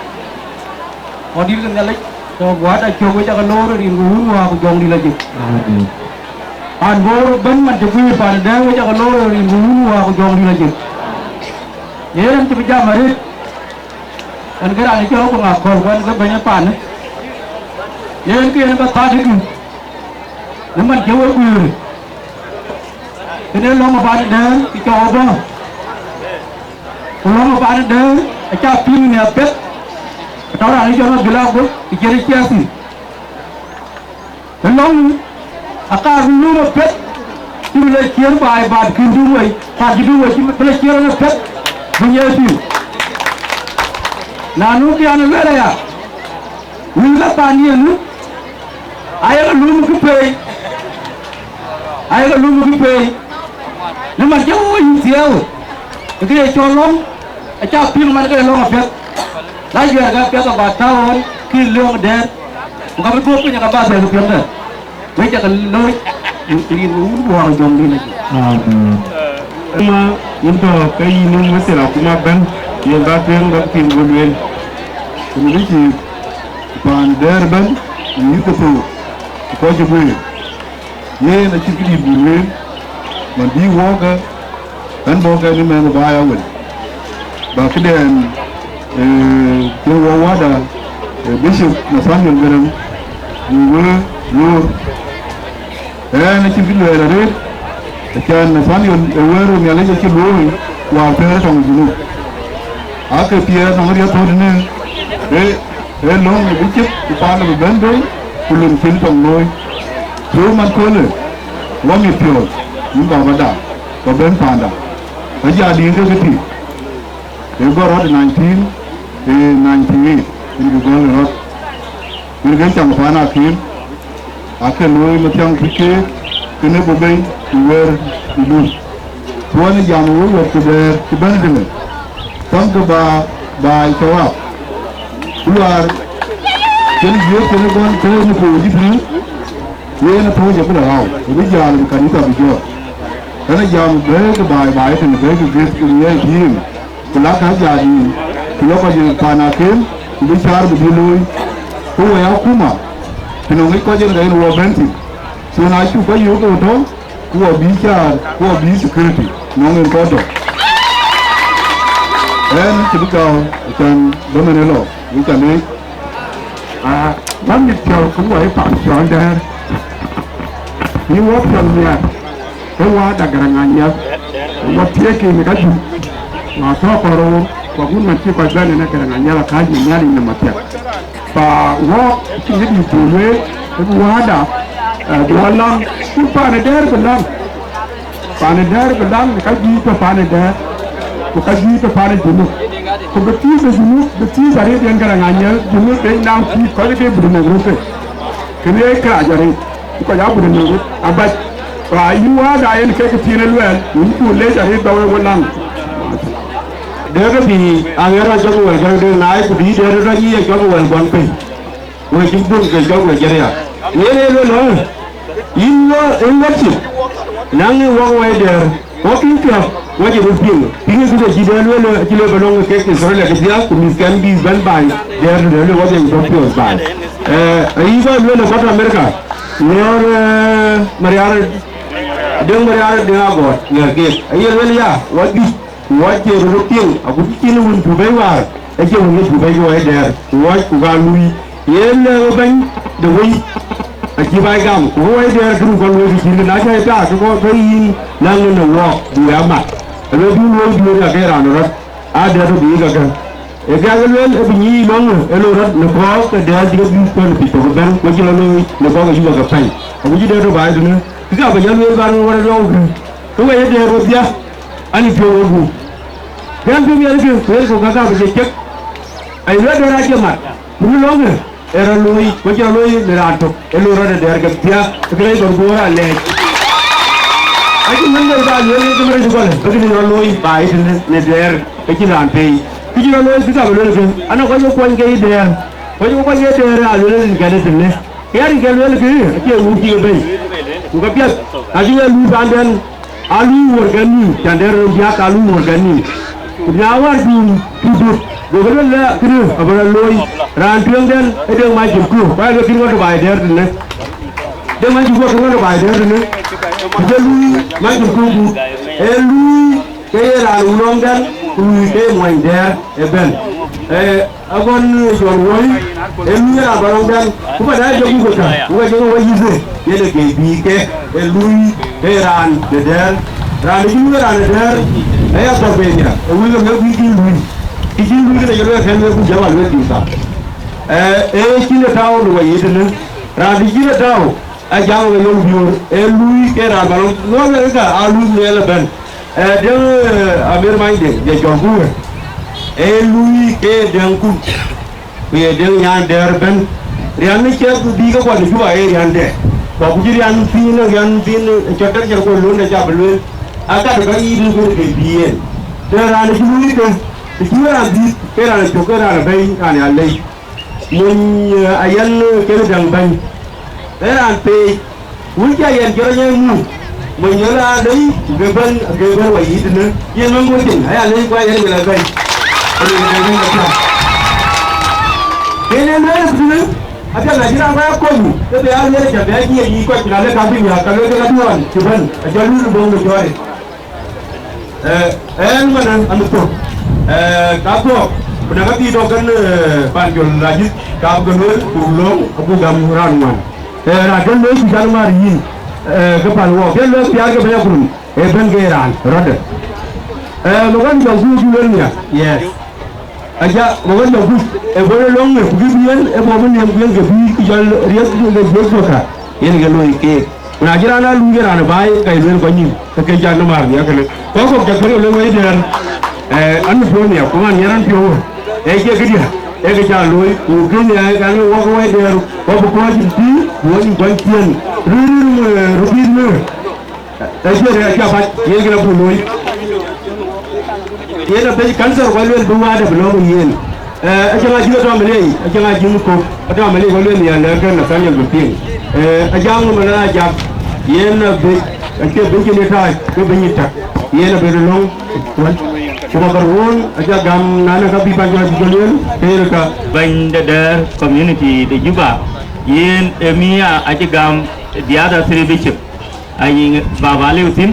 Kɔc dït ke Nhialic, tɔ guäda cök wek cak loor rin ku wun wäär ku jɔŋdït ajëk. Amen. Pan Bor bɛ̈n man cï guiir pan Dɛ̈ɛ̈ŋ wek cak loor rin ku wun wäär ku jɔŋdït ajëk. Yen cï bï jam arëët, ɛn ke raan cɔl ku ŋa kɔ̈l kuɛn ke bɛ̈ny ë panë. Yen ke yen bä thäär tëdu, në man cï wek guiir. Kënë lɔ̈ŋ ë pan Dɛ̈ɛ̈ŋ cï cɔk ë bɔ̈. Ku lɔ̈ŋ ë pan Dɛ̈ɛ̈ŋ acä piŋ në apiɛth, tɔ raan ë jɔl ë Gilak bɔ̈, ë ciɛ̈t ë ciɛɛth thïn. Ë lɔ̈ŋ, aka röt lööm apiɛth, cï bï lɔ ciëër baai, baat kïn dum wei, baat cï dum wei, cï bï lɔ ciëër ɣɔn apiɛth, bï nyiɛɛi piŋ. Na nu kë an, ë lueel aya, wël ke pan yen nu, ayek lööm kë peei, ayek lööm kë peei, në man cï wok yïn thiëëu, ë kë ye cɔl lɔ̈ŋ, acä piŋ man ke lɔ̈ŋ apiɛth, la juɛɛr ke apiɛth abä tääu ɣɔn kï lööŋ dɛ̈ɛ̈r. Ku ka bï tuɔ̈k piny, ka bä thɛɛr piɛŋdɛ̈, wek cak looi, rin wun buɔɔr jɔŋdït lɔ. Amen. Kuma yin tɔ ke yin methil akuma bɛ̈n, yen bä tueŋ bä piŋ bï lueel. Ku në bï cï paan dɛ̈ɛ̈r ëbɛ̈n, në yïth ke thou, ku kɔc cï guëër. Yen acïn këdït bï lueel, man bï wɔɔkë, ɣɛn bɔ̈ kɛn ë mɛnh ë baai awël. Ba këdɛn, eh, cï wɔ wada, eh, Bishop Nathaniel Garaŋ, bï wëë loor. Ɣɛn acïn kë luɛɛl arëët, acan Nathaniel ë wëër ë Nhialic acï looi, wäär thɛɛr tɔŋ ë Junub. Aake piɛth nɔŋ riɛth thöt në, ee, ee löŋ bï cïk, ku paan bï bɛ̈n bei, ku lon cïn tɔŋ looi. Ku man köölë, wɔ mit piɔ̈ɔ̈th, yïn baba da, bä bɛ̈n paanda. Bä ja diin ke kë tïŋ. Ee gɔl rɔt ë nineteen, ee ninety eight, yïn bï gɔl ë rɔt. Yïn ke cam paan akïm, aake looi mathiaŋ kuc keek, kënë bɔ̈ bei, ku wëër ë dun. Ku ɣɛn ë jam ë wëu wɛ̈t ku dɛ̈ɛ̈r cï bɛ̈n tënë. Käŋkë ba baai cɔk ap, ku luaar cïn jiëëk cïn ë gɔn tëë në piny dït në, yen ë pɔ̈c abï lɔ ɣau, abï jäl ë kanitha bï jɔt. Ɣɛn ë jam bɛ̈ɛ̈ikï baai, baai tënë bɛ̈ɛ̈ikï gëth ke miɛɛc yïn, ku lak kä jal yïn, ku lɔ kɔc ë paan akëm, ku bï cäär bï dhil looi. Ku wɛ̈i akuma, të nɔŋ ŋic kɔc yen ke yen wɔ bɛ̈n thïn. So na cuk kɔc yök ke tɔ̈u, ku wɔ bï cäär, ku wɔ bï security nɔŋ en kɔc tɔ̈. Ɛn cï bï gääu, acän bä mɛn ë lɔ, wïc ca leec. Aa, bä mit piɔ̈u ku wɔ ë pam cɔl dɛ̈ɛ̈r. Yï wɔ piɔ̈u miɛt, ë wä da Garaŋ Anyiɛth, wɔ thiëëk kï në ka juëc. Wɔ tɔ̈ kɔɔr roor, wɔ gun man cï kɔc bɛ̈n ënë Garaŋ Anyiɛth akääc në Nhialic nɔm apiɛth. Ba wɔɔk cïn kë dït buk lueel, ë bï wäda, ë, bï wɔ läŋ, ku paan ë dɛ̈ɛ̈r bï läŋ. Paan ë dɛ̈ɛ̈r bï läŋ, ka juëc tɔ̈ paan ë dɛ̈ɛ̈r, ku ka juëc tɔ̈ paan ë Junub. Ku bï thiëëc ë Junub, bï thiëëc arëët yen Garaŋ Anyiɛth, Junub ë naŋ thiëëc kɔc ke bï nɔm röt ke. Kënë ye kërac arëët. Ku kɔc abï nɔm röt abac. Ba yï wäda yen kek thiin ë luɛɛl, yïn ku lec arëët ba wek we läŋ. Dek bï aŋer rɔt jɔkï wɛl gäk dek naai, ku bï dek rɔt nyic jɔkï wɛl guɔn piny. Wek cï dhun ke jɔk we jɛt ya. Yen ee luel ɣöö, yïn wɔ, yïn wɔ cï, naŋ ë wɔk wɛi dɛɛr, wɔ kïn piɔ̈k, wɔ cï röt piŋ. Piŋ ë kë cï dɛɛr lueel, acï lueel bä lɔŋ kek Israel ë kë diäk, ku mïthkɛn bï bɛ̈n baai, dɛɛr tëde lueel wɔ jɔ bä piɔ̈ɔ̈th baai. Ee, ayï bä lueel ë kɔc Amerika, ŋɔ̈ɔ̈r, ee, Mariar, Deŋ Mariar Deŋ Agɔɔt, ŋɛ̈r keek. Aye lueel ya, wɔ juëc, ku wɔ cie röt piŋ, agut cïn wën cuk bɛ̈i wäär, acie wën cuk bɛ̈i ke wɔ ye dɛɛr, ku wɔc ku ka luui. Yen lëu bɛ̈ny de wei, acï baai gam, ku wɔ ye dɛɛr kë ruk kɔn wei kë cïn kë, na cä ye taak ke kɔn ke yïn, naŋ ŋën ë wɔɔk, bï wɛ amat. Alo bï wei bï wek ya ke raan rɔt, aa dɛɛr tɔ bï kakë. Ee kë ake lueel, ee bï nyic lɔ̈ŋ ë loi rɔt në kɔɔk ke dɛɛr cï ke bï kuɛn piny tök ëbɛ̈n, ku cï lɔ looi në kɔɔk ayï ke pɛ̈ny. Agut cï dɛɛr tɔ baai tënë, kë ka bï ya lueel bän wär ë lɔ̈ɔ̈u kë, ke wɔ ye dɛɛr wedhia, an, ë piɔ̈u wegup. Biäk bï miɛt kë, ku yen ku kakë abï cï cek. Aye lueel dɛ̈ɛ̈r acï mat, ku bï lɔ̈ŋë ë rɔt looi, ku cï rɔt looi në raan tök, ë loi rɔt ë dɛ̈ɛ̈r ke thiääk, ke rɛc bɔ̈ guöör alɛɛc. Acï mɛn dɛ̈ɛ̈r ba lueel yen ke mɛn rɛc gɔl, bï kënë rɔt looi ba yï tënë në dɛ̈ɛ̈r, ke cïn raan peei. Kë cï rɔt looi, kë ka bï lueel kë, an, ë kɔc ke kuɔny ke yï dɛ̈ɛ̈r, kɔc ke kuɔny ke yï dɛ̈ɛ̈r aa lueel rin kɛn ë tënë. Ke rin ke lueel kë, acie wun cï ke bei, ku ke piɛth, acï yen luui paanden. Aa luui wuɔ̈rkɛn nïïm, cän dɛ̈ɛ̈r rɔt biäk aa luui wuɔ̈rkɛn nïïm. Ku na wäär tuuc, tuuc dut, gokï luel lɛ kënë abï rɔt looi. Raan tueŋdɛn ë Deŋ Mancïn Kuur, ku aa luel kïn ŋɔt baai dɛ̈ɛ̈r tënë. Deŋ Mancïn Kuur kïn ŋɔt baai dɛ̈ɛ̈r tënë. Ku cï luui Mancïn Kuur dut, ee luui ke ye raan wulɔŋdɛn, ku luui ke ye muɔny dɛ̈ɛ̈r ëbɛ̈n. Ee, Aguɔn Jɔl Woi, ee luui raan bä lɔŋ bɛ̈n, ku bä daai jɔ buk ëtkä, ku ka jɔ ke wä yïth, yen ë ke bï ke, ee luui ke raan de dɛ̈ɛ̈r. Raan de cï luui raan de dɛ̈ɛ̈r, ee ya thɔ̈k ben ya, ee wël ke wek bï cïn luui. Kë cïn luui këde jɔ luɛɛl kɛ̈n wek buk jɔ wal wek bï thar. Ee, ee cïn ë tääu në wä yiëth tënë, raan de cïn ë tääu, ajam ke yom biöör, ee luui ke raan bä lɔŋ, luɔk wek ëtkä, aa luui luɛɛl ëbɛ̈n. Ee, Deŋ, ee, Amir Many Deŋ, jɔ jɔl ku wek. Ee luui ke Deŋ kun. Ku ye Deŋ nyan dɛ̈ɛ̈r ëbɛ̈n. Riän në ciɛth bï ke kuɔt në Juba ee riän dɛ. Ku akuc riän thiin, riän thiin, ee, cɔt dɛ̈t cɛ kuɔt lon dɛ ca bï lueel. Akat ë ka yiit në kueer ke bï yen. Të raan cï luui ke, të cï raan dhiëth, ke raan cök, ke raan abɛ̈i, raan ya lei. Mony, ee, ayɛn, ee, kek Deŋ bɛ̈ny. Ee raan peec. Wun cä yɛn cï rɔt nyai muk, mony ë raan dei, ke bɛ̈n, ke bɛ̈n wä yiic tënë, yen mɛ̈ŋ guöp cin, aya leec ku ayɛn ke la bɛ̈ny. Rin ke bɛ̈ny ka piath. Yen en lueel tënë, apiɛth na cï raan kɔc akony, ke bï aa lueel cä bï a jiëc yiic kɔc, na le ka bï miäk, ka lueel ke ka duɔɔn cï bɛ̈n, acɔl lueel boŋ de cɔɔri. Ee, ɛn man an thok, ee, ka thok, ku na ka thii tɔ kën, ee, pan jol la jit, ka bï ke lueel, ku löŋ, abu gam raan ŋuan. Ee, raan kën lueel ku can maar yïn, ee, ke pan wɔ, kën lueel piaar ke bɛ̈ny akurum, ee, bɛ̈n ke raan, rɔt de. Ee, më kɔn jɔŋ ku cu lueel miak. Yes. Aca, wek ë lɔ kuc, ë bɔ̈ ë lɔŋ ë, ku bï bï yen, ë bɔ̈ bï niɛm ku yen ke bï jɔl riɛth ke juëc juëc ka, yen ke looi keek. Ku na cï raan aa luui ke raan ë baai, ka ye lueel kɔc nïïm, ke ke cak në maar nhiaar kënë. Kɔc kɔ̈k cak kënë ke lueel wɛi dɛ̈ɛ̈r, ee, an, puɔ̈u nhiaar, ku ŋa nhiaar an, piɔ̈u ë, ee, cie këdiɛ̈, ee, ke cak looi, ku kën nhiaar, ka lueel wɔk wɛi dɛ̈ɛ̈r, wɔ bï kɔc pïïr, ku wɔ nïïm kɔc ciëën, rïïr, rïïr, ee, röt pïïr në. Ee, cie rɛɛc cä bac, yen kën abuk looi. Yen abëc cancer, ku aluel bï wääda bï lɔ̈ŋ ë yen. Eh, acaŋ ajïth atɔ̈ Malei, acaŋ ajïth kök atɔ̈ Malei, ku aluel nhial lɛ̈k kën Nathaniel bï piŋ. Eh, ajam ŋö man ajak, yen abëc, acie bïny cïn ë tääc, ke bïny ë tak. Yen abëc lɔ̈ŋ, ku ka bär wun, aca gam nane ka bï pac jɔl jɔl yen, ke yen ka. Bɛ̈ny de Dɛ̈ɛ̈r community de Juba, yen ë mia acï gam the other three bishop. Ayi baba liu thïn,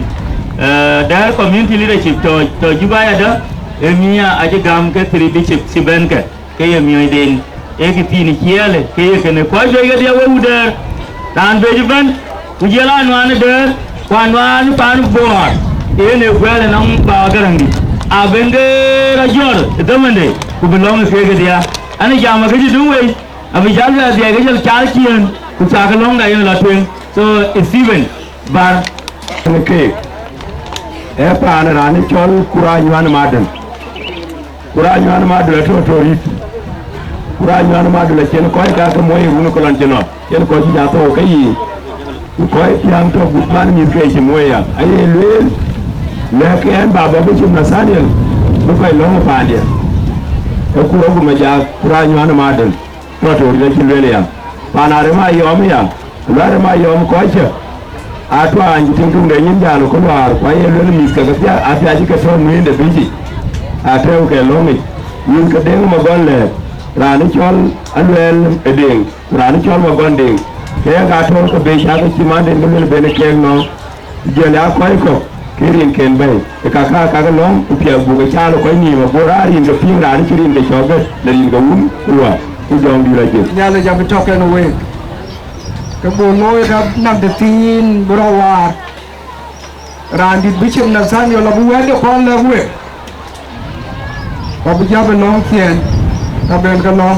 eh, Dɛ̈ɛ̈r community leadership tɔ̈, tɔ̈ Juba ayadäŋ, ë mia acï gam ke three bishop cï bɛ̈n ke, ke ye miɔ̈cden, ee kë thiin ciɛɛlë, ke ye kënë kɔc juëc kedhie wek wut Dɛ̈ɛ̈r, raan bec ëbɛ̈n, ku jɔl anuaan ë Dɛ̈ɛ̈r, ku anuaan ë paan Bor, yen ë guɛ̈l ënɔŋ baba Gäräŋdït, abën ke rɔt jɔt ë dhamande, ku bï lɔ̈ŋ ë keek kedhie. An, jam akëc döŋ wei, abï jäl bɛ dhiɛɛk ke jɔl caal ciëën, ku cakë lɔ̈ŋda yen lɔ tueŋ. So, Stephen, bär. Në keek, ee paan raan ë cɔl Kura Nyuan Madöl. Kura Nyuan Madöl atɔ̈ tɔ̈ rït. Kura Nyuan Madöl acïn kɔc ka ke muɔi run ë kë lɔn cï nɔ̈k. Cïn kɔc cï ja thou ke yiic. Ku kɔc piäŋ tɔ̈ gut man mïth ke cï muɔi ya. Aye lueel, lɛ̈k ɛn baba bï cïm Nathaniel, bï kɔc lɔ̈ŋ ë paandiɛ̈. Ee Kura gum aja Kura Nyuan Madöl. Tɔ̈ tɔ̈ rït acï lueel ya, paan arem ayɔm ya, luaar rem ayɔm kɔc cä, atuany cï tiŋ tuŋde nyin jal ku luaar, ku aye lueel mïth ke ke piac, apiac ke tɔ̈ nuiinde bïcï, atëëu ke lɔ̈ŋic, nyin ke Deŋ Magɔn lɛ̈ɛ̈t, raan ë cɔl Aluɛɛl ë Deŋ, ku raan ë cɔl Magɔn Deŋ, ke yak atɔ̈u ke bei cakë cï manden ke lueel ben keek nɔ̈k. Jɔl ya kɔc kɔ̈k ke rinken bɛ̈i, ë ka ka kak lɔ̈ŋ, ku piɛth buk ë caal ë kɔc nïïm, ago raan rinke piŋ raan cï rinke cɔk gät në rinke wun, ku luɔi, ku jɔŋdït acïn. Nhialic abï tɔ̈ kenë week, ke buk looi ka nɔm tëthiin bï rɔt waar. Raandït bï cïm Nathaniel abï wɛ̈tde kɔn lɛ̈k week. Ku abï jäp ë lɔ̈ŋ thiɛɛn, ka ben ke lɔ̈ŋ.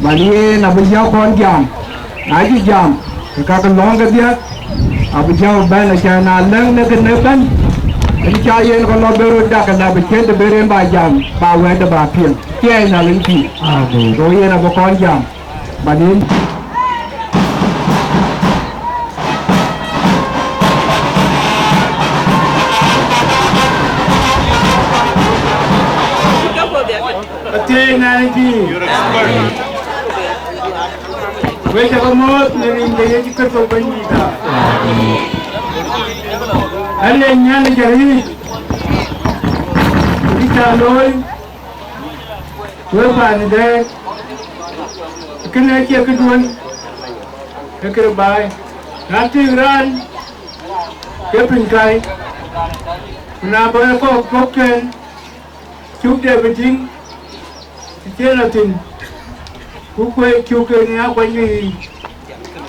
Man yen abï jäp kɔn jam, na cï jam, ke ka ke lɔ̈ŋ kedhie, abï jäp ëbɛ̈n, acä na lɛ̈ŋ në kënë ëbɛ̈n, en cä yen ke lɔ ben röt dak, ke lɔ bï ciëën të ben en ba jam, ba wɛ̈tde ba piŋ. Thiɛɛi Nhialic pïïr. Amen. Go yen abï kɔn jam. Banin. Athiɛɛi Nhialic pïïr. Wek cä ke mɔ̈ɔ̈th në rin de Yecu Kërtho Bɛ̈nydïïtda. Aleec Nhialic arëët, kë cä looi, wek paan ë Dɛ̈ɛ̈r, kënë acie këduön, ee këde baai. Na tïŋ raan ke piny kai, ku na bɔ̈ ë kɔ̈k guɔ̈pken, cuk de bï tïŋ, të cïn lɔ thïn, ku kueec cuk ke nhiaar kuany ke yiic,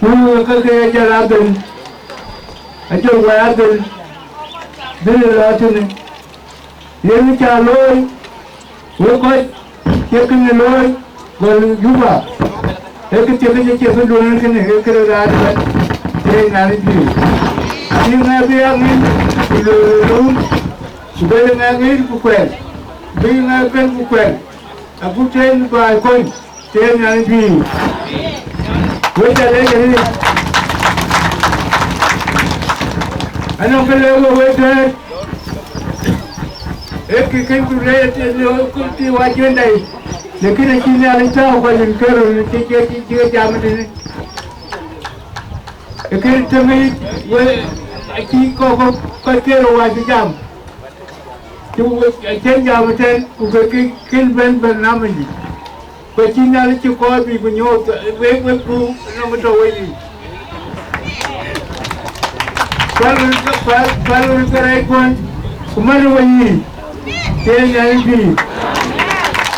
ku ke ke ajäl adhil, ajɔl wai adhil, dhil ë lɔ tënë. Yen cä looi, wek kɔc cï kënë looi, gɔl Juba, ee kë thiek cï thiek duön kënë, ee këde raan ëbɛ̈n, ee Nhialic pïïr. Bï ŋɛk bï ya ŋic, ku lueel ë röm, ku bï ŋɛk ŋic ku kuɛl, bï ŋɛk bɛ̈n ku kuɛl, agut tëën baai kony. Thiëëc Nhialic pïïr. Wek ca leec arëët. Anɔŋ kë le we wek tëët. Ee kë kën ku le ti wa jiëndai. Lakin acï Nhialic tääu kɔc rin kerou cï cï cï cï jam tënë. Ee kën tëmï we acï kɔc kɔc kerou wa cï jam. Cï we acïn jam tën ku ke kën bɛ̈n bɛ̈n namënydït. Ku acï Nhialic cï kɔɔr bï ku nyuɔɔth wek wek ku nɔm tɔ̈ weyiic. Kuɛl wën kuɛl kuɛl wën ke rɛɛc kuɔn ku mɛn weyiic. Thiëëc Nhialic pïïr.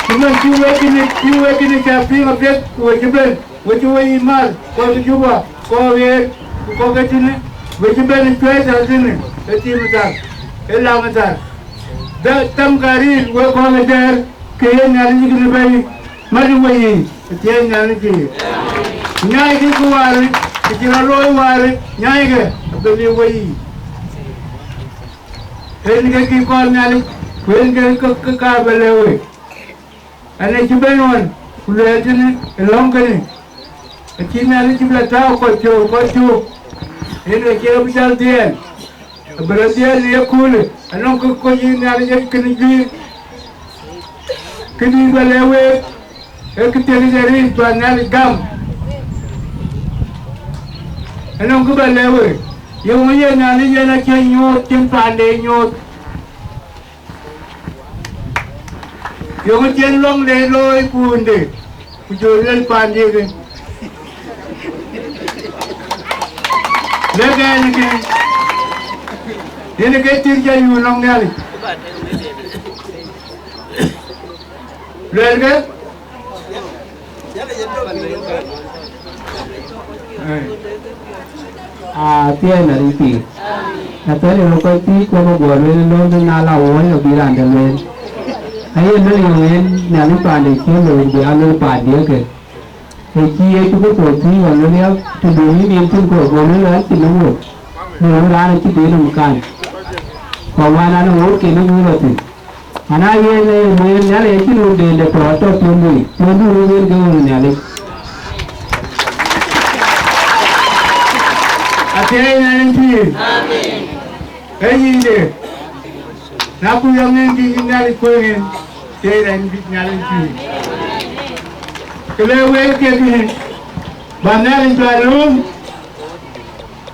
Ku mɛn cï wek kïn cï wek kïn ca piŋ apiɛth ku we cï ben. Wek cï weyiic määr, kɔc ke Juba, kɔc ɣeer, ku kɔc ke tënë, wek cï ben ë cuɛ̈ɛ̈r thar tënë, ë tim thar, ë lam thar. Dɛ-, dhamkë arëët wek kɔc ke Dɛ̈ɛ̈r, ke ye Nhialic kënë bɛ̈i, mat ë weyiic, ë thiëëc Nhialic pïïr. Nyaaikë kë wäär, kë cï rɔt looi wäär, nyaaikë, abï liu weyiic. En ke kï kɔɔr Nhialic, ku en ke ke ke ka bï lëu week. Ɛn ë cï ben ɣɔn, ku luɛɛl tënë ë lɔ̈ŋ kënë, acï Nhialic cï bï lɔ tääu kɔc cöök, kɔc cöök, en ë cie bï jäl dhiɛɛl, abï lɔ dhiɛɛl në yeköölë, Anɔŋ kë kɔc yï Nhialic ë kënë juëc, këdï ba lɛ̈k week, ee kë thiëëk ë ric ba Nhialic gam. Anɔŋ kë ba lɛ̈k week, yeŋö ye Nhialic yen acï nyuɔɔth cïn paande nyuɔɔth? Yeŋö cïn luaŋde looi puunde, ku jɔ luel paandiëkë? Lëk ɛn kë, yen ke thïr jɔ yun nɔŋ Nhialic. Luelkë. Aa, thiëëc na rït pïïr. Athɛɛr ë rɔt kɔc thiëëc, ku ëmɔ guɔ lueel ë lɔ̈ɔ̈m bï na la wuɔ̈ɔ̈c abï raan dɛ̈ lueel. Aye lueel yöŋ en Nhialic paande cï looi bï aa lueel paandiëkë. Ë cï Yecu Kërtho thiëëc ɣɔn lueel ya, të du yïn en thïn kɔ̈u, guɔ lueel an, cïn nɔm wok, në wën raan acï dee nɔm kan. Ku wään an, ë ɣöötken ë nyuc rɔt thïn. Ana yen ee lueel Nhialic acï röörden de tɔ̈ atɔ̈ piɔ̈ndu, piɔ̈ndu röt yen ke ɣööt Nhialic. Athiɛɛi Nhialic pïïr. Ee yïnde, na ku yɔŋ en kï Nhialic kuëëŋ en, thiɛɛi rɛɛny bï Nhialic pïïr. Kë le wek kek en, ba Nhialic bä lööm.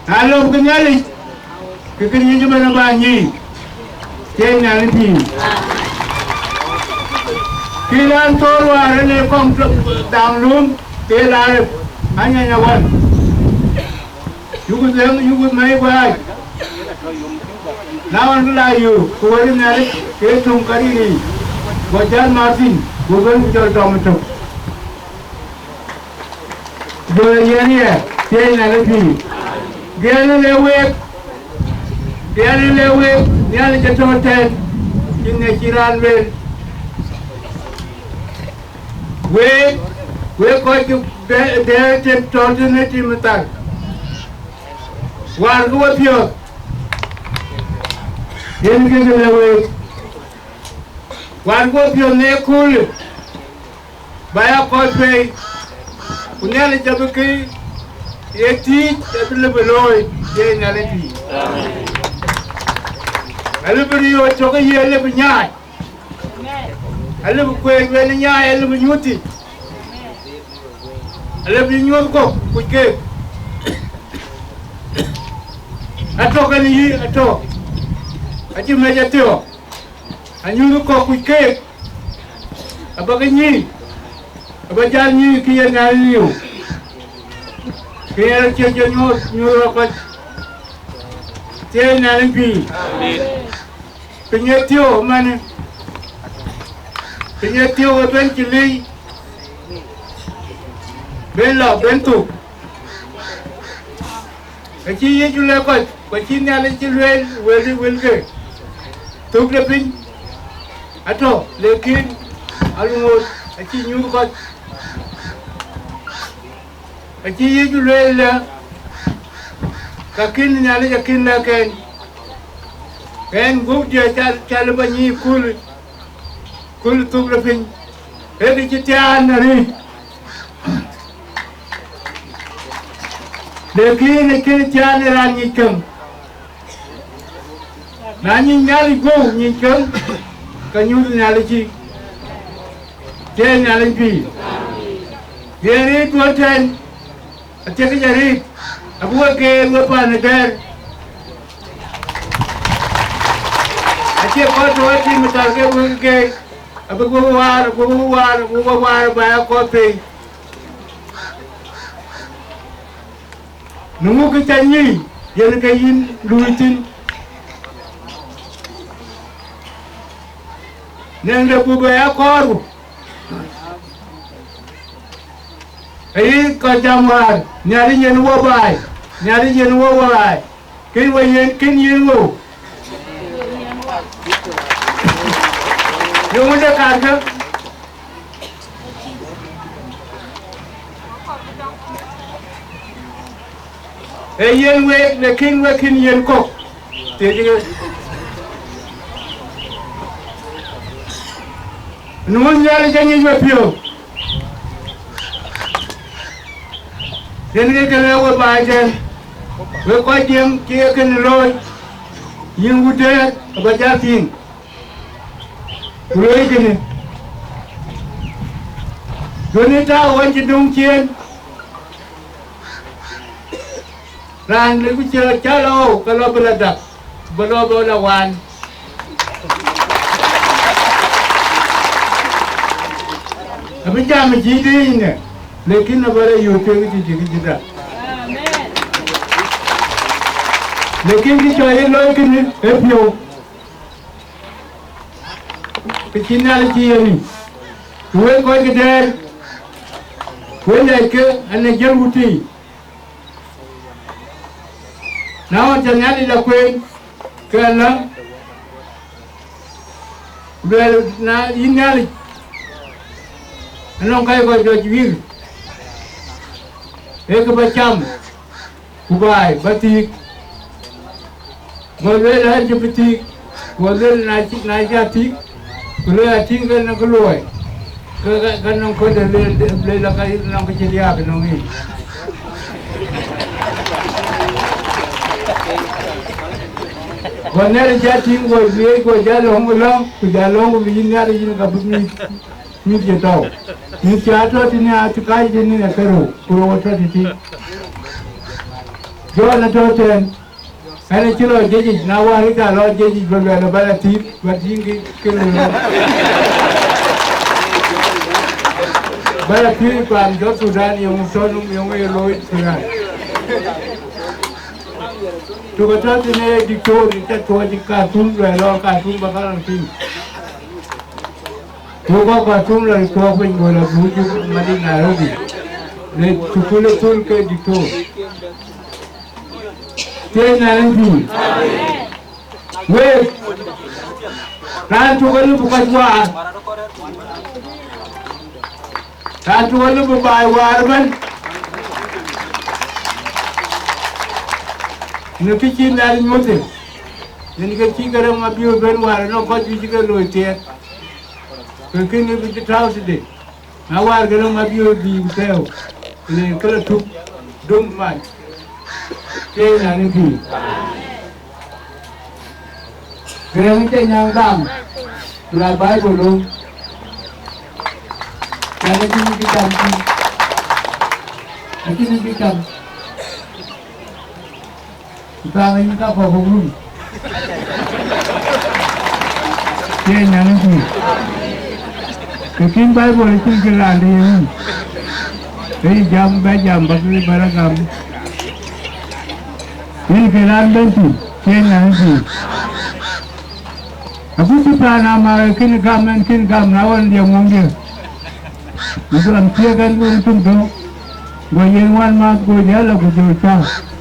Na lop ke Nhialic, ke kë yic ëbɛ̈n aba nyic, ke Nhialic pïïr. Kë raan thɔɔr wäär en ee kɔŋ dam lööm, ke la rep, anyanya wan. Yuk dhëŋ, yuk mɛi guääc. Na ɣɔn kë la yöök, ku wɛ̈t Nhialic, ke töŋ ka rïïr yiic, guɔ jäl Martin, ku bɛ̈n ku jɔl tɔm ëtök. Jɔ yen ye, thiëëc Nhialic pïïr. Gɛ̈ɛ̈n le week, gɛ̈ɛ̈n le week, Nhialic ë tɔ̈ tɛ̈n, cïn ŋic cï raan lueel. Week, week kɔc cï dɛ-, dɛɛr tën tɔ̈ tënë tim ë thar. Warkë wepiɔ̈ɔ̈th, yen kek le week. Warkë wepiɔ̈ɔ̈th në ëköölë. Ba ya kɔc pei, ku Nhialic abï kë ye tiic abï lëbë looi, ye Nhialic pïïr. Alëbï riɔ̈ɔ̈c cök ë ye alëbï nyaai, alëbï kueer wën ë nyaai, alëbï nyuöth thïn, alëbï nyuöth kɔ̈k kuc keek. Atɔ̈ kën yï atɔ̈, acï mec athiɔ̈k. Anyuth kɔ̈k kuc keek, abäkë nyïïn, abä jäl nyïïn kë ye Nhialic liu, kë ye rɔt cï jɔ nyuɔɔth nyuöth rɔt kɔc, thiëëc Nhialic pïïr. Piny ë thiɔ̈k ëmɛnë, piny ë thiɔ̈k ë ben cï lëi, ben lɔ ben thuk. Acï Yecu lɛ̈k kɔc, ku acï Nhialic cï lueel wël, wëlke, thök de piny atɔ̈, lekin aluŋoot acï nyuth kɔc. Acï Yecu lueel lë, ka kën Nhialic akën lɛ̈k ɛn, ɛn guöpdiɛ̈ cal, cal bä nyic kööl, kööl thök de piny, ee kë cï thiaan arëët. Lekin ë kën thiaan ë raan nyic käŋ. Na nyic Nhialic guöp nyic käŋ, ke nyuth Nhialic cï thiëëc Nhialic pïïr. Yen rëët duɔ̈l tɛ̈n, athiëkic arëët, abï we geer we pan ë gɛ̈ɛ̈r. Acie kɔc tɔ̈ ë tim ë thar ke wek geer, abï we waar, abï we waar, abï we waar ba ya kɔc pei. Në ŋö kë ca nyic, yen ke yïn luui thïn. Nɛn de buk bɛ ya kɔɔrku. Ayï kɔc jam wäär, Nhialic yen wo baai, Nhialic yen wo baai. Kën we yen, kën yen wou. Yöŋ de karkë. Ee yen week, lakin wek kën yen kɔ̈k. Thiëëckë. Nu Nhialic anyic we piɔ̈u. Yen ke ke lɛ̈k we baai tɛ̈n, wek kɔc Jiëŋ cï ye kënë looi. Yïn wut dɛ̈ɛ̈r, aba jal piŋ, ku luɔi kënë, duɔ̈në tääu ɣɔn cï döŋ ciëën, raan lëu ku cï rɔt cä lɔ ɣɔ̈u, ke lɔ bï lɔ dak, bï lɔ bï lɔ waan. Abï jam ë cï dïït në, lekin abä rɔ yöök tueŋ cï cï kë cï dak. Lekin kë cɔl ye looi kënë ë piɔ̈u, kë cï Nhialic cï yen yic. Ku wek kɔc ke dɛ̈ɛ̈r, wek lɛc ke an, ë jël wut tïï. Na ɣɔn cä Nhialic la kueen, ke läŋ, luɛɛl na yïn Nhialic, anɔŋ ka ye kɔc jɔ juiir, ee kë bä cam, ku baai bä thiik. Go lueel an, cï bï thiik, go lueel na cï, na cï a thiik, ku lueel a tïŋ ke nɔŋ kë luɔi, ke, ke, ke nɔŋ kɔc de lueel, lueel ka nɔŋ kë cï liaak nɔŋ yic. Go Nhialic cï a tïŋ, go lueel, go jal lɔ̈ŋ ë lɔ̈ŋ, ku jal lɔ̈ŋ, ku bï yïn Nhialic yïn ka bï mïth, mïth ye tɔ̈u. Mïth cï a tɔ̈ tënë a cï kac tënë ë kerou, ku rou atɔ̈ tëthiin. Jɔn atɔ̈ tɛ̈n. Ɛn acï lɔ jëcic, na wäär ë ka lɔ jëcic, bä luɛl bä la thiëëp, bä tïŋ kë, kë lëu. Bä la thiëëp paan jɔt Thudan, yeŋö tɔ̈ nɔm, yeŋö ye looi Thudan. Tök atɔ̈ tënë diktor, ë cä tuɔɔc ë Khartoum, luɛl lɔ Khartoum bä kaŋ piŋ. Ku kɔ̈k Khartoum lɔ tuɔɔk piny, go lɔ buuc Madina Nairobi, le thukul ë thul ke diktor. Thiëëc Nhialic pïïr. Week, raan tök alëu bï kɔc waar, raan tök alëu bï baai waar ëbɛ̈n. Në kë cï Nhialic nyuöth, yen ke cï Garaŋ Mabiöör bɛ̈n waar, ënɔŋ kɔc juëc cï ke looi thiɛɛk, ke kënë bï cï tääu tëde. Na wäär Garaŋ Mabiöör bï ku tɛ̈ɛ̈u, le ke lɔ tuk döŋ mac, ke Nhialic pïïr. Garaŋ cï nyaŋ gam, ku la Baibol loŋ, yan acïn kë cam thïn, acïn kë cam. Ku thaŋ yïn ka kɔ̈k ë wun, cie nyaŋ pïïr. Të kïn Baibol acïn kë raan de ye wun, ke yï jam bɛ jam bä ke bä rɔ gam. Yïn ke raan bɛ̈n thïn, cie nyaŋ pïïr. Agut cï paan amaar ë kën gam, ɛn kën gam, na ɣɔn diɛm wöŋdiɛ̈. Në dhuɔn thiëëk ɛn wëu tum döŋ, go yen wän määth, go jäl lɔ ku jɔ cä,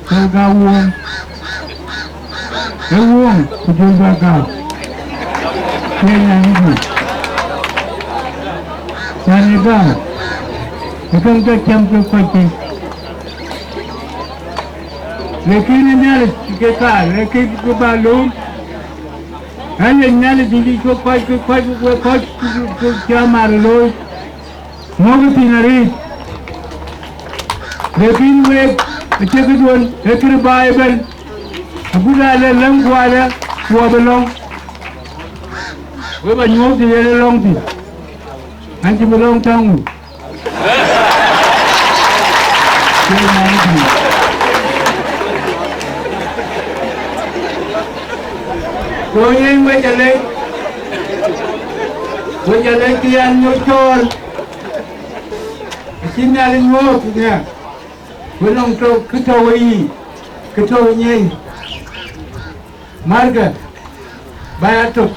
ke gäu wöŋ. Ee wöŋ ku jɔ bä gäu. Cie nyan ë guic. Cän ë gäu, ë käŋ ke cam ke kɔc piny. Lekin ë Nhialic ke kaar, ee kë bï bä lööm. Ɣɛn le Nhialic dït yic ke kɔc, ke kɔc, wek kɔc cï amaar looi, mɔ̈kkï thïn arëët. Lekin week, acie këduön, ee këde baai ëbɛ̈n. Agut aa le läŋ kuaarë, ku abï lɔ̈ŋ. Wek bä nyuɔ̈ɔ̈k të yen ë lɔ̈ŋ thïn, an, cï bï lɔ̈ŋ täŋ wun. Go yen wec alec, wec alec kë yan nyuɔ̈th cɔɔl, acïn Nhialic nyuɔ̈ɔ̈k nhial, ku nɔŋ tök kë tɔ̈u weyiic, kë tɔ̈u nyiɛc. Märkë, bä ya tök,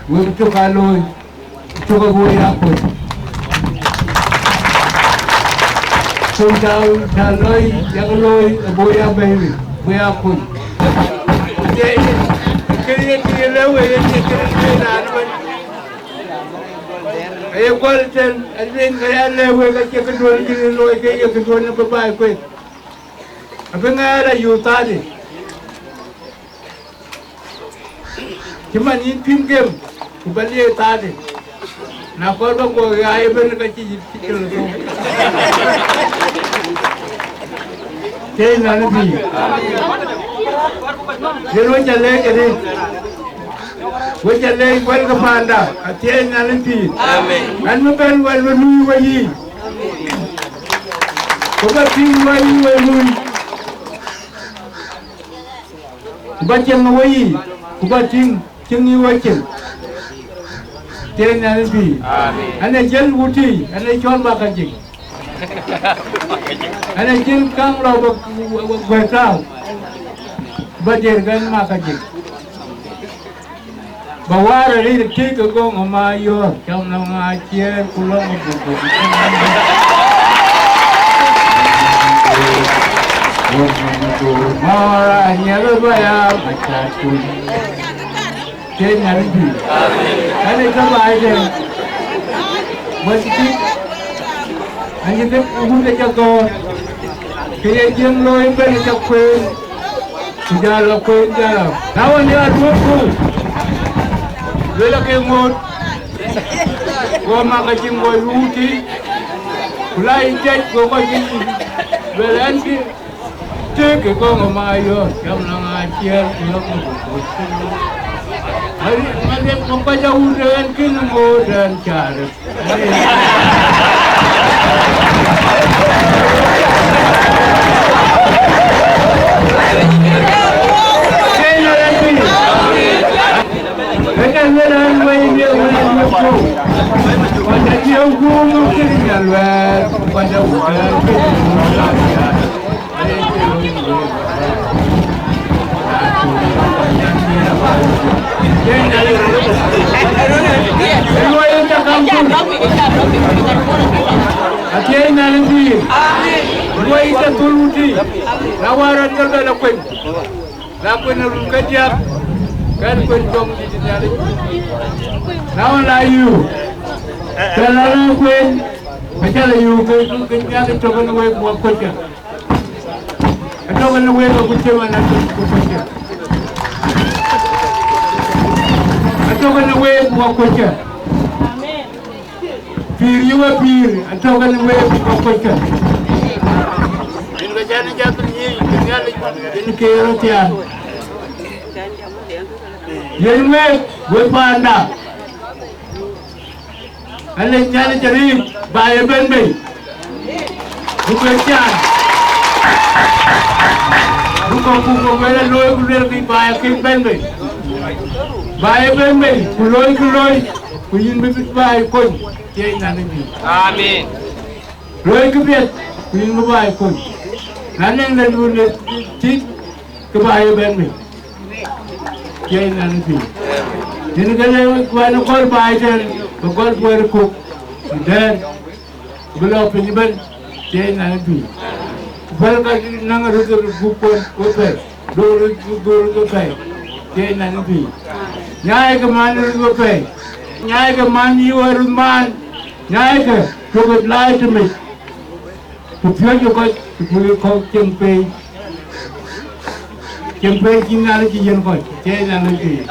wek tök aa looi, tök abï ya kuc. Tök cä, cä looi, yak looi, abï ya bɛ̈i, bï ya kuc. Cie, kë ye, kë ye lëu, ye cie kë ye raan ëbɛ̈n. Aye gɔl tën, alueŋ ke ya lëu wek, acie këduön cï looi, ke ye këduön bï baai kuec. Abï ŋɛɛr ayuth thaadï. Cï man yïn pïm gem, ku bä liëëc thaadï. Na kɔɔr bä guɔ ɣaac ëbɛ̈n, ka cï yït cï cï lɔ thou. Tëë nɔn ë pïïr. Yen wek ca leec arëët. Wek ca leec wɛl ke panda, athiɛɛi Nhialic pïïr. Amen. Ɣɛn bï bɛ̈n wɛl bï luui weyiic. Ku bä tïŋ wɛl yï we luui. Ku bä cieŋ ë weyiic, ku bä tïŋ cieŋ yï we cieŋ. Athiɛɛi Nhialic pïïr. Amen. Ɣɛn ë jiël wutic, ɣɛn ë cɔl bä ka jik. Ɣɛn ë jiël kaŋ lɔ bä guɛ̈t tääu. Bä dier kɛn mak ka jik. Bä wäär arëët tik ë gɔŋ ë ma yɔ̈ɔ̈r, cam nɔŋ aa ciëër ku lɔŋ ë buk buk. Mɔ̈ɔ̈r anyiɛth ë bä ya macaat kuc. Athiɛɛi Nhialic pïïr. Ɣɛn ë tɔ baai tɛ̈n. Wɛ̈t tik. Anyiɛth ë wut ë ca gɔ̈ɔ̈r. Kë ye jiëŋ looi ëbɛ̈n ë ca kueen. Ku jal a kueen jal a. Na wën, ya duööŋku, luel ake ŋoot, go mak ka cïn go luuti, ku la yï jɛc, go kɔc yï luel ɛn kï, tëëk ë gɔŋ ë ma yɔ̈ɔ̈k, cam nɔŋ aa ciɛɛr, ku yɔ̈ɔ̈k ë buk buk. Mari, mari, mari, kɔc a wut ɛn kïn ŋoot ɛn caarë. Athiɛɛi Nhialic pïïr. Luɔi ë thul wutic. Na wär rɔt ke bɛ̈n akuec. Na kuën ë run ke diäk, kɛn kuën jɔŋdït Nhialic. Na wën la yuu, ke la rɛ̈ɛ̈r kuën, ke cä la yuu ke, ke Nhialic tök ënë wek wä kuöckë. Atök ënë wek ku cï man atök ku kuöckë. Atök ënë wek wä kuöckë. Pïïr yï we pïïr, atök ënë wek ku kuöckë. Yen ke cän jam ë nyic, ke Nhialic yen ke röt thiaan. Yen wek, wek paanda. Alec Nhialic arëët, baai ëbɛ̈n bei. Buk wek caan. Buk kɔ̈k buk kɔ̈k wek la looi ku luelkï baai akën bɛ̈n bei. Baai ëbɛ̈n bei, ku loikï looi, ku yïn bï baai kony, thiëëc nän ë bï. Amen. Loikï piɛth, ku yïn bï baai kony. Na nɛn la luöl ë tït, ke baai ëbɛ̈n bei. Thiëëc nän ë piny. Yen ke le kuɛn ë gɔl baai tɛ̈n, ke gɔl kuɛɛr ë kök, ku dɛ̈ɛ̈r, ku bï lɔ piny ëbɛ̈n, thiëëc nän ë piny. Ku päl ka näŋ röt ë gup kuɛn wepɛ̈i, dhoor röt, dhoor röt wepɛ̈i, thiëëc nän ë piny. Nyaai ke man röt wepɛ̈i, nyaai ke man yï wä röt maan, nyaai ke, ku ke laai tëmec. Ku piööcë kɔc, ku kɔc cieŋ pei, cieŋ pei cï Nhialic cï yiɛ̈n kɔc, cie Nhialic cï yiɛ̈n.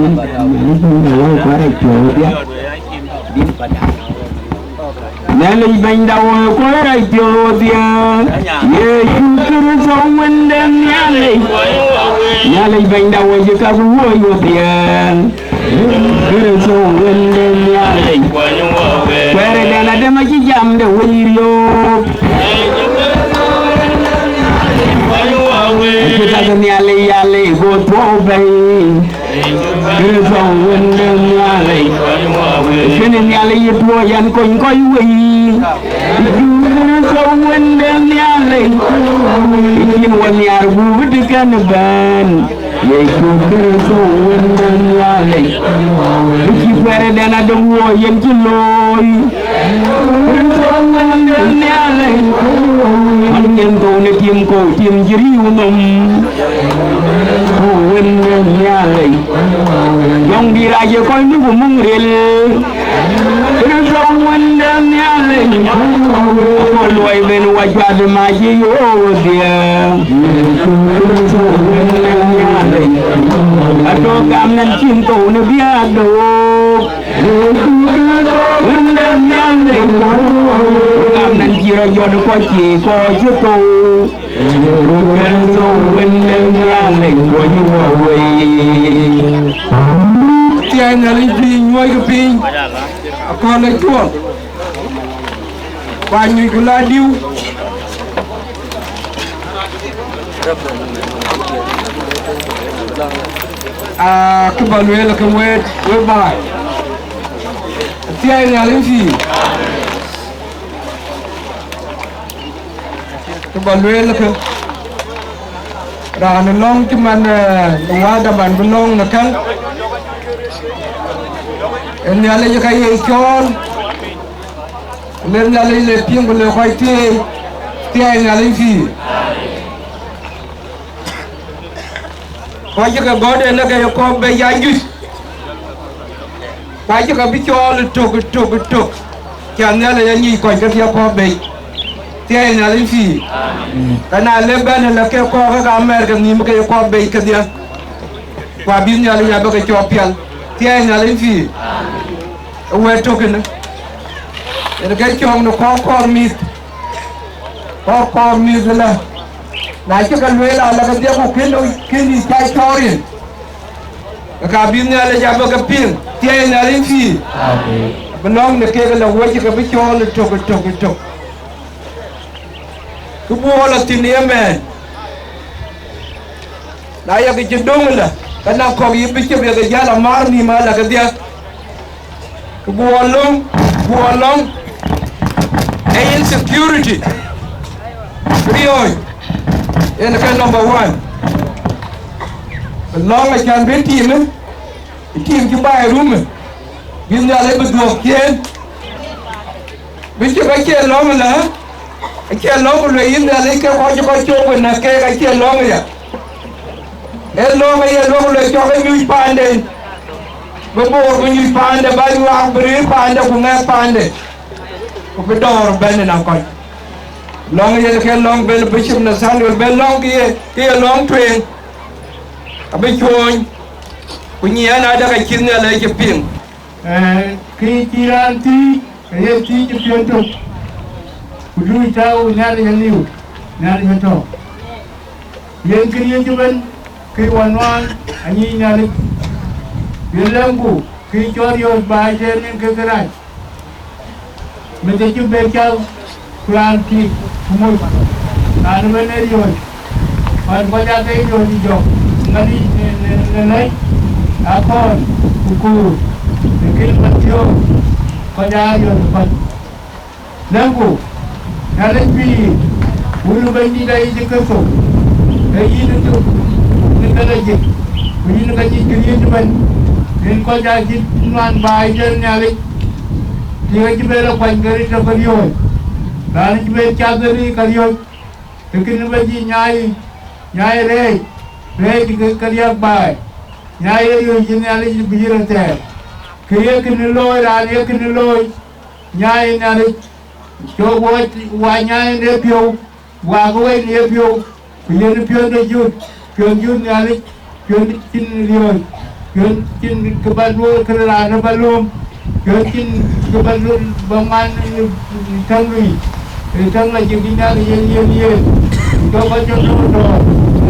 Nhialic Bɛ̈nyda woi kuɔ̈r rac piɔ̈ɔ̈th dhiɛl. Nhialic Bɛ̈nyda woi kuɔ̈r rac piɔ̈ɔ̈th dhiɛl. Yecu Kërtho Wën de Nhialic. Nhialic Bɛ̈nyda woi cï kak woi wodhiɛl. Kërtho Wën de Nhialic. Kuɛɛrëdɛn adɛ̈m acï jam de wëi riöök. Acï kak Nhialic yalic go thuɔɔu bɛ̈i. Kërtho Wën de Nhialic. Kënë Nhialic yï tuɔɔc an kony kɔc wei. Kërtho Wën de Nhialic. Yïn wɔ nhiaar gup të kɛn bɛ̈n. Yecu Kërtho Wën de Nhialic. Cï kuɛɛrëdɛn adöŋ wuɔ yen cï looi. Kërtho Wën de Nhialic. An yen thou në tim kɔ̈u tim cï riëëu nɔm. Wën de Nhialic. Jɔŋdït rac ë kɔc muk muŋ ril. Kërtho Wën de Nhialic. Ago luɔi ben wa cuat mac ë yodhie. Kërtho Wën de Nhialic. Atɔ̈ gam nɛn cïn thou në biäk de wook. Wën de Nhialic. Gam nɛn cï rɔt jɔt kɔc cï kɔc cï thou. Kërtho Wën de Nhialic kuɔny wɔ wei. Thiɛɛi Nhialic piny, nyuɔɔckë piny, akɔ̈l ë cuɔl, ku anyuc ku la diu. Aa, kë bä lueel ke wëët, wëët baai. Thiɛɛi Nhialic piny. Kë bä lueel kë, raan ë lɔ̈ŋ cï man, eh, në wäda man bï lɔ̈ŋ në käŋ, ë Nhialic ë ka ye cɔɔl, le Nhialic le piŋ ku le kɔc thiëëi, thiɛɛi Nhialic pïïr. Kɔc cï ke gɔ̈t en ë ke ye kɔ̈k bei ya juëc. Ku acï ke bï cɔɔl ëtök, ëtök, ëtök, cä Nhialic anyic kɔc kedhie kɔ̈k bei, thiɛɛi Nhialic pïïr. Ka na le bɛ̈n ëlë ke kɔ̈k ke ka mɛ̈ɛ̈r ke nhïïm ke ye kɔ̈k bei kedhie, ku abï Nhialic abï ke cɔk pial, thiɛɛi Nhialic pïïr. Ë wɛ̈t tök kënë, yen ke cɔɔk në kɔ̈k kɔɔr mïth, kɔ̈k kɔɔr mïth ëlë. Na cï ke lueel ala kedhie ku kën, kën yï cä cɔɔr yen, ke ka bï Nhialic abï ke piŋ, thiɛɛi Nhialic pïïr. Amen. Abï lɔ̈ŋ në kek ëlë wec ke bï cɔɔl ëtök, ëtök, ëtök. Kë bï wɔ lɔ thïn ë yemɛɛn, na yek cï döŋ ëlë, ke na kɔ̈k yï bï cï yek jäl amär nhïïm ala kedhie. Kë bï wɔ lɔ̈ŋ, bï wɔ lɔ̈ŋ, ee insecurity. Riɔ̈ɔ̈c, yen ke number one. Lɔ̈ŋ acän bï tiimë, tiim cï baai ë rumë, bï Nhialic bï dhuɔ̈k ciëën. Bï cï ka cie lɔ̈ŋ ëlë, acie lɔ̈ŋ ku lueel yïn Nhialic ke kɔc cï kɔc cöök ku näk keek acie lɔ̈ŋ aya. Ee lɔ̈ŋ aye lɔ̈ŋ ku lueel cɔk ke nyuc paanden, bï boor bï nyuc paande, bä nyuaak bï rëër paande ku ŋɛk paande, ku bï dɔ̈ɔ̈r bɛ̈n ënɔŋ kɔc. Lɔ̈ŋ yen ke lɔ̈ŋ ben Bishop Nathaniel ben lɔ̈ŋ ke ye, ke ye lɔ̈ŋ tueŋ, abï cuööny, ku nyiɛɛn adek acït Nhialic cï piŋ. Ee, kë cï raan thiëëc, ke ye thiëëc ë piɔ̈n tök, ku duööc tääu Nhialic aliu, Nhialic ë tɔ̈. Yen këriëëc ëbɛ̈n, kë wä nuaan anyic Nhialic, yen lɛ̈ŋku kë cɔl riɔ̈ɔ̈c baai tëën yen ke kërac. Meth acï bɛ̈n cath, ku raan tik ku moc, raan ëbɛ̈n ee riɔ̈ɔ̈c. Ɣɔn kɔc aa ke riɔ̈ɔ̈c ë jɔk, ŋadï në, në, në lɛ̈c, akɔ̈ɔ̈n, ku kuur, në kën man thiɔ̈ɔ̈k, kɔc aa riɔ̈ɔ̈c ë kɔc. Lɛ̈ŋku, Nhialic pïïr, Wun ë Bɛ̈nydït Yecu Kërtho, ee yïn ë tök në kë lɔ jik, ku yïn ë ka nyic këriëëc ëbɛ̈n, yen kɔc aa cït nuan baai tënë Nhialic. Tik acï ben lɔ kuany ke ril tɔ̈ ke riɔ̈ɔ̈c, raan acï ben cath ë ril ke riɔ̈c, ke kënë bä cï nyaai, nyaai rɛɛc, rɛɛc ke, ke riääk baai, nyaai ye riɔ̈c cï Nhialic bï yï rɔt thɛɛr. Kë ye kënë looi, raan ye kënë looi, nyaai Nhialic, cɔk wɔ, wa nyaai në piɔ̈u, wa ke wɛ̈i në yepiɔ̈u, ku yen piɔ̈n de jut, piɔ̈n jut Nhialic, piɔ̈n cïn riɔ̈ɔ̈c. Piɔ̈n cïn kë bä luɔ̈i këde raan ë bä lööm, piɔ̈n cïn kë bä luɔ̈i bä ŋuan në täŋ lui, ë täŋ la cï bï Nhialic yen yen yen. Ku jɔ kɔc jɔ tɔ̈u dɔ̈ɔ̈r,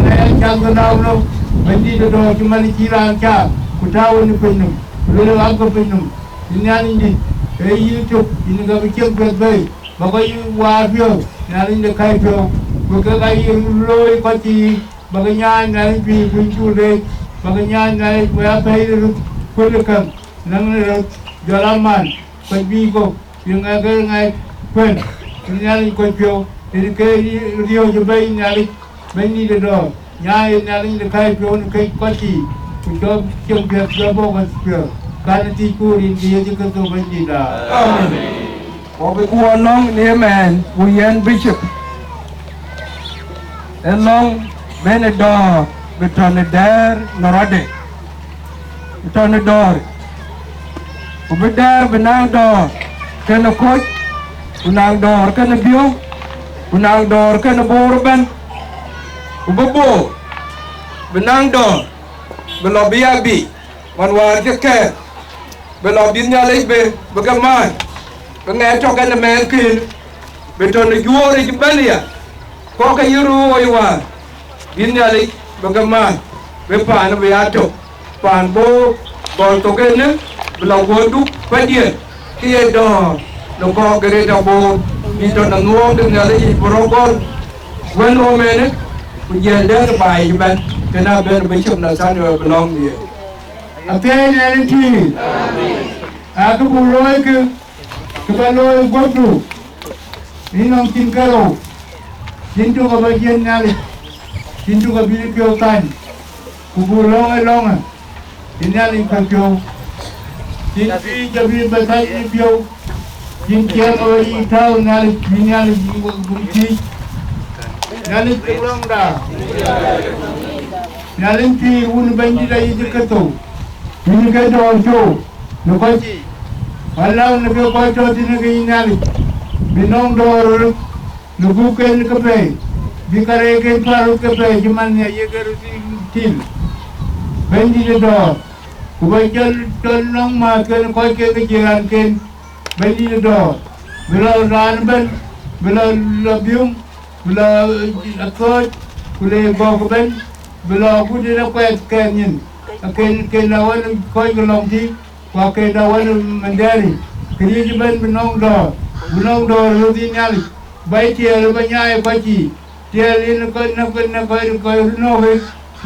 na ya cath ke nɔɔk nɔm, Bɛ̈nydït ë dɔ̈ɔ̈r cï man cï raan cath, ku tääu ë në piny nɔm, ku luel ɣap ke piny nɔm. Yïn Nhialic dït, ee yïn tök, yïn ka bï cieŋ piɛth bei, bä kɔc waar piɔ̈u, Nhialic de käi piɔ̈u, ku kek aa yï looi kɔc cï yiic, bä ke nyaai Nhialic pïïr kuny cul reec, bä ke nyaai Nhialic ku ya pɛ̈i röt kuël ë käŋ, näŋ në röt, jɔl aman, kɔc bï kok, bï ŋɛk ë ŋɛk kuën, bï Nhialic kɔc piɔ̈u, rin ke riɔ̈ɔ̈c ë bɛ̈ny Nhialic, Bɛ̈nydït ë dɔ̈ɔ̈r, nyaai Nhialic de käi piɔ̈u në kec kɔc yiic, ku cɔk cieŋ piɛth jɔ bɔ̈ kɔc piɔ̈u, kan ë thiëcku rin ke Yecu Kërtho Bɛ̈nydït aa. Amen. Wɔ bï guɔ lɔ̈ŋ në ëmɛɛn, ku yɛn bishop, ë lɔ̈ŋ bɛ̈n ë dɔ̈ɔ̈r bï tɔ̈ në dɛ̈ɛ̈r në rɔtde, bï tɔ̈ në dɔ̈ɔ̈r, ku bï dɛ̈ɛ̈r bï naŋ dɔ̈ɔ̈r kenë koc, ku naŋ dɔ̈ɔ̈r kenë biöök, ku naŋ dɔ̈ɔ̈r kenë boor ëbɛ̈n, ku bï boor bï naŋ dɔ̈ɔ̈r bï lɔ bï ya biic. Man wäär cï kɛ̈ɛ̈r, bï lɔ bï Nhialic bï, bï ke määr, bï ŋɛk tɔ̈ kenë mɛɛnkïn, bï tɔ̈ në juööric ëbɛ̈n aya, kɔ̈k ke yï rööc wäär, bï Nhialic bï ke määr, bï paan bï ya tök, paan bɔ̈ gɔl thok ënë, bï lɔ guöörduk pɛ̈diɛ̈n, ke ye dɔ̈ɔ̈r në kɔ̈k Greater Bor, bï tɔ̈ në ŋuɔ̈ɔ̈ŋ de Nhialic yic bï rɔt gɔl, wën ɣöm ënë, ku jiɛl dɛ̈t baai yic ëbɛ̈n, kën abɛ̈n bï cök Nathaniel bï lɔ̈ŋ dhiëëth. Apiɛth ënë tïï, akë buk looi kë, kë bä looi guöpdu, yïn nɔm cïn kerou, cïn tök abä jiël Nhialic, cïn tök abï piɔ̈u thany, ku buk lɔ̈ŋ ë lɔ̈ŋë, cïn Nhialic kɔc piɔ̈u, cïn pïïr jɔ bï bɛ thany ë piɔ̈u, cïn ciɛɛŋ ë ɣööc yiic tääu Nhialic, bï Nhialic bï wek gum thiic. Nhialic pïïr lɔ̈ŋda, Nhialic pïïr wun Bɛ̈nydït ayï cï Kërtho, yïn ke dɔ̈ɔ̈r cöök në kɔc yiic, aläu në ke kɔc tɔ̈ thïn ke yïn Nhialic, bï nɔŋ dɔ̈ɔ̈r röt në gup ken ke pɛ̈i, bï karɛcken päl röt ke pɛ̈i cï man nia yek röt thïn. Bɛ̈nydït ë dɔ̈ɔ̈r, ku bä cɔl cɔl nɔŋ määthken kɔc ke ke cï raan ken, Bɛ̈nydït ë dɔ̈ɔ̈r, bï lɔ raan ëbɛ̈n, bï lɔ lɔ biöŋ, bï lɔ athööc, ku le gɔ̈k ëbɛ̈n, bï lɔ agut en akuɛth kɛɛth nyin, aken ken awën kɔc ke lɔŋ tï, ku aken awën mandɛɛri, këriëëc ëbɛ̈n bï nɔŋ dɔ̈ɔ̈r, bï nɔŋ dɔ̈ɔ̈r ë röt thïn Nhialic, bä ye tiɛɛl ë bä nyaai ë kɔc yiic, tiɛɛl yen ë kɔc näk, ë näk kɔc, kɔc röt nɔ̈k ë,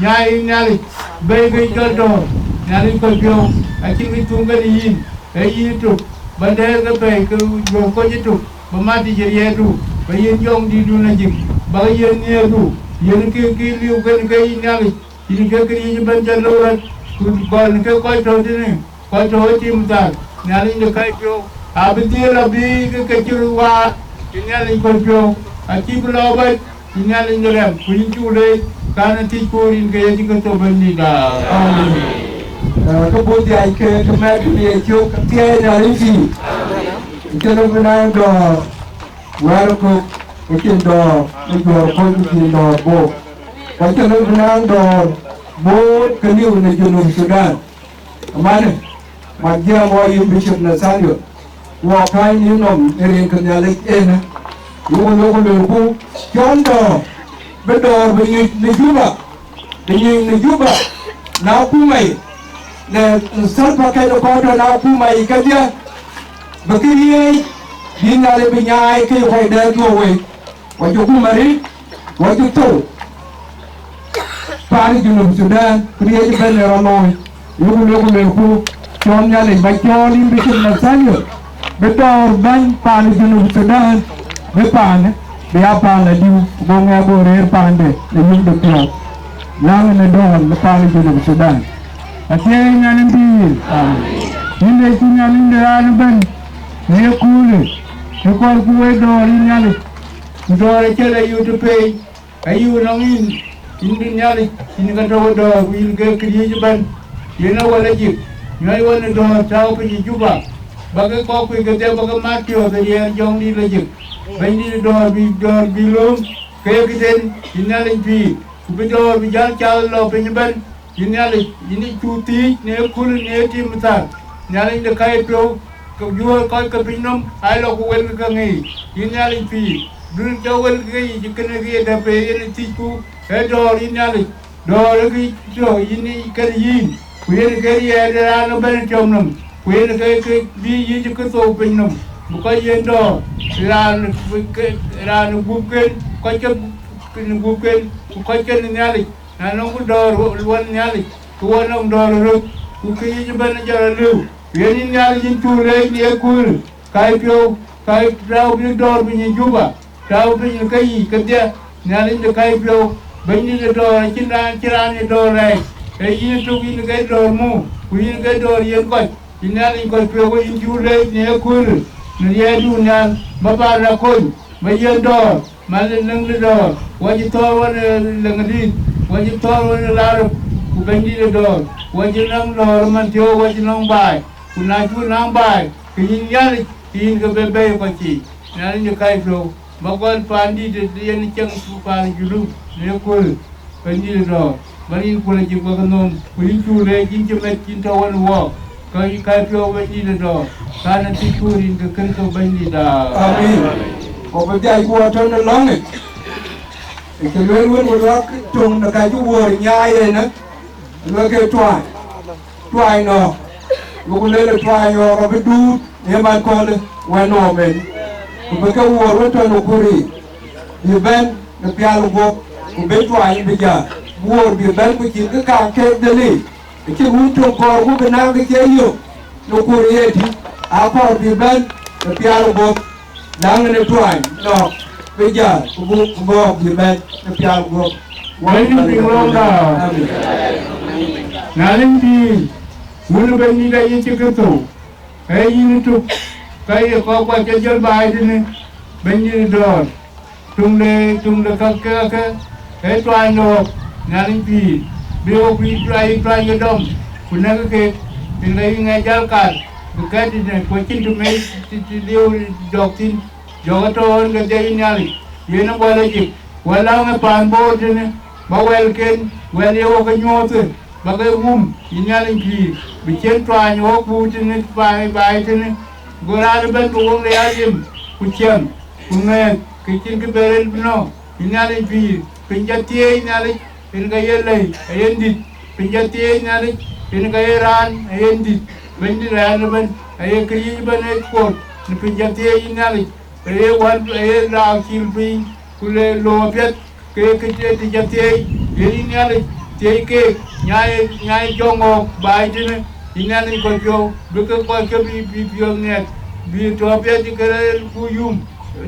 nyaai ë Nhialic, bɛ̈i ke cɔl dɔ̈ɔ̈r, Nhialic kɔc piɔ̈u, acïn kë thuŋ kenë yïn, ee yïn ëtök, bä dɛɛr ke pɛ̈i ke juɔ̈ɔ̈r kɔc ëtök, bä mat yic ë riɛɛrdu, bä yiën jɔŋdïïtdun ajik, bä ke yiën nhiëërdu, yiën kë kë liu kenë ke yïn Nhialic, yïn ke këriëëc ëbɛ̈n cä lou rɔt, ku gɔl në ke kɔc tɔ̈ tënë, kɔc tɔ̈ ë tim thar, Nhialic de käi piɔ̈u, abï dhiël abï ke ke cï röt waar, cï Nhialic kɔc piɔ̈u, acï bï lɔ bɛ̈c, cï Nhialic de rɛm, ku yïn cuk leec, kan ë thiëcku rin ke Yecu Kërtho Bɛ̈nydït. Amen. Ee, ke bɔ̈ dhiac ke, ke mɛt kë ye cök, ke thiëëc Nhialic pïïr. Cïn bï naŋ dɔ̈ɔ̈r wɛ̈ɛ̈r kök, ke cïn dɔ̈ɔ̈r, ke juɔ̈ɔ̈r kɔc, ke cïn dɔ̈ɔ̈r bɔ̈. Ku acïn bï naŋ dɔ̈ɔ̈r bɔ̈ ke liu në Junub Thudan. Amanë, mat jiɛɛm wɔ yïn Bishop Nathaniel, wɔ kääc nïn nɔm ë rin ke Nhialic ënë, yökë, yökë luelku, cɔl dɔ̈ɔ̈r, bï dɔ̈ɔ̈r bï nyuc në Juba, bï nyuc në Juba, na kumai, në Salva Kiir kɔc tɔ̈ na kumai kedhie, bï këriëëc, bï Nhialic bï nyaai ke kɔc dɛ̈t dhuɔ̈k wei. Wɔ cï kum arëët, wɔ cï thou paan ë Junub Thudan, këriëëc ëbɛ̈n ë rɔt looi. Yökë, yökë luelku, cɔl Nhialic bä cɔɔl yïn Bishop Nathaniel, bï dɔ̈ɔ̈r bäny paan ë Junub Thudan, bï paanë, bï aa paan la diu, go ŋɛk go rëër paande në yöŋ de piɔ̈ɔ̈th. Läŋ në dɔ̈ɔ̈r në paan ë Junub Thudan. Athiëëc Nhialic pïïr, yïn de cï Nhialic de raan ëbɛ̈n, në ye köölë, ë kɔɔrku wek dɔ̈ɔ̈r yïn Nhialic. Ku dɔ̈ɔ̈r acï la yöt pei, ayï nɔŋ yïn, yïn de Nhialic, yïn ke tɔ̈u ë dɔ̈ɔ̈r, ku yïn ke këriëëc ëbɛ̈n, yen awäl ajik, nyuäc wën ë dɔ̈ɔ̈r tääu piny ë Juba, bä ke kɔ̈k kuc kedhie bä ke mat piɔ̈ɔ̈th ë riɛɛr jɔŋdït lajik. Bɛ̈nydït ë dɔ̈ɔ̈r bï, dɔ̈ɔ̈r bï lööm, ke ye këden, yïn Nhialic pïïr, ku bï dɔ̈ɔ̈r bï jäl cath lɔ piny ëbɛ̈n, Yïn Nhialic, yïn ë cuk thiëëc në ëköölë në tim thar. Nhialic de kääc piɔ̈u, ke juöör kɔc ke piny nɔm, aa lɔ ku wëlkï ke ŋic. Yïn Nhialic pïïr, duökï cɔk wëlkï ke yic, kënë ke ye dap ë yen ë thiëcku, ee dɔ̈ɔ̈r, yïn Nhialic. Dɔ̈ɔ̈r ë kë tɔ̈ yïn ë kën yïn, ku yen ke riɛɛt ë raan ëbɛ̈n ë tiɔm nɔm, ku yen ke, ke bï yic ke thou piny nɔm, bï kɔc yen dɔ̈ɔ̈r, raan ke, raan ë gupken, kɔc ke në gupken, ku kɔc ke në Nhialic, na nɔŋ ku dɔ̈ɔ̈r luɔn Nhialic, ku wɔ nɔŋ dɔ̈ɔ̈r ë röt, ku kë yic ëbɛ̈n ë jɔt alëu. Ku yen yïn Nhialic, yïn cuk leec në ëköölë, kääc piɔ̈u, kääc tääu bïk dɔ̈ɔ̈r piny ë Juba, tääu piny në keyiic kedhie, Nhialic de kääc piɔ̈u, Bɛ̈nydït de dɔ̈ɔ̈r, acïn raan, cïn raan ye dɔ̈ɔ̈r rɛɛc, ee yïn ëtök yïn ke dɔ̈ɔ̈r muk, ku yïn ke dɔ̈ɔ̈r yiɛ̈n kɔc, yïn Nhialic kɔc piɔ̈u, yïn cuk leec në ëköölë, në riɛɛtdu nhial, bä paan rɛ̈k kony, bä yiɛ̈n dɔ̈ɔ̈r, man ë leŋ de dɔ̈ɔ̈r, wɔ cï thɔ̈ɔ̈r ɣɔn ë leŋ ë dïït, wɔ cï thɔ̈ɔ̈r ɣɔn ë laröp, ku Bɛ̈nydït de dɔ̈ɔ̈r, wɔ cï naŋ lɔ̈ɔ̈r ë man thiɔ̈k, wɔ cï naŋ baai, ku na cuk naŋ baai, ke yïn Nhialic, ke yïn ke bï bɛ̈ɛ̈i ë kɔc yiic, Nhialic de kääc piɔ̈u, bä gɔl paandït de yen cieŋ paan ë Junub në ëköölë, Bɛ̈nydït de dɔ̈ɔ̈r, bä yïn kuöl ajïk wek ë nhom, ku yïn cuk leec, yïn cï mɛt, yïn tɔ̈ wën ë wɔɔk, ke yï kääc piɔ̈u, Bɛ̈nydït de dɔ̈ɔ̈r, kään ë thiëcku rin ke Kërtho Bɛ̈nydït. Amin. Ku bï dhiac ku wɔ tɔ̈ në lɔ̈ŋic, ë cï lueel wën, ku luak töŋ në ka cï wuöör nyaai ënë, luel ke tuaany, tuaany nɔ̈ɔ̈k, luku lëlë tuaany nɔ̈ɔ̈k abï duut në man köölë wën nɔm en, ku bï ke wuöör wën tɔ̈ në kuur yiic, bï bɛ̈n në pial guöp, ku bï tuaany bï jäl, bï wuöör bï bɛ̈n, ku cïn kë kaŋ keek dhël yiic, acïn wun töŋ kɔɔrku bï naŋ kë cie yök në kuur yiic ëtï, akɔɔr bï bɛ̈n në pial guöp. Daŋ në tuaany nɔ̈k bï jäl, ku buk bɔ̈ɔ̈k bï bɛ̈n në pial guöp. Wɛ̈ny piŋ lɔ̈ŋda. Amin. Nhialic pïïr, wun ë Bɛ̈nydït Yecu Kërtho, ee yïn ëtök, ka ye kɔc kuɔ cï jɔl baai tënë Bɛ̈nydït dɔ̈ɔ̈r. Tuŋ de, tuŋ de käk ke, ke, ee tuaany de ɣɔ̈k, Nhialic pïïr, bï ɣɔ̈k bï tuaany, tuaany ke dɔm, ku nɛ̈k keek, yen ka yï ŋɛc jäl kaar, bï kɛ̈t tënë, ku acïn të mec të, të liu jɔk thïn. Jɔk ëtɔ̈ɔ̈n kedhie, yïn Nhialic, yen ë Wɛ̈l Ajik, Wɛ̈l läŋ ë paan Bor tënë, bä wɛ̈lken, wɛ̈l ye wɔ ke nyuɔɔthë, bä ke wum, yïn Nhialic pïïr, bï ciɛ̈n tuaany ë wɔ kuur tënë baai, baai tënë, go raan ëbɛ̈n bï wok le ya lim, ku ciɛm, ku ŋɛ̈ɛ̈th, ke cïn kë bï rëër bï nɔ̈k, yïn Nhialic pïïr, piny ca thieei Nhialic, yen ka ye lɛ̈i, ayen dït, piny ca thieei Nhialic, yen ka ye raan, ayen dït, Bɛ̈nydït raan ëbɛ̈n, aye këriëëc ëbɛ̈n ë kuɔth, në piny ca thieei yïn Nhialic, aye wän, aye raau cil piny, ku le looi apiɛth, ke ke të ca thieei, yen yïn Nhialic, thieei keek, nyaai, nyaai jɔŋ ɣɔ̈k baai tënë, yïn Nhialic kɔc piɔ̈u, bï ke kɔc ke bï, bï piɔ̈ɔ̈th ŋɛk, bï tɔ̈ apiɛth cï ke rɛɛr ku yum,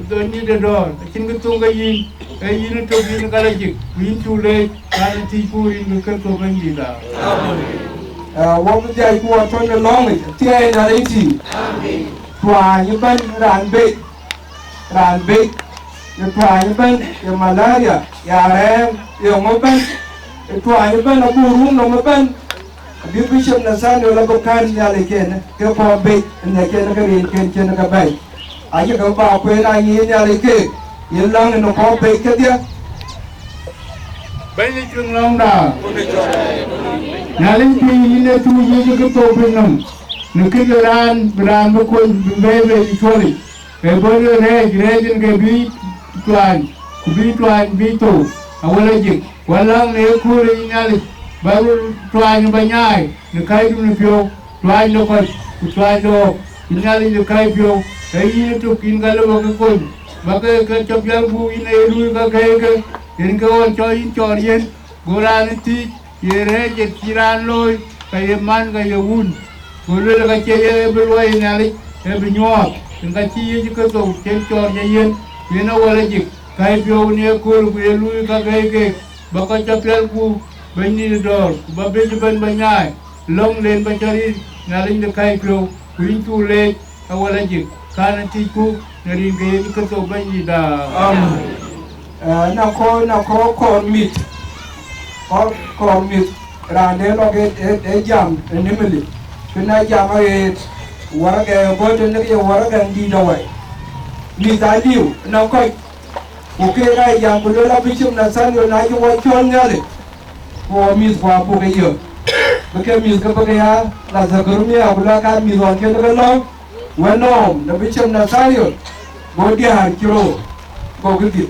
Bɛ̈nydït de dɔ̈ɔ̈r, acïn kë thöŋ ke yïn, ee yïn ëtök yïn ë Wɛ̈l Ajik, ku yïn cuk leec, kään ë thiëcku rin ke Kërtho Bɛ̈nydït. Amen. Aa, wɔ bï dhiac ku wɔ tɔ̈ në lɔ̈ŋic, thieei Nhialic tïŋ. Amen. Tuaany ëbɛ̈n raan bei, raan bei, ye tuaany ëbɛ̈n, ye malaria, ye arɛɛm, ye ŋö ëbɛ̈n, ye tuaany ëbɛ̈n abuk run nɔm ëbɛ̈n, abï Bishop Nathaniel abï kän Nhialic kenë, ke kɔn bei, ënhiɛcken ke rinken cïn ke bɛ̈i. Acï ke bä kueen aa nyiin Nhialic keek, yïn läŋ në kɔn bei kedhie. Bɛ̈ny ë cuëŋ lɔ̈ŋda. Nhialic pïïr, yïn ee tuuc Yecu Kërtho piny nɔm, në kë de raan, bï raan bï kony, bï bɛ̈ɛ̈i bei cuɔlic. Ee bɔ̈ rɛɛc, rɛɛc yen ke bï tuaany, ku bï tuaany bï thou, a Wɛ̈l Ajik. Wɛ̈l läŋ në ëköölë, yïn Nhialic, bä röt tuaany bä nyaai në kääcdu në piɔ̈u, tuaany de kɔc, ku tuaany de ɣɔ̈k, yïn Nhialic de kääc piɔ̈u, ee yïn ëtök yïn ka lëu bä ke kony, bä ke, ke cɔk pial gup yïn aye luui ka kɛ̈ɛ̈c ke, yen ke ɣɔn cɔl yïn cɔɔr yen, go raan ë thiëëc, ye rɛ̈ɛ̈c ë cï raan looi, ka ye man, ka ye wun. Go lueel, ka cie ye bï luɔi Nhialic, ee bï nyuɔɔth, yen ka cï Yecu Kërtho cïn cɔɔr jɔ yen, yen ë Wɛ̈l Ajik, kääc piɔ̈u në ëköölë, ku ye luui ka kɛ̈ɛ̈c keek, bä kɔc cɔk pial gup, Bɛ̈nydït ë dɔ̈ɔ̈r, ku bä biëc ëbɛ̈n bä nyaai, lɔ̈ŋden bä cä ril, Nhialic de kääc piɔ̈u, ku yïn cuk leec, a Wɛ̈l Ajik, kään ë thiëcku, në rin ke Yecu Kërtho Bɛ̈nydïtda. Amen. Ë, na kɔɔr, na kɔɔr kɔɔr mïth, kɔɔr, kɔɔr mïth, raan de lɔ ke, e, e jam ë Nimili, kën a jam aɣeet, waragɛ ë bɔ̈ tënë ke ye waragɛ dïït awai. Mïth aa liu, na kɔc, ku keek aa jam, ku luel a Bishop Nathaniel, na cï wɔ cɔl Nhialic, ku wɔ mïth ku abuk ke yök. Bï ke mïth ke bï ke ya la Zakaria, ku la ka mïth ɣɔn kën ke lɔ̈k, wën nɔm në bï cem Nathaniel, go diäär cï rou, go ke dhil,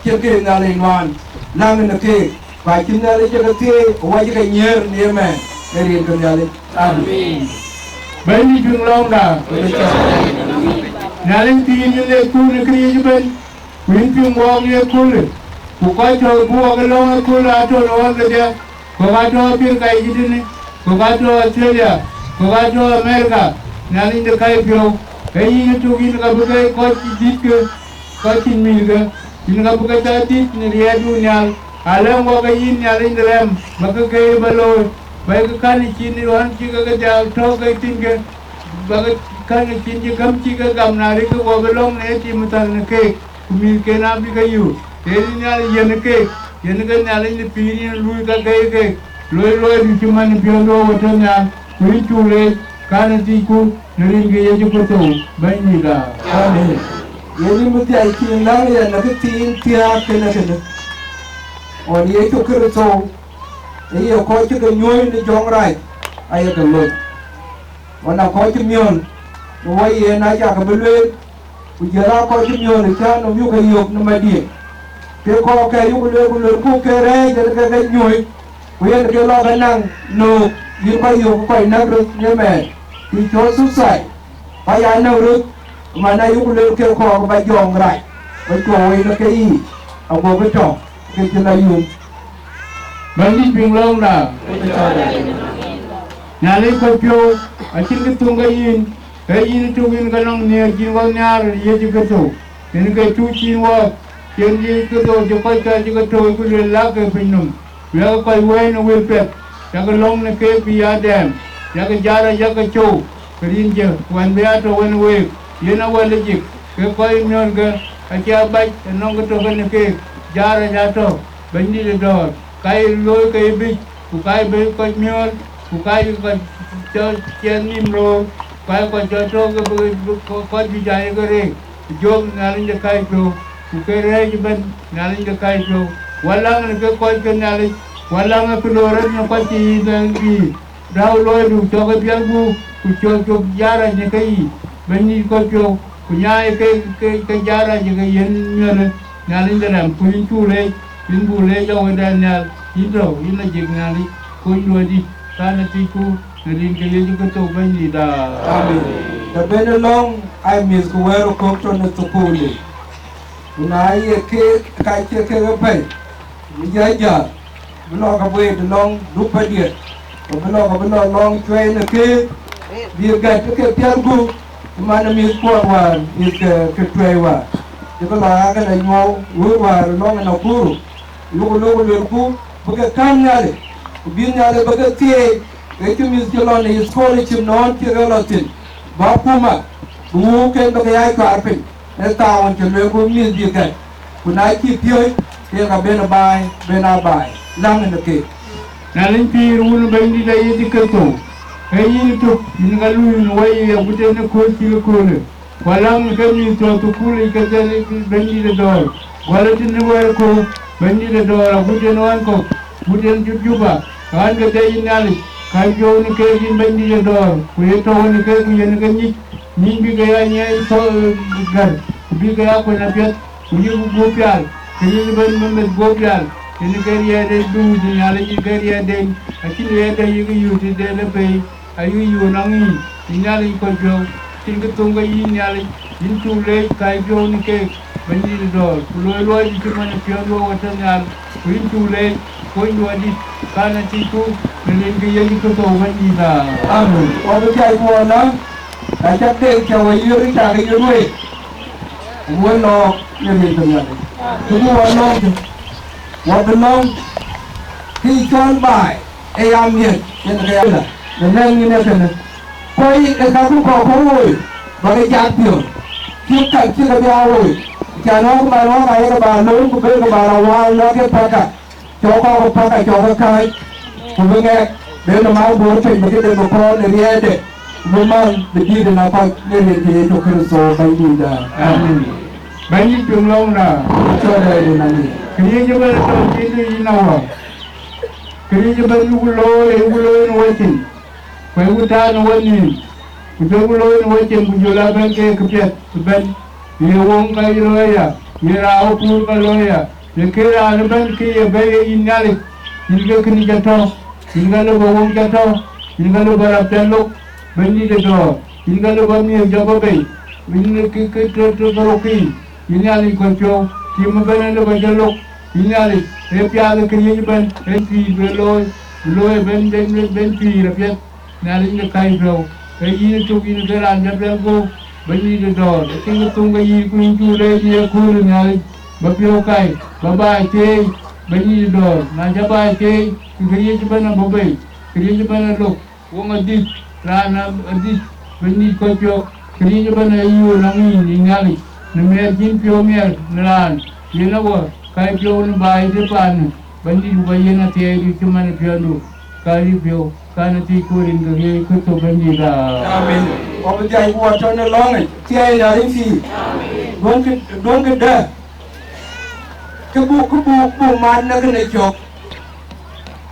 cïn ke Nhialic nuan, läŋ në keek, ku acïn Nhialic cï ke thieei, awäc ke nyiëër në yemɛɛn, në rin ke Nhialic. Amen. Bɛ̈nydït piŋ lɔ̈ŋda. Nhialic piŋ yïn le kun ë këriëëc ëbɛ̈n, ku yïn piŋ wɔɔk ye kulë, ku kɔc tɔ̈ bï wɔk lɔ̈ŋ ë kulë atɔ̈ në ɣɔn kedhie, kɔ̈k atɔ̈ Apirika yic tënë, kɔ̈k atɔ̈ Australia, kɔ̈k atɔ̈ Amerika, Nhialic de kaipiɔ̈u, ke yïn ëtök yïn ka bï ke kɔc dïtkë, kɔc cïn mïthke, yïn ka bï ke tɔ dït në riɛɛtdu nhial, alɛ̈ŋ wɔk ke yïn Nhialic de rɛm, ba ke keek ba looi, ba ke kän ë cin ɣɔn cï ke ke dhiau tɔ̈u ke thïn ke, ba ke kän ë cin cï gäm cï ke gam na rik ke guɔ bï lɔ̈ŋ në tim thäl në keek. Ku mïthken abï ke yök, ee yïn Nhialic yiën keek, yiën ke Nhialic në pïïr yïn luui ka gɛ̈i keek, loi luɔidu cï man ë piɔ̈ndu ë wä tɔ nhial, ku yïn cuk leec, kän ë thiicku në rin ke Yecu Kërtho Bɛ̈nydïïtda. Amen. Ye yïn bï dhiac cïn läŋ yɛn në kë thiin thiääk kënë kënë. Ɣɔn Yecu Kërtho, ë ye kɔc cï ke nyuööi në jɔŋrac, aye ke lony. Ɣɔn a kɔc cï miɔ̈l, në wɔ yen acä ke bï lueel, ku jël aa kɔc cï miɔ̈l ë cän nɔm yök ke yök në madiën. Ke kɔɔr kë yök lueel, ku luelku ke rɛ̈ɛ̈c en ke ke nyuöi, ku yen ke lɔ ke naŋ nöök, yïn kɔc yök kɔc näk röt në mɛɛn, ku cɔl suicide, kɔc aa näk röt, man ayök lueel ke kɔɔr ba jɔŋ rac, ba cuɔ wei në ke yiic, ago bï tɔŋ ke cï lɔ yum. Bɛ̈nydït piŋ lɔ̈ŋda. Nhialic kɔc piɔ̈u, acïn kë thöŋ ke yïn, ee yïn ëtök yïn ke nɔŋ nhiëër cïn ɣɔn nhiaar ë Yecu Kërtho, yen ke tuuc cïn wɔɔk, cïn Yecu Kërtho cï kɔc kɛ̈ɛ̈c cï ke tooc ku lueel lak ke piny nɔm, ku yakë kɔc wëi në wël piɛth, yakë lɔ̈ŋ në keek bï ya dɛɛm, yakë jar ë yakë cou, ke rin jë, ku ɛn bï ya tɔ wën week, yen awɛl ë jik, ke kɔc miɔ̈lkë, acï abac ë nɔŋ kë tök en ë keek, jar ë ya tɔ, Bɛ̈nydït ë dɔ̈ɔ̈r, ka ye looi ke ye bic, ku ka ye bɛ̈i kɔc miɔ̈ɔ̈l, ku ka ye kɔc cɔl ciɛɛn nïïm roor, ku ka ye kɔc cɔl tɔ̈u ke bï, bï kɔc juëc aa ye ke reek, ku jɔ̈ɔ̈k Nhialic de kaipiɔ̈u, ku ke rɛ̈ɛ̈c ëbɛ̈n Nhialic de kaipiɔ̈u. Wä läŋ në ke kɔc ke Nhialic, wä läŋ ë kë looi rɔt në kɔc cï yï bɛ̈n bï. Dau luɔidu cɔk ë piɛth gup, ku cɔk cök jarac në keyiic, Bɛ̈nydït kɔc piɔ̈u, ku nyaai ke, ke, ke jarac ke yen miɔ̈lë Nhialic de rɛm, ku yïn cuk leec, yïn buk leec awëndan nhial, yïn tɔ̈u, yïn ajik Nhialic, kony luɔidït, kan ë thiëcku, në rin ke Yecu Kërtho Bɛ̈nydïïtda. Amen. Të ben ë lɔ̈ŋ, aa mïth ku wɛ̈ɛ̈r ë kɔ̈k tɔ̈ në thukul yic, ku na ye keek ka cie kek ë pɛ̈i, bï jɔ jäl, bï lɔ ke bueet lɔŋ duk padiɛt, ku bï lɔ ke bï lɔ lɔŋ cuɛi në keek, bï gät ke piɛth gup, cï man ë mïthkuɔn wäär, mïth ke, ke tuɛɛi wäär, cï bï lɔ aa ke lɔ nyuɔɔu wëu wäär lɔŋ ë Nakuru, yuk lok luelku, bï ke kän Nhialic, ku bï Nhialic bï ke thieei, ke cï mïth cï lɔ në scholarship nɔn cï ke lɔ thïn, bä akuma, bï wëuken bï ke ya cuaar piny. Ë thaawën cï lueel ku mïth bï gät, ku na cï piööc, ke ka ben ë baai, ben aa baai, läŋ në keek. Na liny pïïr wun Bɛ̈nydït ë Yecu Kërtho, ke yïn tök, yïn ka luui në wɛ̈i yic agut en ë kööl cï ke köölë, ku aläŋ në ke mïth tɔ̈ thukul yic ke dhil Bɛ̈nydït ë dɔ̈ɔ̈r, gɔl ë tënë wɛ̈ɛ̈r ë köök, Bɛ̈nydït ë dɔ̈ɔ̈r agut en ɣän kɔ̈k, agut en cï Juba, ɣän ke dhil yïn Nhialic, ka jɔu në keek yïn Bɛ̈nydït ë dɔ̈ɔ̈r, ku ye tɔ̈u në keek ku yen ke nyic, nyin bï ke ya nyiɛɛi thɔ̈, eh, gär, ku bï ke ya kuɛ̈n apiɛth, ku yïk guöp pial, ke yïk bɛ̈n bï meth guöp pial, yen ke riɛɛt ë duut ë Nhialic, yen ke riɛɛtden, acïn riɛɛtde yïk yöt tëde lɔ pei, ayï yöt nɔŋ yïn, yïn Nhialic kɔc piɔ̈u, cïn kë thöŋ ke yïn Nhialic, yïn cuk leec kääc piɔ̈u në keek, Bɛ̈nydït ë dɔ̈ɔ̈r, ku luɔi luɔi cï man ë piɔ̈ndu awär tɔ nhial, ku yïn cuk leec, kony luɔidït, kan ë thiëcku, në rin ke Yecu Kërtho Bɛ̈nydïïtda. Amen. Wɔ bï piac ku wɔ läŋ, ka cak deŋ cä wɔ yiëër, cak yiëër wei, ku wɔ lɔɔk në rin ke Nhialic. Ku bï wɔ lɔɔk, wɔ bï lɔ̈ŋ, kë cɔl baai, ë ya miɛt, yen ke ya la, në nɛn nyin ee kënë. Kɔc ë ka bï kɔ̈k kɔ̈k woi, bä ke jak piɔ̈ɔ̈th, cï kak cï ke bï aa woi. Cän wä man wä ka ye ke ba lööm, ku ben ke ba la wäär lɔ ke paka, cɔk kɔk paka cɔk ke kääc, ku bï ŋɛk, ben ë mal guöör piny bï këde bï kɔɔr në riɛɛtde, ku bï mal bï dïït ë na kɔc në rin ke Yecu Kërtho Bɛ̈nydïïtda. Amen. Bɛ̈nydït piŋ lɔ̈ŋda. Cɔl Bɛ̈nydït na ŋic. Kë ye jɔ bɛ tɔ̈ cïn yïn awä. Këriëëc ëbɛ̈n yuku looi, yuku looi në wecin, ku yuku taar në wenïïm, ku duökï looi në wecin, ku jɔl a bɛ̈n ke këpiɛth ëbɛ̈n, ye woŋ ka ye looi ya, ye raan wä puur ka looi ya, ye kë raan ëbɛ̈n kë ye bɛ̈i ye yïn Nhialic, yïn ke kënë ca tɔ̈, yïn ka lëu bä woŋ ca tɔ̈, yïn ka lëu bä rap ca lok, Bɛ̈nydït ë dɔ̈ɔ̈r, yïn ka lëu bä miëth jɔ bä bei, yïn kë kë tëtëtërokï, yïn Nhialic kɔc piɔ̈u, tim ëbɛ̈n ë lëu bä jɔ lok, yïn Nhialic, ee piath ë këriëëc ëbɛ̈n, ee pïïr bï looi, bï looi ëbɛ̈n, bɛ̈n, bɛ̈n, bɛ̈n pïïr apiɛth, Nhialic de kac piɔ̈u, ee yïn ë tök yïn ke raan jɔ piɛth guöp, Bɛ̈nydït ë dɔ̈ɔ̈r, acïn kë thöŋ ke yï ku yïn cuk leec në yeköölë Nhialic, bä piɔ̈u kac, bä baai thieei, Bɛ̈nydït ë dɔ̈ɔ̈r, na cä baai thieei, ke këriëëc ëbɛ̈n abɔ̈ bei, këriëëc ëbɛ̈n alok. Woŋ adït, raan adït, Bɛ̈nydït kɔc piɔ̈u, këriëëc ëbɛ̈n ee yï ɣön nɔŋ yïn, yïn Nhialic, në miɛt cïn piɔ̈u miɛt në raan, yen awä, kac piɔ̈u në baai de paanë, Bɛ̈nydït ku bä yen athiɛɛidu cï man ë piɔ̈ndu, ka yï piɔ̈u, kan ë thiëc ku rin ke Yecu Kërtho Bɛ̈nydït aa. Amen. Wɔ bï dhiac ku wɔ tɔ̈ në lɔ̈ŋic, thiɛɛi Nhialic thii. Duönkï, duönkï dë, kë buk, kë buk, buk mat në kënë cök.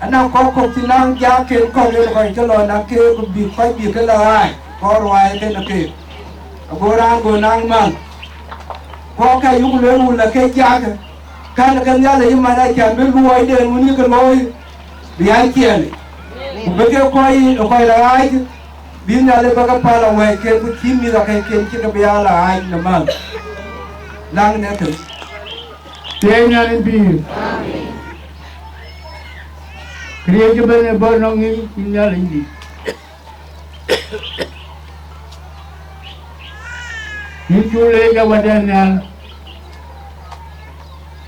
Anɔŋ kɔ̈k kɔ̈k cï naŋ jakken kɔ̈k yen kɔc ke lɔ naŋ keek ku bïk kɔc bïk ke lɔ ɣaac, kɔɔr ruääi kenë keek. Ago raan go naŋ man. Kɔ̈k ke yuk lueel wun lɔ ke jak, kɛ̈n ke Nhialic man acän bï luɔiden wun yï ke looi, bï aa ciɛɛŋ. Ku bï ke kɔc, kɔc lɔ ɣaac, bï Nhialic bä ke päl awɛɛcken ku cïï mïth akɛ̈cken cï ke bï aa lɔ ɣaac në man. Laŋ në kën. Thiëëc Nhialic pïïr. Këriëëc ëbɛ̈n ë bɔ̈ nɔŋ yïn, yïn Nhialic dït. Yïn cuk leec Wädɛn nhial,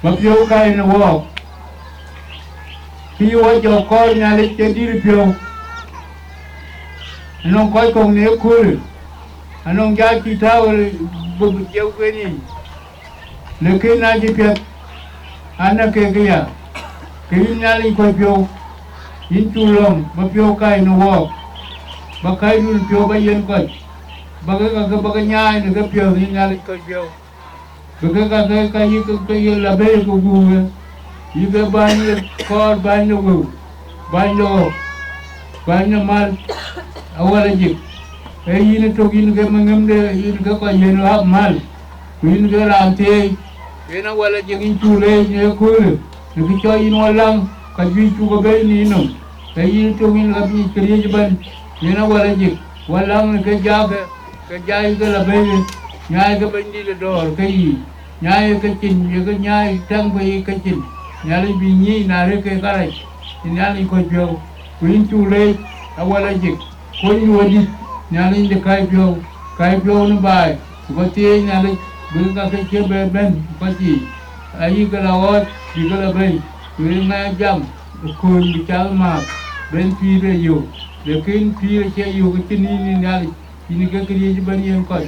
bä piɔ̈u kac në wɔɔk, kë yï wɔ jɔ kɔɔr Nhialic cï dït piɔ̈u. Anɔŋ kɔc kɔ̈k në ëköölë, anɔŋ jal cï tääu ë bï jiëu kuen yiic. Lakin na cï piɛth, an, na kek ëya, ke yïn Nhialic kɔc piɔ̈u, yïn cuk lɔ̈ŋ bä piɔ̈u kac në wɔɔk, bä kacdun piɔ̈u bä yiɛ̈n kɔc, bä ke ka ke bä ke nyaai në kepiɔ̈ɔ̈th, yïn Nhialic kɔc piɔ̈u. Bï ke ka ke ka yï ke, ke yï la bei ke guuke, yï ke bäny ë kɔɔr, bäny ë wëu, bäny de ɣɔ̈k, bäny de mal, awäl ajik. Ee yïn ë tök, yïn ke maŋëmde, yïn ke kɔc yiɛ̈n ɣap mal, ku yïn ke raan thieei. Yen awäl ajik, yïn cuk leec në ëköölë, në kë cɔl yïn wɔ läŋ, ka juëc cuk ë bei në yïnɔm. Ee yïn ë tök, yïn ɣap ŋic këriëëc ëbɛ̈n, yen awäl ajik, wɔ läŋ në ke jaakë. Ke jai ke la bei, nyaai ke Bɛ̈nydït ë dɔ̈ɔ̈r ke yiic, nyaai ke cin, ye ke nyaai tɛ̈ŋ bei ke cin, Nhialic bï nyiic na rëk ke karac, yïn Nhialic kɔc piɔ̈u, ku yïn cuk leec awäl ajik, kony Wädït, Nhialic de kac piɔ̈u, kac piɔ̈u në baai, ku bä thieei Nhialic, bï ke ka ke cï bɛ bɛ̈n ë kɔc yiic, ayï ke la ɣɔɔc, bï ke la bei, ku ye ŋɛk jam ë kööny bï cath ë määth, ben pïïr ë yök, lakin pïïr acie yök acïn nïn në Nhialic. Yïn ke këriëëc ëbɛ̈n yen kɔc,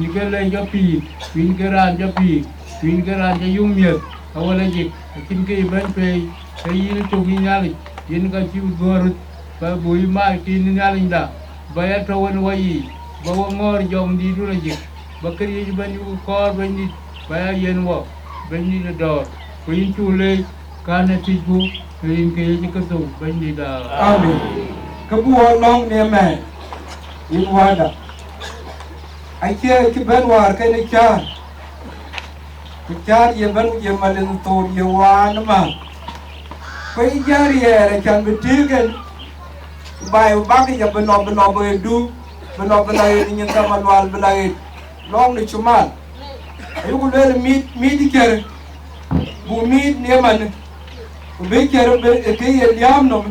yïn ke lɛc jɔ pïïr, ku yïn ke raan jɔ pïïr, ku yïn ke raan jɔ yum miëth, awäl ajik, acïn kë yï bɛ̈n peei, ee yïn ë tök yïn Nhialic, yen ka cï dhuɔ̈ɔ̈r röt, bä bui mac ke yïn Nhialicda, bä ya tɔ̈u en wä yiic, bä wä ŋɔ̈ɔ̈r jɔŋdïïtdun ajik, bä këriëëc ëbɛ̈n yuk kɔɔr Bɛ̈nydït, bä ya yiɛ̈n wɔ, Bɛ̈nydït ë dɔ̈ɔ̈r, ku yïn cuk leec, kän ë thiëcku, në rin ke Yecu Kërtho Bɛ̈nydït aa. Amen. Ke bï wɔ lɔ̈ŋ në ëmɛɛn, yïn Wäda. Acie cï bɛ̈n wäär kenë cäär, ku cäär ye bɛ̈n ku ye malith thou ye waan ëmääth. Ku yï jɔ riɛɛr acän bï tëëk en, ku baai bäk yic abï lɔ, bï lɔ bï ɣet du, bï lɔ, bï lɔ ɣet nyin thamalual bï lɔ ɣet lɔ̈ŋ në cumal. Ayuku lueel mït, mït cï cär, buk mït në ëmën, ku bï cär bï ë ke ye liääm nɔm,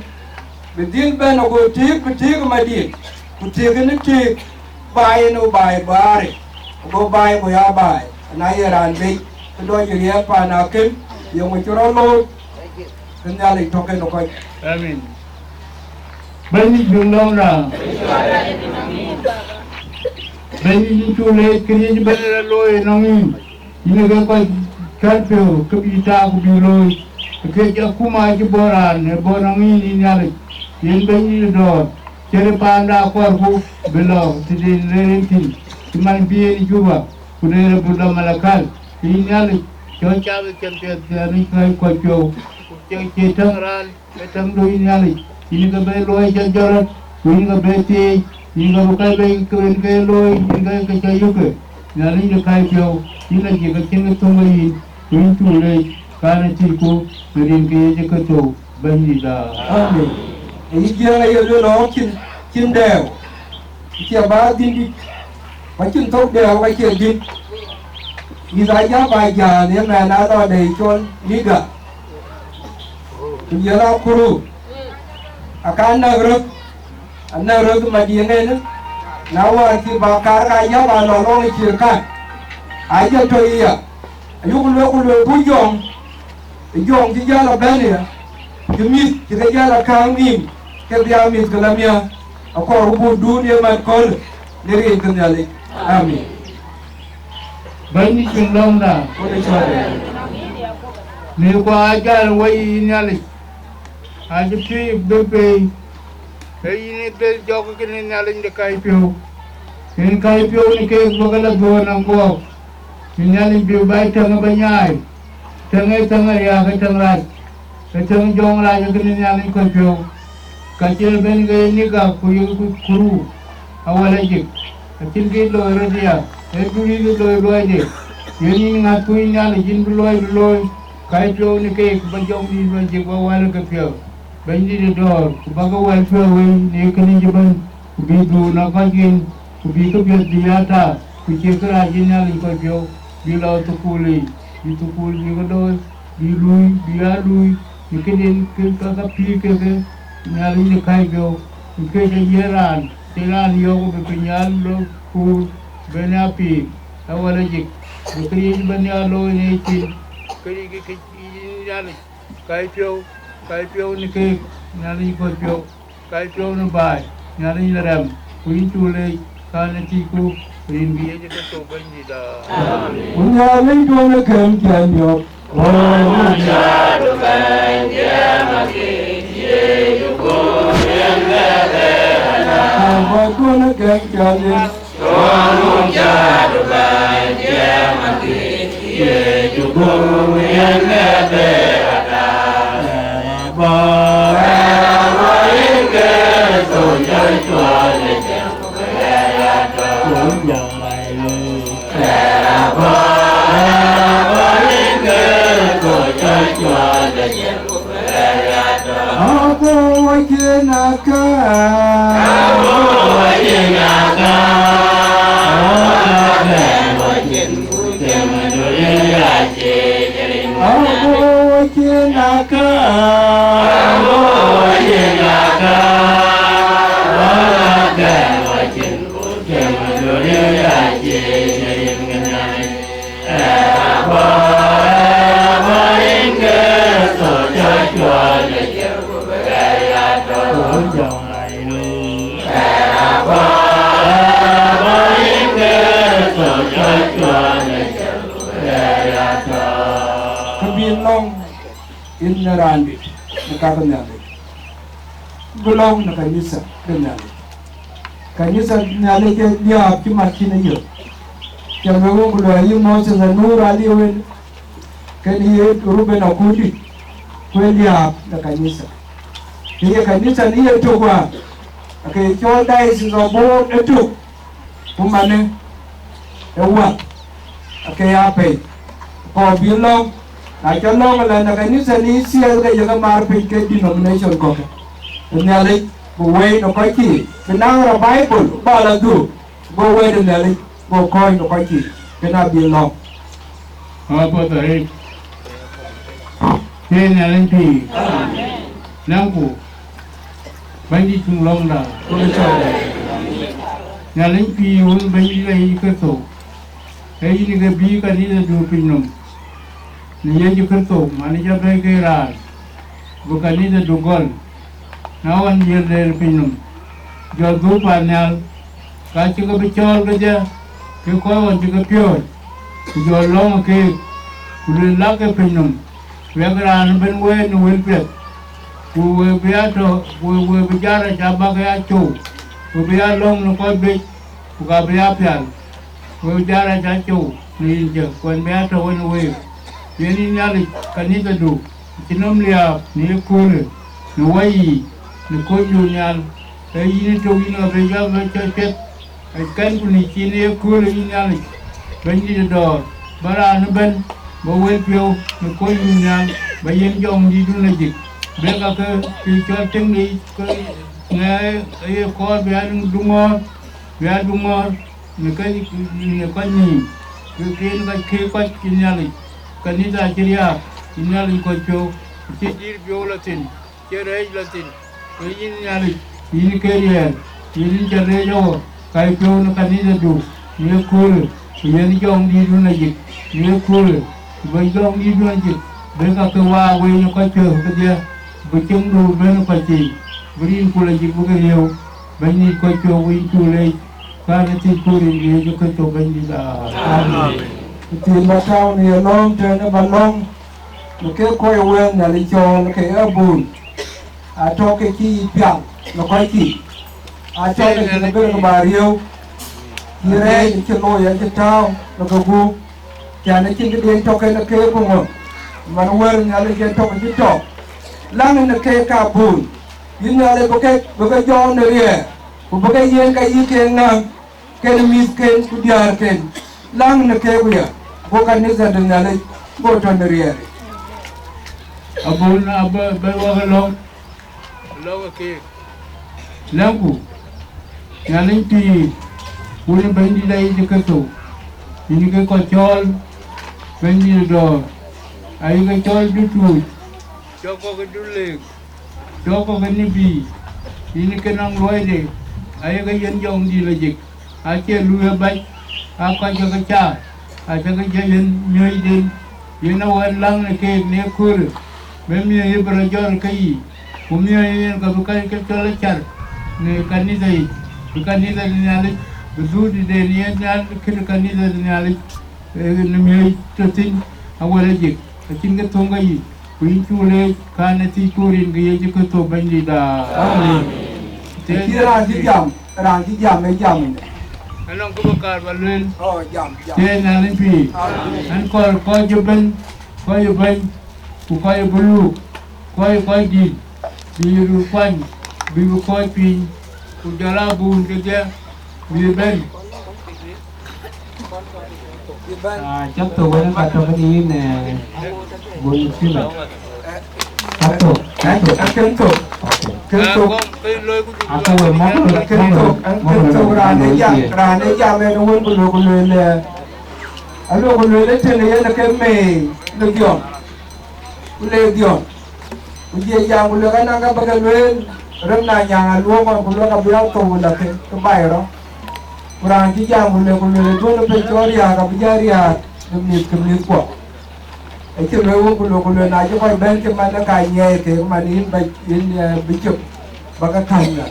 bï dhil bɛ̈n ago tëëk, bï tëëk ë madiën, ku tëëk ënë tëëk baai en ë baai baare, ago baai ku ya baai, na ye raan bei, ke dɔc riɛɛk paan akën, yeŋö cï rɔt looi, ke Nhialic tɔ̈ kenë kɔc. Amen. Bɛ̈nydït bï lɔ̈ŋ raar. Bɛ̈nydït, yïn cuk leec këriëëc ëbɛ̈n ë rɔt looi ënɔŋ yïn. Yïn ke kɔc cɔl piɔ̈u ke bï tak ku bï looi. Ke akuma cï bɔ̈ raan ë bɔ̈ nɔŋ yïn, yïn Nhialic. Yen Bɛ̈nydït ë dɔ̈ɔ̈r, cït ë paanda akɔɔrku bï lɔ tëde rëër en thïn, cï man bï en Juba, ku rëër abï lɔ Malakal. Ke yïn Nhialic, cɔl cath ë cɛn piɛth thiaan ë kɔc piɔ̈u, ku cï, cï täŋ raan. Ke tëŋdu yïn Nhialic, yïn ke bɛ luɔi cä jɔt rɔt, ku yïn ke bɛ thiëëc, yïn ke bï kɔc bɛ ke yen ke looi, yïn ke ke cä yökë. Nhialic de kɔc piɔ̈u, yïn acï ke cïn ke thöŋ ke yïn, ku yïn cu leec, kan ë tïcku, në rin ke Yecu Kërtho, Bɛ̈nydïïtda. Amen. Ayï Jiëëŋ aye lueel ɣɔ̈k cïn, cïn dɛɛu, cie bä dhïn dït, ku acïn thok dɛɛu ka cie dhïn. Mïth aa jam bä jään, ye mɛn aa lɔ dɛɛi cɔl Niga, ku jël akuru, akan näk röth, anäk röth madiŋ en, na wäär cï bä kaar ka yäp alɔ lɔŋ ë cïr kan, aa jɔ tɔ ya, ayuk lueel ku lueel ku jɔŋ, ë jɔŋ cï jäl abɛ̈n ya, cï mïth cï ke jäl akääŋ nïïm, ke bï aa mïth ke lɔ miäk, akɔɔr ku buk duun ye mat kööl, në rin ke Nhialic. Amin. Bɛ̈ny cïn lɔ̈ŋda, wën ë cɔɔl, në kua jal wei yï Nhialic, acï piööc bï pei, ee yïn ë dhil jɔk kënë Nhialic de kɔc piɔ̈u, yen kɔc piɔ̈u në keek bɔ̈ ke lɔ dhuɔ̈ɔ̈r nɔm guɔ̈ɔ̈k, cï Nhialic bï bac tɛ̈ŋ ë bä nyaai, tɛ̈ŋ ë tɛ̈ŋ ë riääk ë tɛ̈ŋ rac, ë tɛ̈ŋ jɔŋ rac ë kënë Nhialic kɔc piɔ̈u, ka cï ë ben ke ye Niga ku ye kuru, awal ajik, acïn kë looi rɔt ya, ee duric looi luɔide, yen yïn ŋäth kuc Nhialic yïn bï luɔi bï looi, kɔc piɔ̈u në keek bä jɔŋdït bä jik bä wal ke piɔ̈u, Bɛ̈nydït ë dɔ̈ɔ̈r, ku bä ke wal piɔ̈u wei në kënë cï bɛ̈n, ku bï dhuur në kɔc yen, ku bï këpiɛth bï ya tak, ku cie kërac yïn Nhialic kɔc piɔ̈u, bï lɔ thukul yiic, bï thukul bï ke looi, bï luui, bï aa luui, në këden ke ka ka pïïr keke Nhialic de kɔc piɔ̈u, ku kec aye raan, cï raan yɔ̈ɔ̈k bï piny aa lɔ kuur, ben aa piir, awal ajik, bï këriëëc bɛ̈n ya looi në yecin, këriëëc ke kec yïn Nhialic. Kɔc piɔ̈u, kɔc piɔ̈u në keek, Nhialic kɔc piɔ̈u, kɔc piɔ̈u në baai, Nhialic në rɛm, ku yïn cu leec, kan ë tïcku, rin bï Yecu Kërtho Bɛ̈nydïïtda. Ku Nhialic duɔ̈n ë kɛ̈m cä niɔp. Ku Nhialic duɔ̈n ë kɛ̈m cä niɔp. Ago wacin aka. Ago wacin aka. Ago wacin aka. Ago wacin aka. Ke bï lɔ̈ŋ yïn në raandït në ka ke Nhialic, bï lɔ̈ŋ në kanitha de Nhialic. Kanitha Nhialic ke liääp cï mat cïn ë yök. Cam wek wok luɔi yï Moses anur aliu en, kën yï Ruben akutdït, ku ë liääp në kanitha. Në ye kanitha në ye tök wäär, ake cɔl Diocese of Bor ë tök, ku manë ë wäth, ake ya pei, kɔɔr bï lɔ̈ŋ, na cä lɔ̈ŋ ëlë në kanitha në E C L ke yeke maar piny ke denomination kɔ̈k. Ë Nhialic, ku wëi në kɔc cï, bï naŋ revival, bä la dhuk, go wɛ̈t ë Nhialic, go kɔ̈ɔ̈c në kɔc cï, kën abï lɔ̈ŋ. Apath arëët. Cie Nhialic pïïr. Amen. Naŋku, Bɛ̈nydït cuŋ lɔ̈ŋda. Nhialic pïïr wun Bɛ̈nydït Yecu Kërtho. Ee yïn ke bïï kanithadu piny nɔm. Në Yecu Kërtho, man cä bɛ̈ɛ̈i ke raan, bï kanithadu gɔl, na ɣɔn yiël lëër piny nɔm, jɔ dhuk paannhial, ka cï ke bï cɔɔl kedhie, ke kɔc ɣɔn cï ke piööc, ku jɔ lɔ̈ŋ ë keek, ku luel lak ë piny nɔm, wek raan ëbɛ̈n wëët në wël piɛth, ku we bï ya tɔ, ku we, we bï jat rac abäk ya cou, we bï ya lɔ̈ŋ në kɔc bec, ku ka bï ya pial, we bï jat rac acou në yïn cë, ku ɣɛn bï ya tɔ wën ë week. Yen yïn Nhialic, kanithadu, cï nɔm liääp në ye köölë, në wɔ yiic, në konydu nhial, ee yïn ë tök yïn abï jɔ bï cɔc piɛth. Akɛnku në cin ë yeköölë yïn Nhialic, Bɛ̈nydït ë dɔ̈ɔ̈r, bä raan ëbɛ̈n, bä wël piɔ̈u në konydu nhial, bä yen jɔŋdïtdun lajik, bï ka ke kë cɔl tiŋ de yic ke ŋɛɛr ë ye kɔɔr bï aa duŋɔ̈ɔ̈r, bï aa duŋɔ̈ɔ̈r në kɔc, në kɔc nïïm, ke ken kɔc ke kɔc cï Nhialic, kanitha acï riääk, cï Nhialic kɔc piɔ̈u, acï dïïr piɔ̈u lɔ thïn, cï rɛɛc lɔ thïn. Ke yïn Nhialic, yïn ke riɛɛr, yïn cä leec ɣo, ka ye piɔ̈u në kanithadu, në yeköölë, ku yen jɔŋdïtdun ajik, në yeköölë, ku bä jɔŋdïtdun ajik, bï ka ke waak wei në kɔc piɔ̈ɔ̈th kedhie, bï ciɛɛŋdu bɛ̈n ë kɔc yiic, bï rinku lajik bï ke riëëu, Bɛ̈nydït kɔc piɔ̈u, ku yïn cuk leec, kään ë thiëc ku rin ke Yecu Kërtho Bɛ̈nydït. Amen. Amen. Ku thiin bä tääu në ye lɔ̈ɔ̈m tënë bä lɔ̈ŋ, në kek kɔc wëën Nhialic cɔɔl ke abun, atɔ̈ ke cï yic pial në kɔc yiic, atɔ̈ ke cï ke bërë ke bä riëëu, cï rɛɛc cï looi acï tääu në ke gup, cän acïn këdiɛ̈n tɔ̈ ke në keek ku ŋö, man wër Nhialic ë tɔ̈ ke cï tɔ̈, läŋ në keek ka abun, yïn Nhialic bï ke, bï ke jɔɔk në riɛɛr, ku bï ke yiɛ̈n ka yï kek ŋäŋ, ken mïthken ku diäärken, läŋ në keek ku ya, go kanitha de Nhialic go tɔ̈ në riɛɛr. Abun abä bä wak lɔ̈ŋ, lɔ̈ŋ ë keek. Lɛ̈ŋku, Nhialic pïïr, wun ë Bɛ̈nydït ayï cï Kërtho, yïn ke kɔc cɔɔl, Bɛ̈nydït ë dɔ̈ɔ̈r, ayï ke cɔɔl dutuuc, cɔk kɔ̈k ë dut leek, cɔk kɔ̈k ë nibii, yïn ke nɔŋ luɔide, ayï ke yen jɔŋdït lajik. Acie luui abac, aa kɔc ke ke caar, acä ke jɔ yen miɔ̈cden, yen awɛn läŋ në keek në yeköölë, bï miɔ̈c bï rɔt jɔt ke yiic, ku miɔ̈c yen ka bï kɔc ke cɔl acar në kanitha yic, bï kanitha de Nhialic, bï dhuut tëden yen nhial kën kanitha de Nhialic, ee, në miɔ̈c tɔ̈ thïn, awɛl ajik, acïn ke thöŋ ke yic. Ku yïn cuk leec kään ë thiëc ku rin ke Yecu Kërtho Bɛ̈nydïïtda. Amen. Të cï raan cï jam, raan cï jam ë jam ënë. Anɔŋ kë bï kaar bä lueel. Oh, jam, jam. Të Nhialic pïïr. Amen. Ɣɛn kɔɔr kɔc ëbɛ̈n, kɔc ëbɛ̈n, ku kɔc ë buluuk, kɔc ë kɔc dït, bï röt kuany, bï bï kɔc piny, ku jɔl aa buun kedhie, bï bɛ̈n. Ah, cäk thok wën ka tɔ̈ kën yïn, eh, Bun Stephen. Cäk thok, cäk thok. Akën thok. Okay. Kën thok. Akën thok, akën thok, raan ë jam, raan ë jam ënë wën ku lueel, ku lueel, eh, alueel ku lueel ë tënë yen ke mei në dhiɔm. Ku le dhiɔm. Ku jie jam ku lueel, anaŋ ka bä ke lueel, rem na nyaŋ aluɔɔk ɣɔn ku lueel abï a thou la ke, ke bai rɔ. Ku raan cï jam ku lueel, ku lueel, duɔ̈n ë piny cɔl riääk, abï jɔ riääk, ke mïth, ke mïthkuɔ. Acï lueel wun ku lueel, ku lueel, na cï kɔc bɛ̈n cï man ë ka nyiɛɛi keek, man yïn bä, yïn, eh, bï cök, bä ke käny la.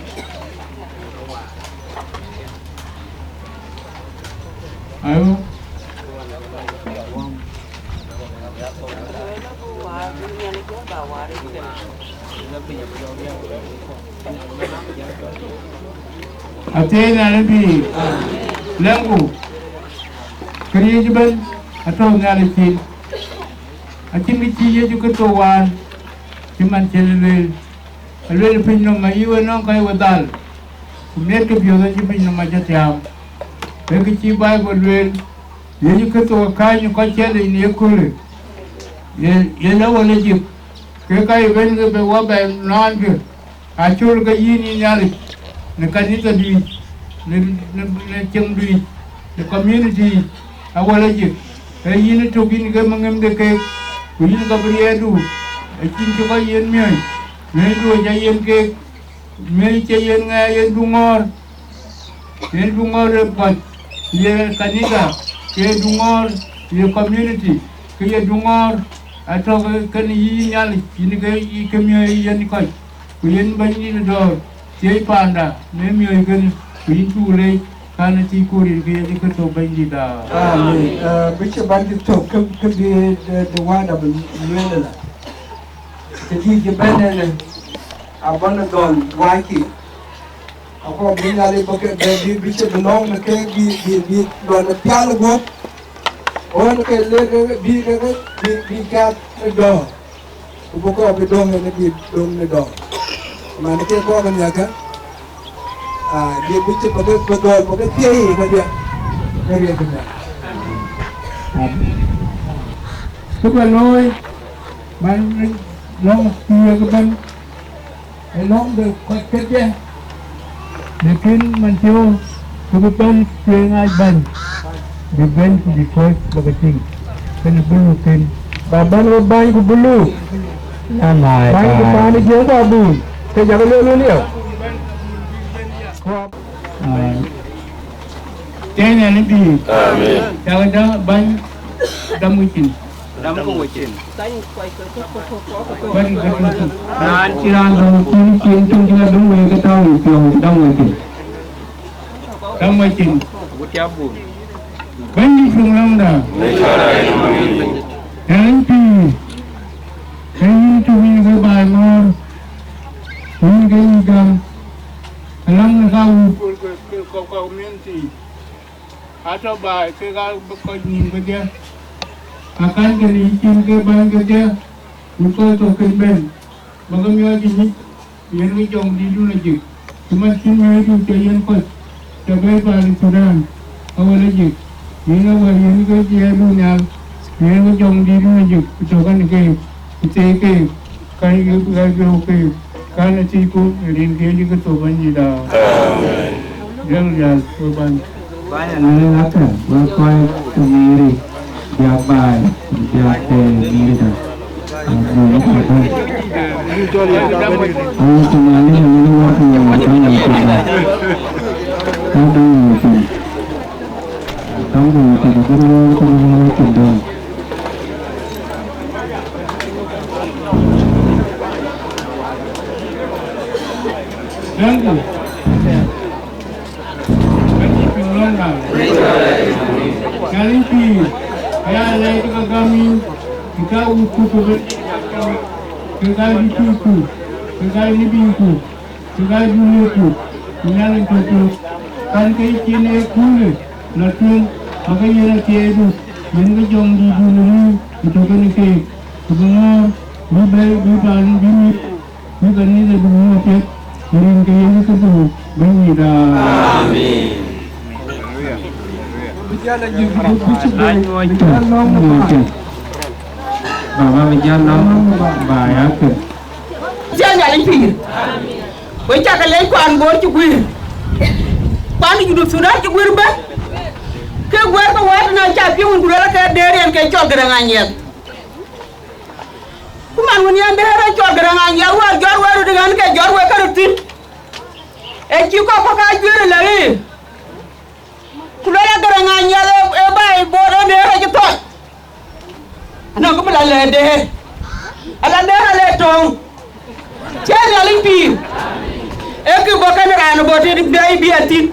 Ayo. Athiɛɛi Nhialic pïïr, lɛ̈ŋku, këriëëc ëbɛ̈n atɔ̈u Nhialic cin. Acïn kë cï Yecu Kërtho waan, cï man cïn ë lueel. Alueel piny nɔm ayï we nɔŋ kɔc we dhal, ku miɛtkë piɔ̈ɔ̈th acï piny nɔm acä thiaam. Wek kë cï Baibul lueel, Yecu Kërtho akääc në kɔc ciɛth yic në yeköölë, ye, ye lɔ wël ë jik, ke ka ye ben ke bï wä bɛ nɔɔnkë, acol ke yïn yï Nhialic, në kanithadu yic, në, në, në cieŋdu yic, në community yic, awël ë jik, ee yïn ë tök yïn ke maŋimde keek, ku yïn ka bï riɛɛrdu, acïn cï kɔc yen miɔ̈c, miɔ̈cdu aca yen keek, miɔ̈c cï yen ŋɛɛr yen duŋɔ̈ɔ̈r, yen duŋɔ̈ɔ̈r ë kɔc, ye kanitha, ke duŋɔ̈ɔ̈r, ye community, ke ye duŋɔ̈ɔ̈r, atɔ̈ ke kën yï Nhialic, yïn ke yï ke miɔ̈c yen kɔc, ku yen Bɛ̈nydït ë dɔ̈ɔ̈r, thiëëc paanda në miɔ̈c kënë, ku yïn cuk leec, kään ë thiëc ku rin ke Yecu Kërtho Bɛ̈nydïtda. Amen. Eh, bï cï bän cï thök, kë, kë bï de, de wada bï lueel la. Kë dï cï bɛ̈n ënë, abɔ̈ në dhɔ̈l wackï. Akɔɔr bï Nhialic bä ke bɛ bï bï cï bï lɔ̈ŋ në keek bï, bï, bï luɔn ë pial guɔ̈p. Ɣön ke lek ke bï ke, ke bï, bï cath në dɔ̈ɔ̈r. Ku bï kɔɔr bï döŋ ënë bï döŋ në dɔ̈ɔ̈r. Man ke kɔɔr ke nhiakä, ah, diɛ bï cï bäkë bï gɔl bäkë thiëi ë kedhie, ë riɛl kënë. Kë bä looi, man lɔ̈ŋ thiëëk ëbɛ̈n, ë lɔ̈ŋ de kɔc kedhie, lakin man thiëëu, kë bï bɛ̈n tueŋ aa bɛ̈n, bï bɛ̈n ku bï kɔc bäkë tïŋ, kënë bulu kën. Ba bɛ̈n we bäny ku bulu. Bäny ku paan ë Jiëëŋ Bäbuun, ke jakë lueel wël yɔ. Amen. Tënë në bï. Amen. Jakë dä bäny däm wecin. Däm ke wecin. Bäny ke tuŋ. Raan cï raan däm wecin, cïn tuŋ cï la däm wek ke tääu ë piɔ̈u däm wecin. Däm wecin. Bɛ̈nydït tuŋ lɔ̈ŋda. Në yïn pïïr, në yïn tuŋ yïn ke baai ŋɔ̈ɔ̈r, yïn ke yï gam, alɔŋ në ka wut ke, ke, ke community, atɔ̈ baai kek aa bï kɔc nïïm kedhie, akan kënë yï cin ke bäny kedhie, bï kɔc kɔ̈k kën bɛ̈n. Bä ke miɔɔc ë nyic, yen ke jɔŋdïtdun ajik, cï man cïn miɔɔcdu cä yen kɔc, cä bɛ̈ɛ̈i paan ë Thudan, awël ajik, yen awär yen ke jiɛɛrdu nhial, yen ke jɔŋdïtdun ajik, ku tɔ̈ kɛn keek, ku thëëi keek, kɛn ke ɣɛɛr piɔ̈u keek, kɛn ë thiëcku, ë rin ke Yecu Kërtho Bɛ̈nydïïtda. Amen. Jɔl jal, we bäny. Bäny anɔŋ ë ŋakä, wek kɔc ke Miri, biäk baai, biäk ke Miri da. Abu ë ŋakä. Abu Somali anɔŋ ë ŋakä, wek kɔc ke Miri da. Kɔc ke Miri da. Kɔc ke Miri da, kɔc ke Miri da. Thank you. Bɛ̈nydït piŋ lɔ̈ŋda. Nhialic pïïr, aya lɛc ke gäm yïn, ë ka wutku ke bɛ̈n, ke ka bï tuucku, ke ka bï bïïku, ke ka bï lëkku, ku Nhialic tɔ̈ thok, kan ke cin ee kuulë lɔ tueŋ, bä ke yen athiɛɛidu, yen ke jɔŋdïtdun ë rïïu ë tök kɛn keek, ku bï ŋɔ̈ɔ̈r, bï bɛ̈ɛ̈i, bï paan, bï mïth, bï kanitha bï ŋɔ̈ɔ̈r piɛth, ë rin ke Yecu Kërtho Bɛ̈nydïïtda. Amen. Baba bï jal lɔ ba ya kë. Thiëëc Nhialic pïïr. Wek cä ke lec kuan Bor cï guiir. Kuan Junub Thudan cï guiir bɛ̈n. Ke guɛɛr ke wɛ̈ɛ̈t ënɔn cä piŋ wun ku luelë ke dëër yen ke cɔl Gërëŋ Anyiɛth. Ku man wën yen dëër ë cɔl Gërëŋ Anyiɛth wäär jɔt wek röt ɣän ke jɔt wek käröt thïn. Ee cï kɔ̈k kɔ̈k aa juëër ë lɛ̈k ë. Ku luel a Gërëŋ Anyiɛth ë, ë baai Bor ë dëër ë cï thɔn. Anɔŋ kë bï la lɛ̈k dëër. Ala dëër ala tɔ̈ɔ̈ŋ. Thiëëc Nhialic pïïr. Ee kë bɔ̈ kɛn raan bɔ̈ tëde bï bï a thïn.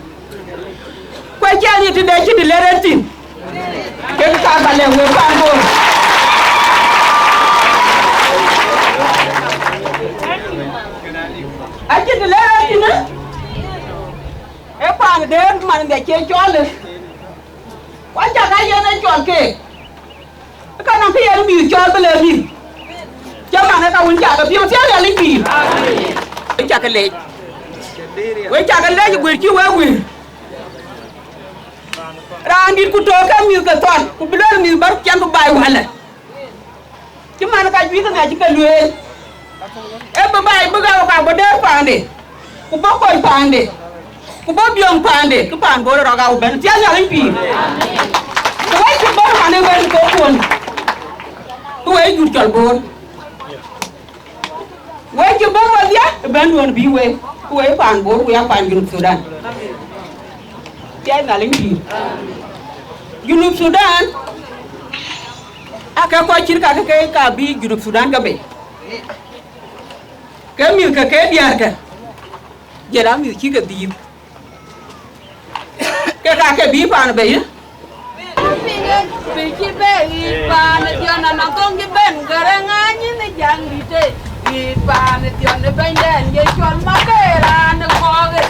Ku acïn yï tëde cï të lëër en thïn. Kek kaar ba lɛ̈k wek paan Bor. Acïn të lëër en thïn, ee paan dëër man bï acie cɔl ë. Ku acä ka yen ë cɔl keek. Ka nɔŋ kë yen mïth cɔɔl bï lëk mïth. Cï man ë ka wun cakë piŋ thiëëc Nhialic pïïr. Wek cakë lec. Wek cakë lec guëër cï wek guëër. Raan dït ku tɔ̈ ke mïth ke thɔn, ku bï lueel mïth bär cɛn bï baai walë. Cï man ka juëc ŋa cï ke lueel. Ee bï baai bï gäu ka bï dëër paande, ku bï kony paande, ku bï biöŋ paande, kë paan Bor rɔt gäu bɛ̈n thiëëc Nhialic pïïr. Ku wek cï bɔ̈ man ë wek ë thok kuön, ku wek jur cɔl Bor. Wek cï bɔ̈ wedhie ë bɛ̈nduön bï wek, ku wek paan Bor, ku ya paan Junub Thudan. Thiëëc Nhialic pïïr. Junub Thudan, aa ke kɔc cït kakë ke ka bï Junub Thudan ke bei. Ke mïth ke ke diäärkë, jël a mïth cï ke dhiëëth. Ke ka ke bï paan bei. Bï cï bei paan ë Dhiɔn anɔŋ kɔŋ cï ben Gërëŋ Anyiɛth ë jaŋ dït ë. Bï paan ë Dhiɔn ë bɛ̈nydɛn ye cɔl Makër raan ë kɔɔk ë.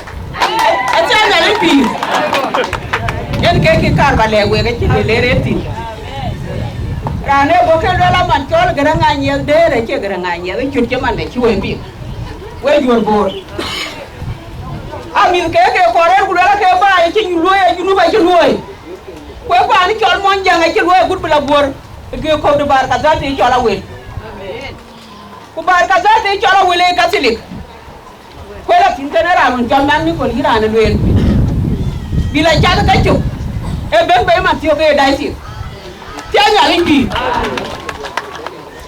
Acä Nhialic pïïr. Yen ke kï kaar ba lɛ̈k wek acïn të lëër en thïn. Raan ë bɔ̈ ke luel aman cɔl Gërëŋ Anyiɛth dëër acie Gërëŋ Anyiɛth, ë cut cï man de cï wek piŋ. We juöör Bor. Amïth ke ke kɔɔr rɛ̈ɛ̈r ku luɛɛl ke baai acï luöi, ë Junub acï luöi. Ku ë paan cɔl Muɔnyjäŋ acï luöi agut bï la guöör ë ke kɔ̈u de Bahr el Ghazal të cɔl Awel. Ku Bahr el Ghazal të cɔl Awel ë Katholik. Ku ë la thïn kënë raan wën cɔl Mark Nichols yï raan ë lueel. Bï la cath ke cök. Ë ben bei man thiɔ̈k ë diocese. Thiëëc Nhialic pïïr.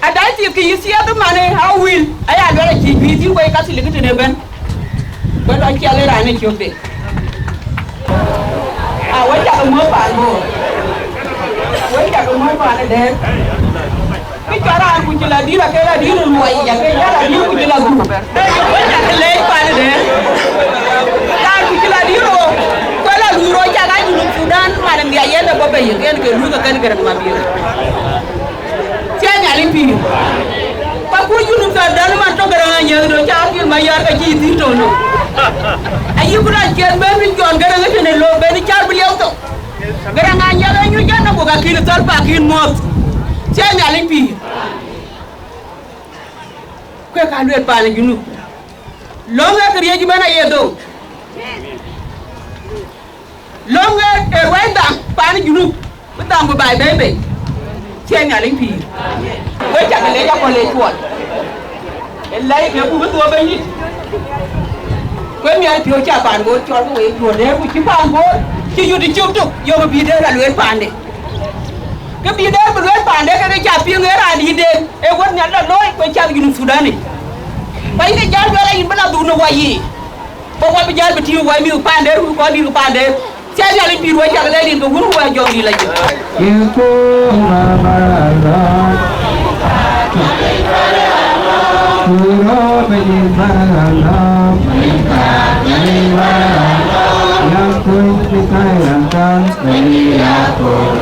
Adai thik kë yï thiëëth ëmanë Awil, aya luɛl acï juëc thïn wei Katholik tënë ëbɛ̈n. Wek lɔ ciɛl ë raan ë cökde. A wek cak ë muɔ̈th paan Bor. Wek cak ë muɔ̈th paan ë dɛ̈ɛ̈r. Kë cɔl raan ku cï la dït, ake la dït ë luɔi yic, ake cɔl la dït ku cï la dhuk. Wek cak ë leec paan ë dɛ̈ɛ̈r. Raan ku cï la dït rou, ku la luui rou, cak a Junub Thudan man ë nhiac yen ë bɔ̈ bei, yen ke luui ke kën Garaŋ Mabior. Thiëëc Nhialic pïïr. Ka kuc Junub Thudan man tök Garaŋ Anyieth do cä Kiir Mayar ka cï thïn tɔ̈u no. Ayï ku rac kiɛ̈n ben bï Jɔn Garaŋ ëtënë lo ben cär bï liɛu thok. Garaŋ Anyieth anyuc jɔn nɔm ku ka kïn thɔl pa kïn muɔ̈th. Thiëëc Nhialic pïïr. Kuek ka luel paan ë Junub. Lɔ̈ŋ ee këriëëc ëbɛ̈n aye dhou. Lɔ̈ŋ ee, ee ruɛc dhaŋ paan ë Junub, bï dhaŋ bï baai bɛ̈ɛ̈i bei. Thiëëc Nhialic pïïr. Wek cak ë lec akɔ̈l ë cuɔl. Ë lɛc ke buk bï thuɔɔu Bɛ̈nydït. Ku ë miɛt piɔ̈u cä paan Bor cɔl ke wek juöör dɛ̈ɛ̈r, ku cï paan Bor cï yut ë cök tök, yökë bï dɛ̈ɛ̈r alueel paande. Kë bï dɛ̈ɛ̈r bï lueel paande, ke ke cä piŋ ë raan dïïtden, ë wët nhial la looi, ku ë cath Junub Thudan yic. Ku ayï ke jäl lueel ayïn bï la dhuk në wai yiic. Ku wä bï jäl bï tïŋ wai mïth paande, ku kɔn dït ku paande. Thiëëc Nhialic pïïr wä cak lɛ̈k rin ke wun ku wä jɔŋ dït la jël. Yeko mama la, kuro beni mama la, yang kun ni kai yang kan, beni ya kun.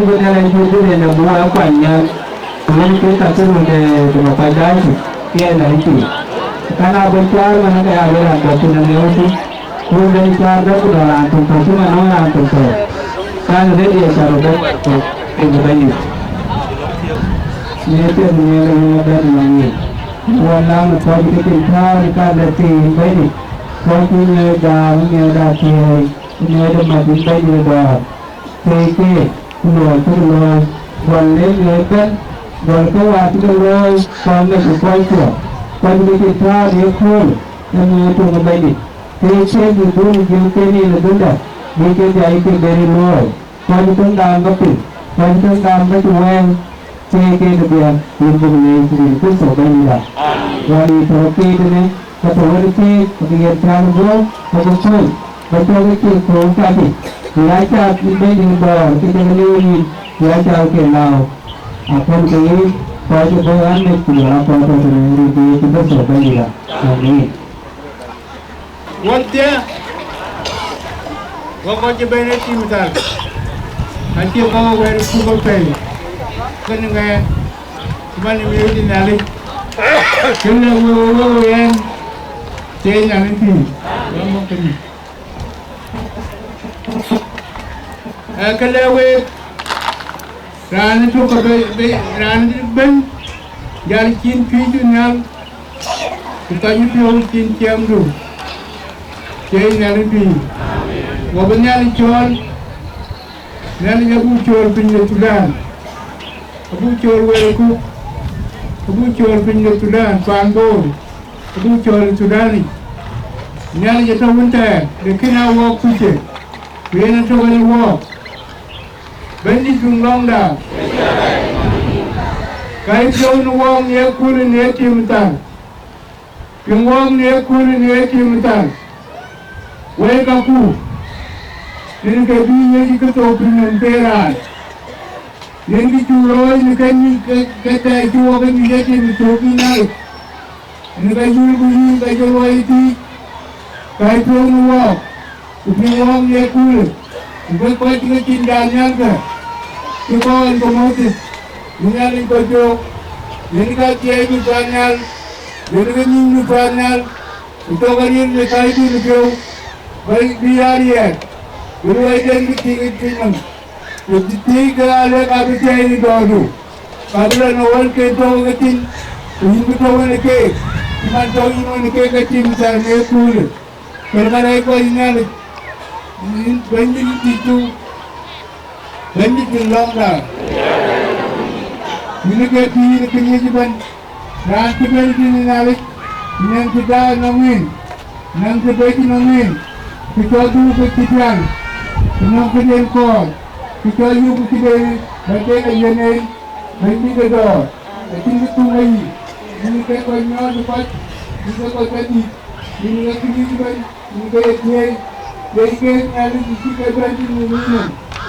Ku Nhialic cï bï yen ë buk ë kuany nhial, ku yen kë ka cï run de Democratic, ke yen ë rït piny. Kan aa bï cuaar man, ke ya bï raan dɔ̈k thïn ë ŋëu thïn, ku bï cuaar bɛ̈n ku dɔ̈k raan töŋ tɔ̈ cï man nɔŋ raan töŋ tɔ̈. Kan rëër ye cä röt bɛ̈n ku ku bï bɛ̈n yök. Në piɛth në yen ë bɛ̈n nɔm yic. Wɔ lam ë kɔc ke cïn tääu në kan de thiin bɛ̈nydït, kɔc cï ŋɛ̈ɛ̈c gam, ŋɛ̈ɛ̈c da thiëëi, ŋɛ̈ɛ̈c de mat yïn bɛ̈nydït ë dɔ̈ɔ̈r. Thëëi keek, ku luɔi cï ke looi, gɔl lek ŋɛ̈ɛ̈c ëbɛ̈n, gɔl ke wäär cï ke looi, kɔn lek ku kɔc cuɔ, kɔc bï cï tääu ë kööl, ë ŋɛ̈ɛ̈c töŋ ë Bɛ̈nydït. Thëëi keek bï dhuk ë jiëëŋken ë dhukda, bï ke dhiac ke bɛ̈n ë looi, kɔc töŋ gam bä piny, kɔc töŋ gam bä cï wɛɛl, thëëi keek ë biäk, yen buk leec rin Kërtho Bɛ̈nydïtda. Wal yï tɔ̈ keek ënë, Ka tɔ̈ wën ë thiëëc, ke yen cäk guɔ̈p, ke ke kuöc, ke cɔk ke cïk thööŋ kadï, ku ya cath yïn Bɛ̈nydït dɔ̈ɔ̈r, ke jɔkï liu yïn, ku ya cath ke lääu. Akɔn ke yïn, kɔc ë bɔ̈ ɣän mec, ku jɔl aa kɔc tɔ̈ tënë rin ke Yecu Kërtho Bɛ̈nydïtda. Amen. Wäthia, wek kɔc cï bɛ̈n ë tim thar, acï kɔ̈k wɛ̈ɛ̈r ë puk ë pɛ̈i, kënë ŋɛɛr, ku man ë miɔɔc ë Nhialic, kë lɛ̈k wek, wek, wek yen, cie Nhialic pïïr, wek mɔ̈k kënë. Ee kë lɛ̈k week, raan ë tök abï, bï, raan ë bɛ̈n, jal cïn pïïrdu nhial, ku thany piɔ̈u cïn ciɛɛŋdu, cie Nhialic pïïr. Wɔ bï Nhialic cɔɔl, Nhialic abuk cɔɔl piny de Thudan, abuk cɔɔl wɛ̈ɛ̈r ë Kuk, abuk cɔɔl piny de Thudan, paan Bor, abuk cɔɔl ë Thudanic. Nhialic atɔ̈ wën thɛɛr, lakin aa wɔɔk kucë, ku yen atɔ̈ wën ë wɔɔk. Bɛ̈nydït, piŋ lɔ̈ŋda, ka yï piɔ̈u në wɔɔk në ye köölë në ye tim thar. Piŋ wɔɔk në ye köölë në ye tim thar, wek kaku, rin ke bï Yecu Kërtho piŋ nɔm ke raan, rin kë cuk looi në ke, ke, ke thɛɛr cï wɔ ke bï ye tim thök yïn Nhialic, rin ke yul ku yïn ke jɔ luɔi ë tïc, ka yï piɔ̈u në wɔɔk. Ku piŋ wɔɔk në ye köölë, ku bï kɔc cï ke cin jal nhial kë, cï kɔɔr ke Mothith, bï Nhialic kɔc piɔ̈u, yen ka thiëëc bï paannhial, yen ke nyïny bï paannhial, ku cɔk ariël në kääcdu në piɔ̈u, bï, bï aa riɛɛr, bï luɔiden bï tik ë piny nɔm. Ku thiëëc ke aa lɛ̈k abï thiëëc në dɔ̈ɔ̈rdu, ka bï lɔ në wël ke tɔ̈u ke thïn, ku yïn bï tɔ̈u wën ë keek, cï man tɔ̈u yïn wën ë keek ke tim thar në ye köölë. Kërkë rɛɛc kɔc Nhialic, yïn Bɛ̈nydït yïn tiitdu, Bɛ̈nydït yïn lɔ̈ŋda, yïn ke pïïr ë këriëëc ëbɛ̈n, raan cï bɛ̈n tïŋ ë Nhialic, nɛn cï daai nɔm en, nɛn cï bɛ̈c nɔm en, ku cɔl dhuk ke cï pial, ku nɔm këden kɔɔr, ku cɔl yök këden bä den ayen en, Bɛ̈nydït ë dɔ̈ɔ̈r, acïn kë thöŋ ë yic, yïn ke kɔc nyɔɔt ë kɔc, yïn ke kɔc kedït, yïn ke këriëëc ëbɛ̈n. Yïn ke ye thiëëc, ke yï ke Nhialic cï ke bɛ̈n tïŋ në yïn nɔm,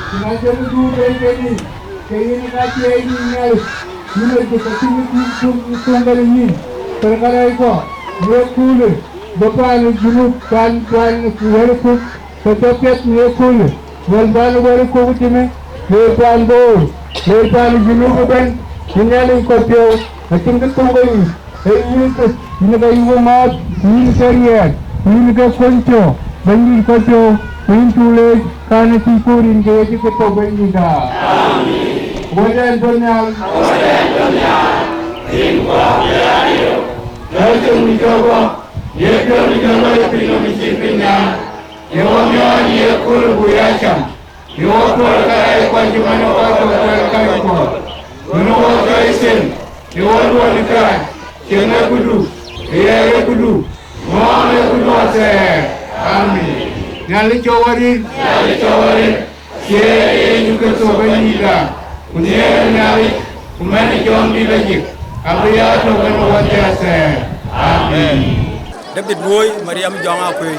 ku na jɔkï dhuur ke yï ke nïïm, ke yïn ka thiëëc nïïm Nhialic, yïn ë dhuk acïn kë thöŋ, thöŋ, thöŋ bɛ̈n ë yïn, kërkë rɛɛc kɔ̈k, në ye köölë, bï paan ë Junub, paan, paan ë wɛ̈ɛ̈r ë Kuk, ke jɔ piɛth në ye köölë, wɛ̈l paan ë wɛ̈ɛ̈r ë Kuk ë tënë, le paan Bor, le paan ë Junub ëbɛ̈n, yïn Nhialic kɔc piɔ̈u, acïn kë thöŋ ke yïn. Ee yïn Yecu, yïn ke yï we ŋɔ̈ɔ̈th, ku yïn ke riɛɛr, ku yïn ke kuöny piɔ̈u, Bɛ̈nydït kɔc piɔ̈u, ku yïn cuk leec, kan ë cïï kuur yïn ke Yecu Kërtho Bɛ̈nydïtda. Amen. Awɔ̈c ɛn tɔ̈ nhial. Awɔ̈c ɛn tɔ̈ nhial. Rin kuak de radio. Lɔ cïn mi cɔk bɔ̈, ye piɔ̈u mi cɔk lɔ ye piny nɔm cï piny nhial. Ye wɔ miɔɔc ye kööl buk ya cam. Ye wɔ puɔl kärɛc kuany cï man ë kɔc tɔ̈ kuɛɛr kärɛc puɔl. Duɔ̈në wɔ jɔ yï them, ye wɔ luɔ̈ɔ̈ny kääc, cieŋ ë këdu, riɛɛr ë këdu, ŋɔ̈ɔ̈ŋ ë këdu athɛɛr. Amen. Nhialic cɔk wɔ rin. Nhialic cɔk wɔ rin. Cie Yecu Kërtho Bɛ̈nydïtda, ku nhiëër ë Nhialic, ku mɛ̈n ë Jɔŋdït Lajik, abï ya tök ënë wäthii athɛɛr. Amen. David Woi, Mariam Jɔŋ Akuëi,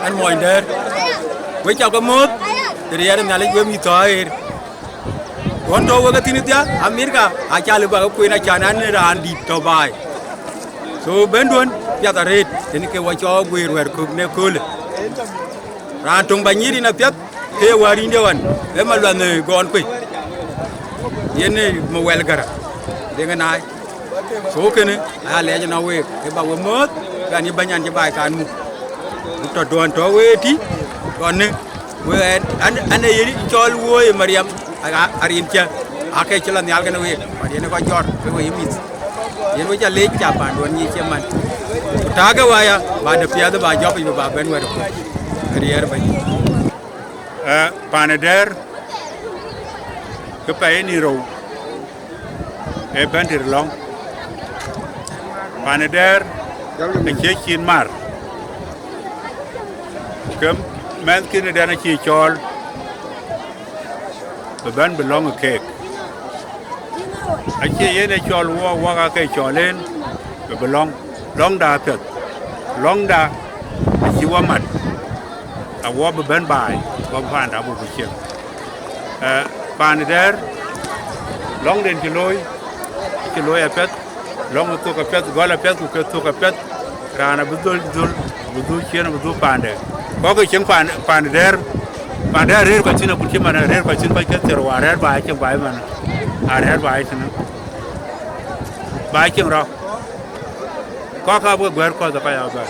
ɛn muɔny dɛ̈ɛ̈r. Wek ca ke mɔ̈ɔ̈th, riɛɛr ë Nhialic wek mïth tɔ̈ aɣeer. Ɣɔn tɔ̈ wek ë thïn ë dhia, Amerika, aca lëu bä ke kueen acan an, raan dït tɔ̈ baai. So, bɛ̈nduön, piath arëët, tënë ke wɔ cɔɔk guëër wɛ̈ɛ̈r kök në köölë. Raan töŋ bä nyïïr yïn apiɛth, ke ye wäär yïnde ɣɔn, ë Maluath në Gɔɔn Kuei. Yen ë Mawɛl Gära, Deŋ Naai. So kënë aya lɛc ënɔŋ week, ë ba we mɔ̈ɔ̈th, bɛ̈n yï bɛ̈ny an cï baai kan muk. Ku tɔ̈ duɔ̈n tɔ̈ we tï, duɔ̈n në, we ɛn, ɛn, ɛn ee yen cɔl wööc ë Mariam, a, a, arin cä, ake cï lɔ nhial kënë week, but yen ë kɔc jɔt, ke we yï mïth. Yen we ca leec ca panduɔ̈n nyic cï man. Ku taakë waya, ba de piɛth ba jɔp yic, ba bɛ̈n wɛ̈t ë kuc. Riɛɛr bɛ̈ny. Ë, pan ë Dɛ̈ɛ̈r, ke pɛɛi nïn rou, ee bɛ̈n tëde lɔ̈ŋ. Pan ë Dɛ̈ɛ̈r acie cin mar, ke mɛnhkïn ë dɛn acï cɔɔl, bï bɛ̈n bï lɔ̈ŋ ë keek. Acie yen ë cɔl wɔk, wɔk aake cɔl en, bï bï lɔ̈ŋ. Lɔ̈ŋda apiɛth, lɔ̈ŋda acï wɔ mat, awɔ bï bɛ̈n baai, wɔ bï paanda bï ku cieŋ. Ë, pan ë Dɛ̈ɛ̈r, lɔ̈ŋden cï looi, acï looi apiɛth, lɔ̈ŋ ë thök apiɛth, gɔl apiɛth, ku ke thök apiɛth, raan abï dhöl dhöl, abï dhuk ciëën, abï dhuk paande. Kɔ̈k ke cieŋ pan, pan ë Dɛ̈ɛ̈r, pan ë Dɛ̈ɛ̈r rëër kɔc thïn, akut cï man rëër kɔc thïn, kɔc ke thiër wa rɛ̈ɛ̈r baai cieŋ baai man, arɛ̈ɛ̈r baai thïn, baai cieŋ rɔt. Kɔ̈k abï guɛ̈ɛ̈r kɔ̈th ë kɔc abɛ̈n.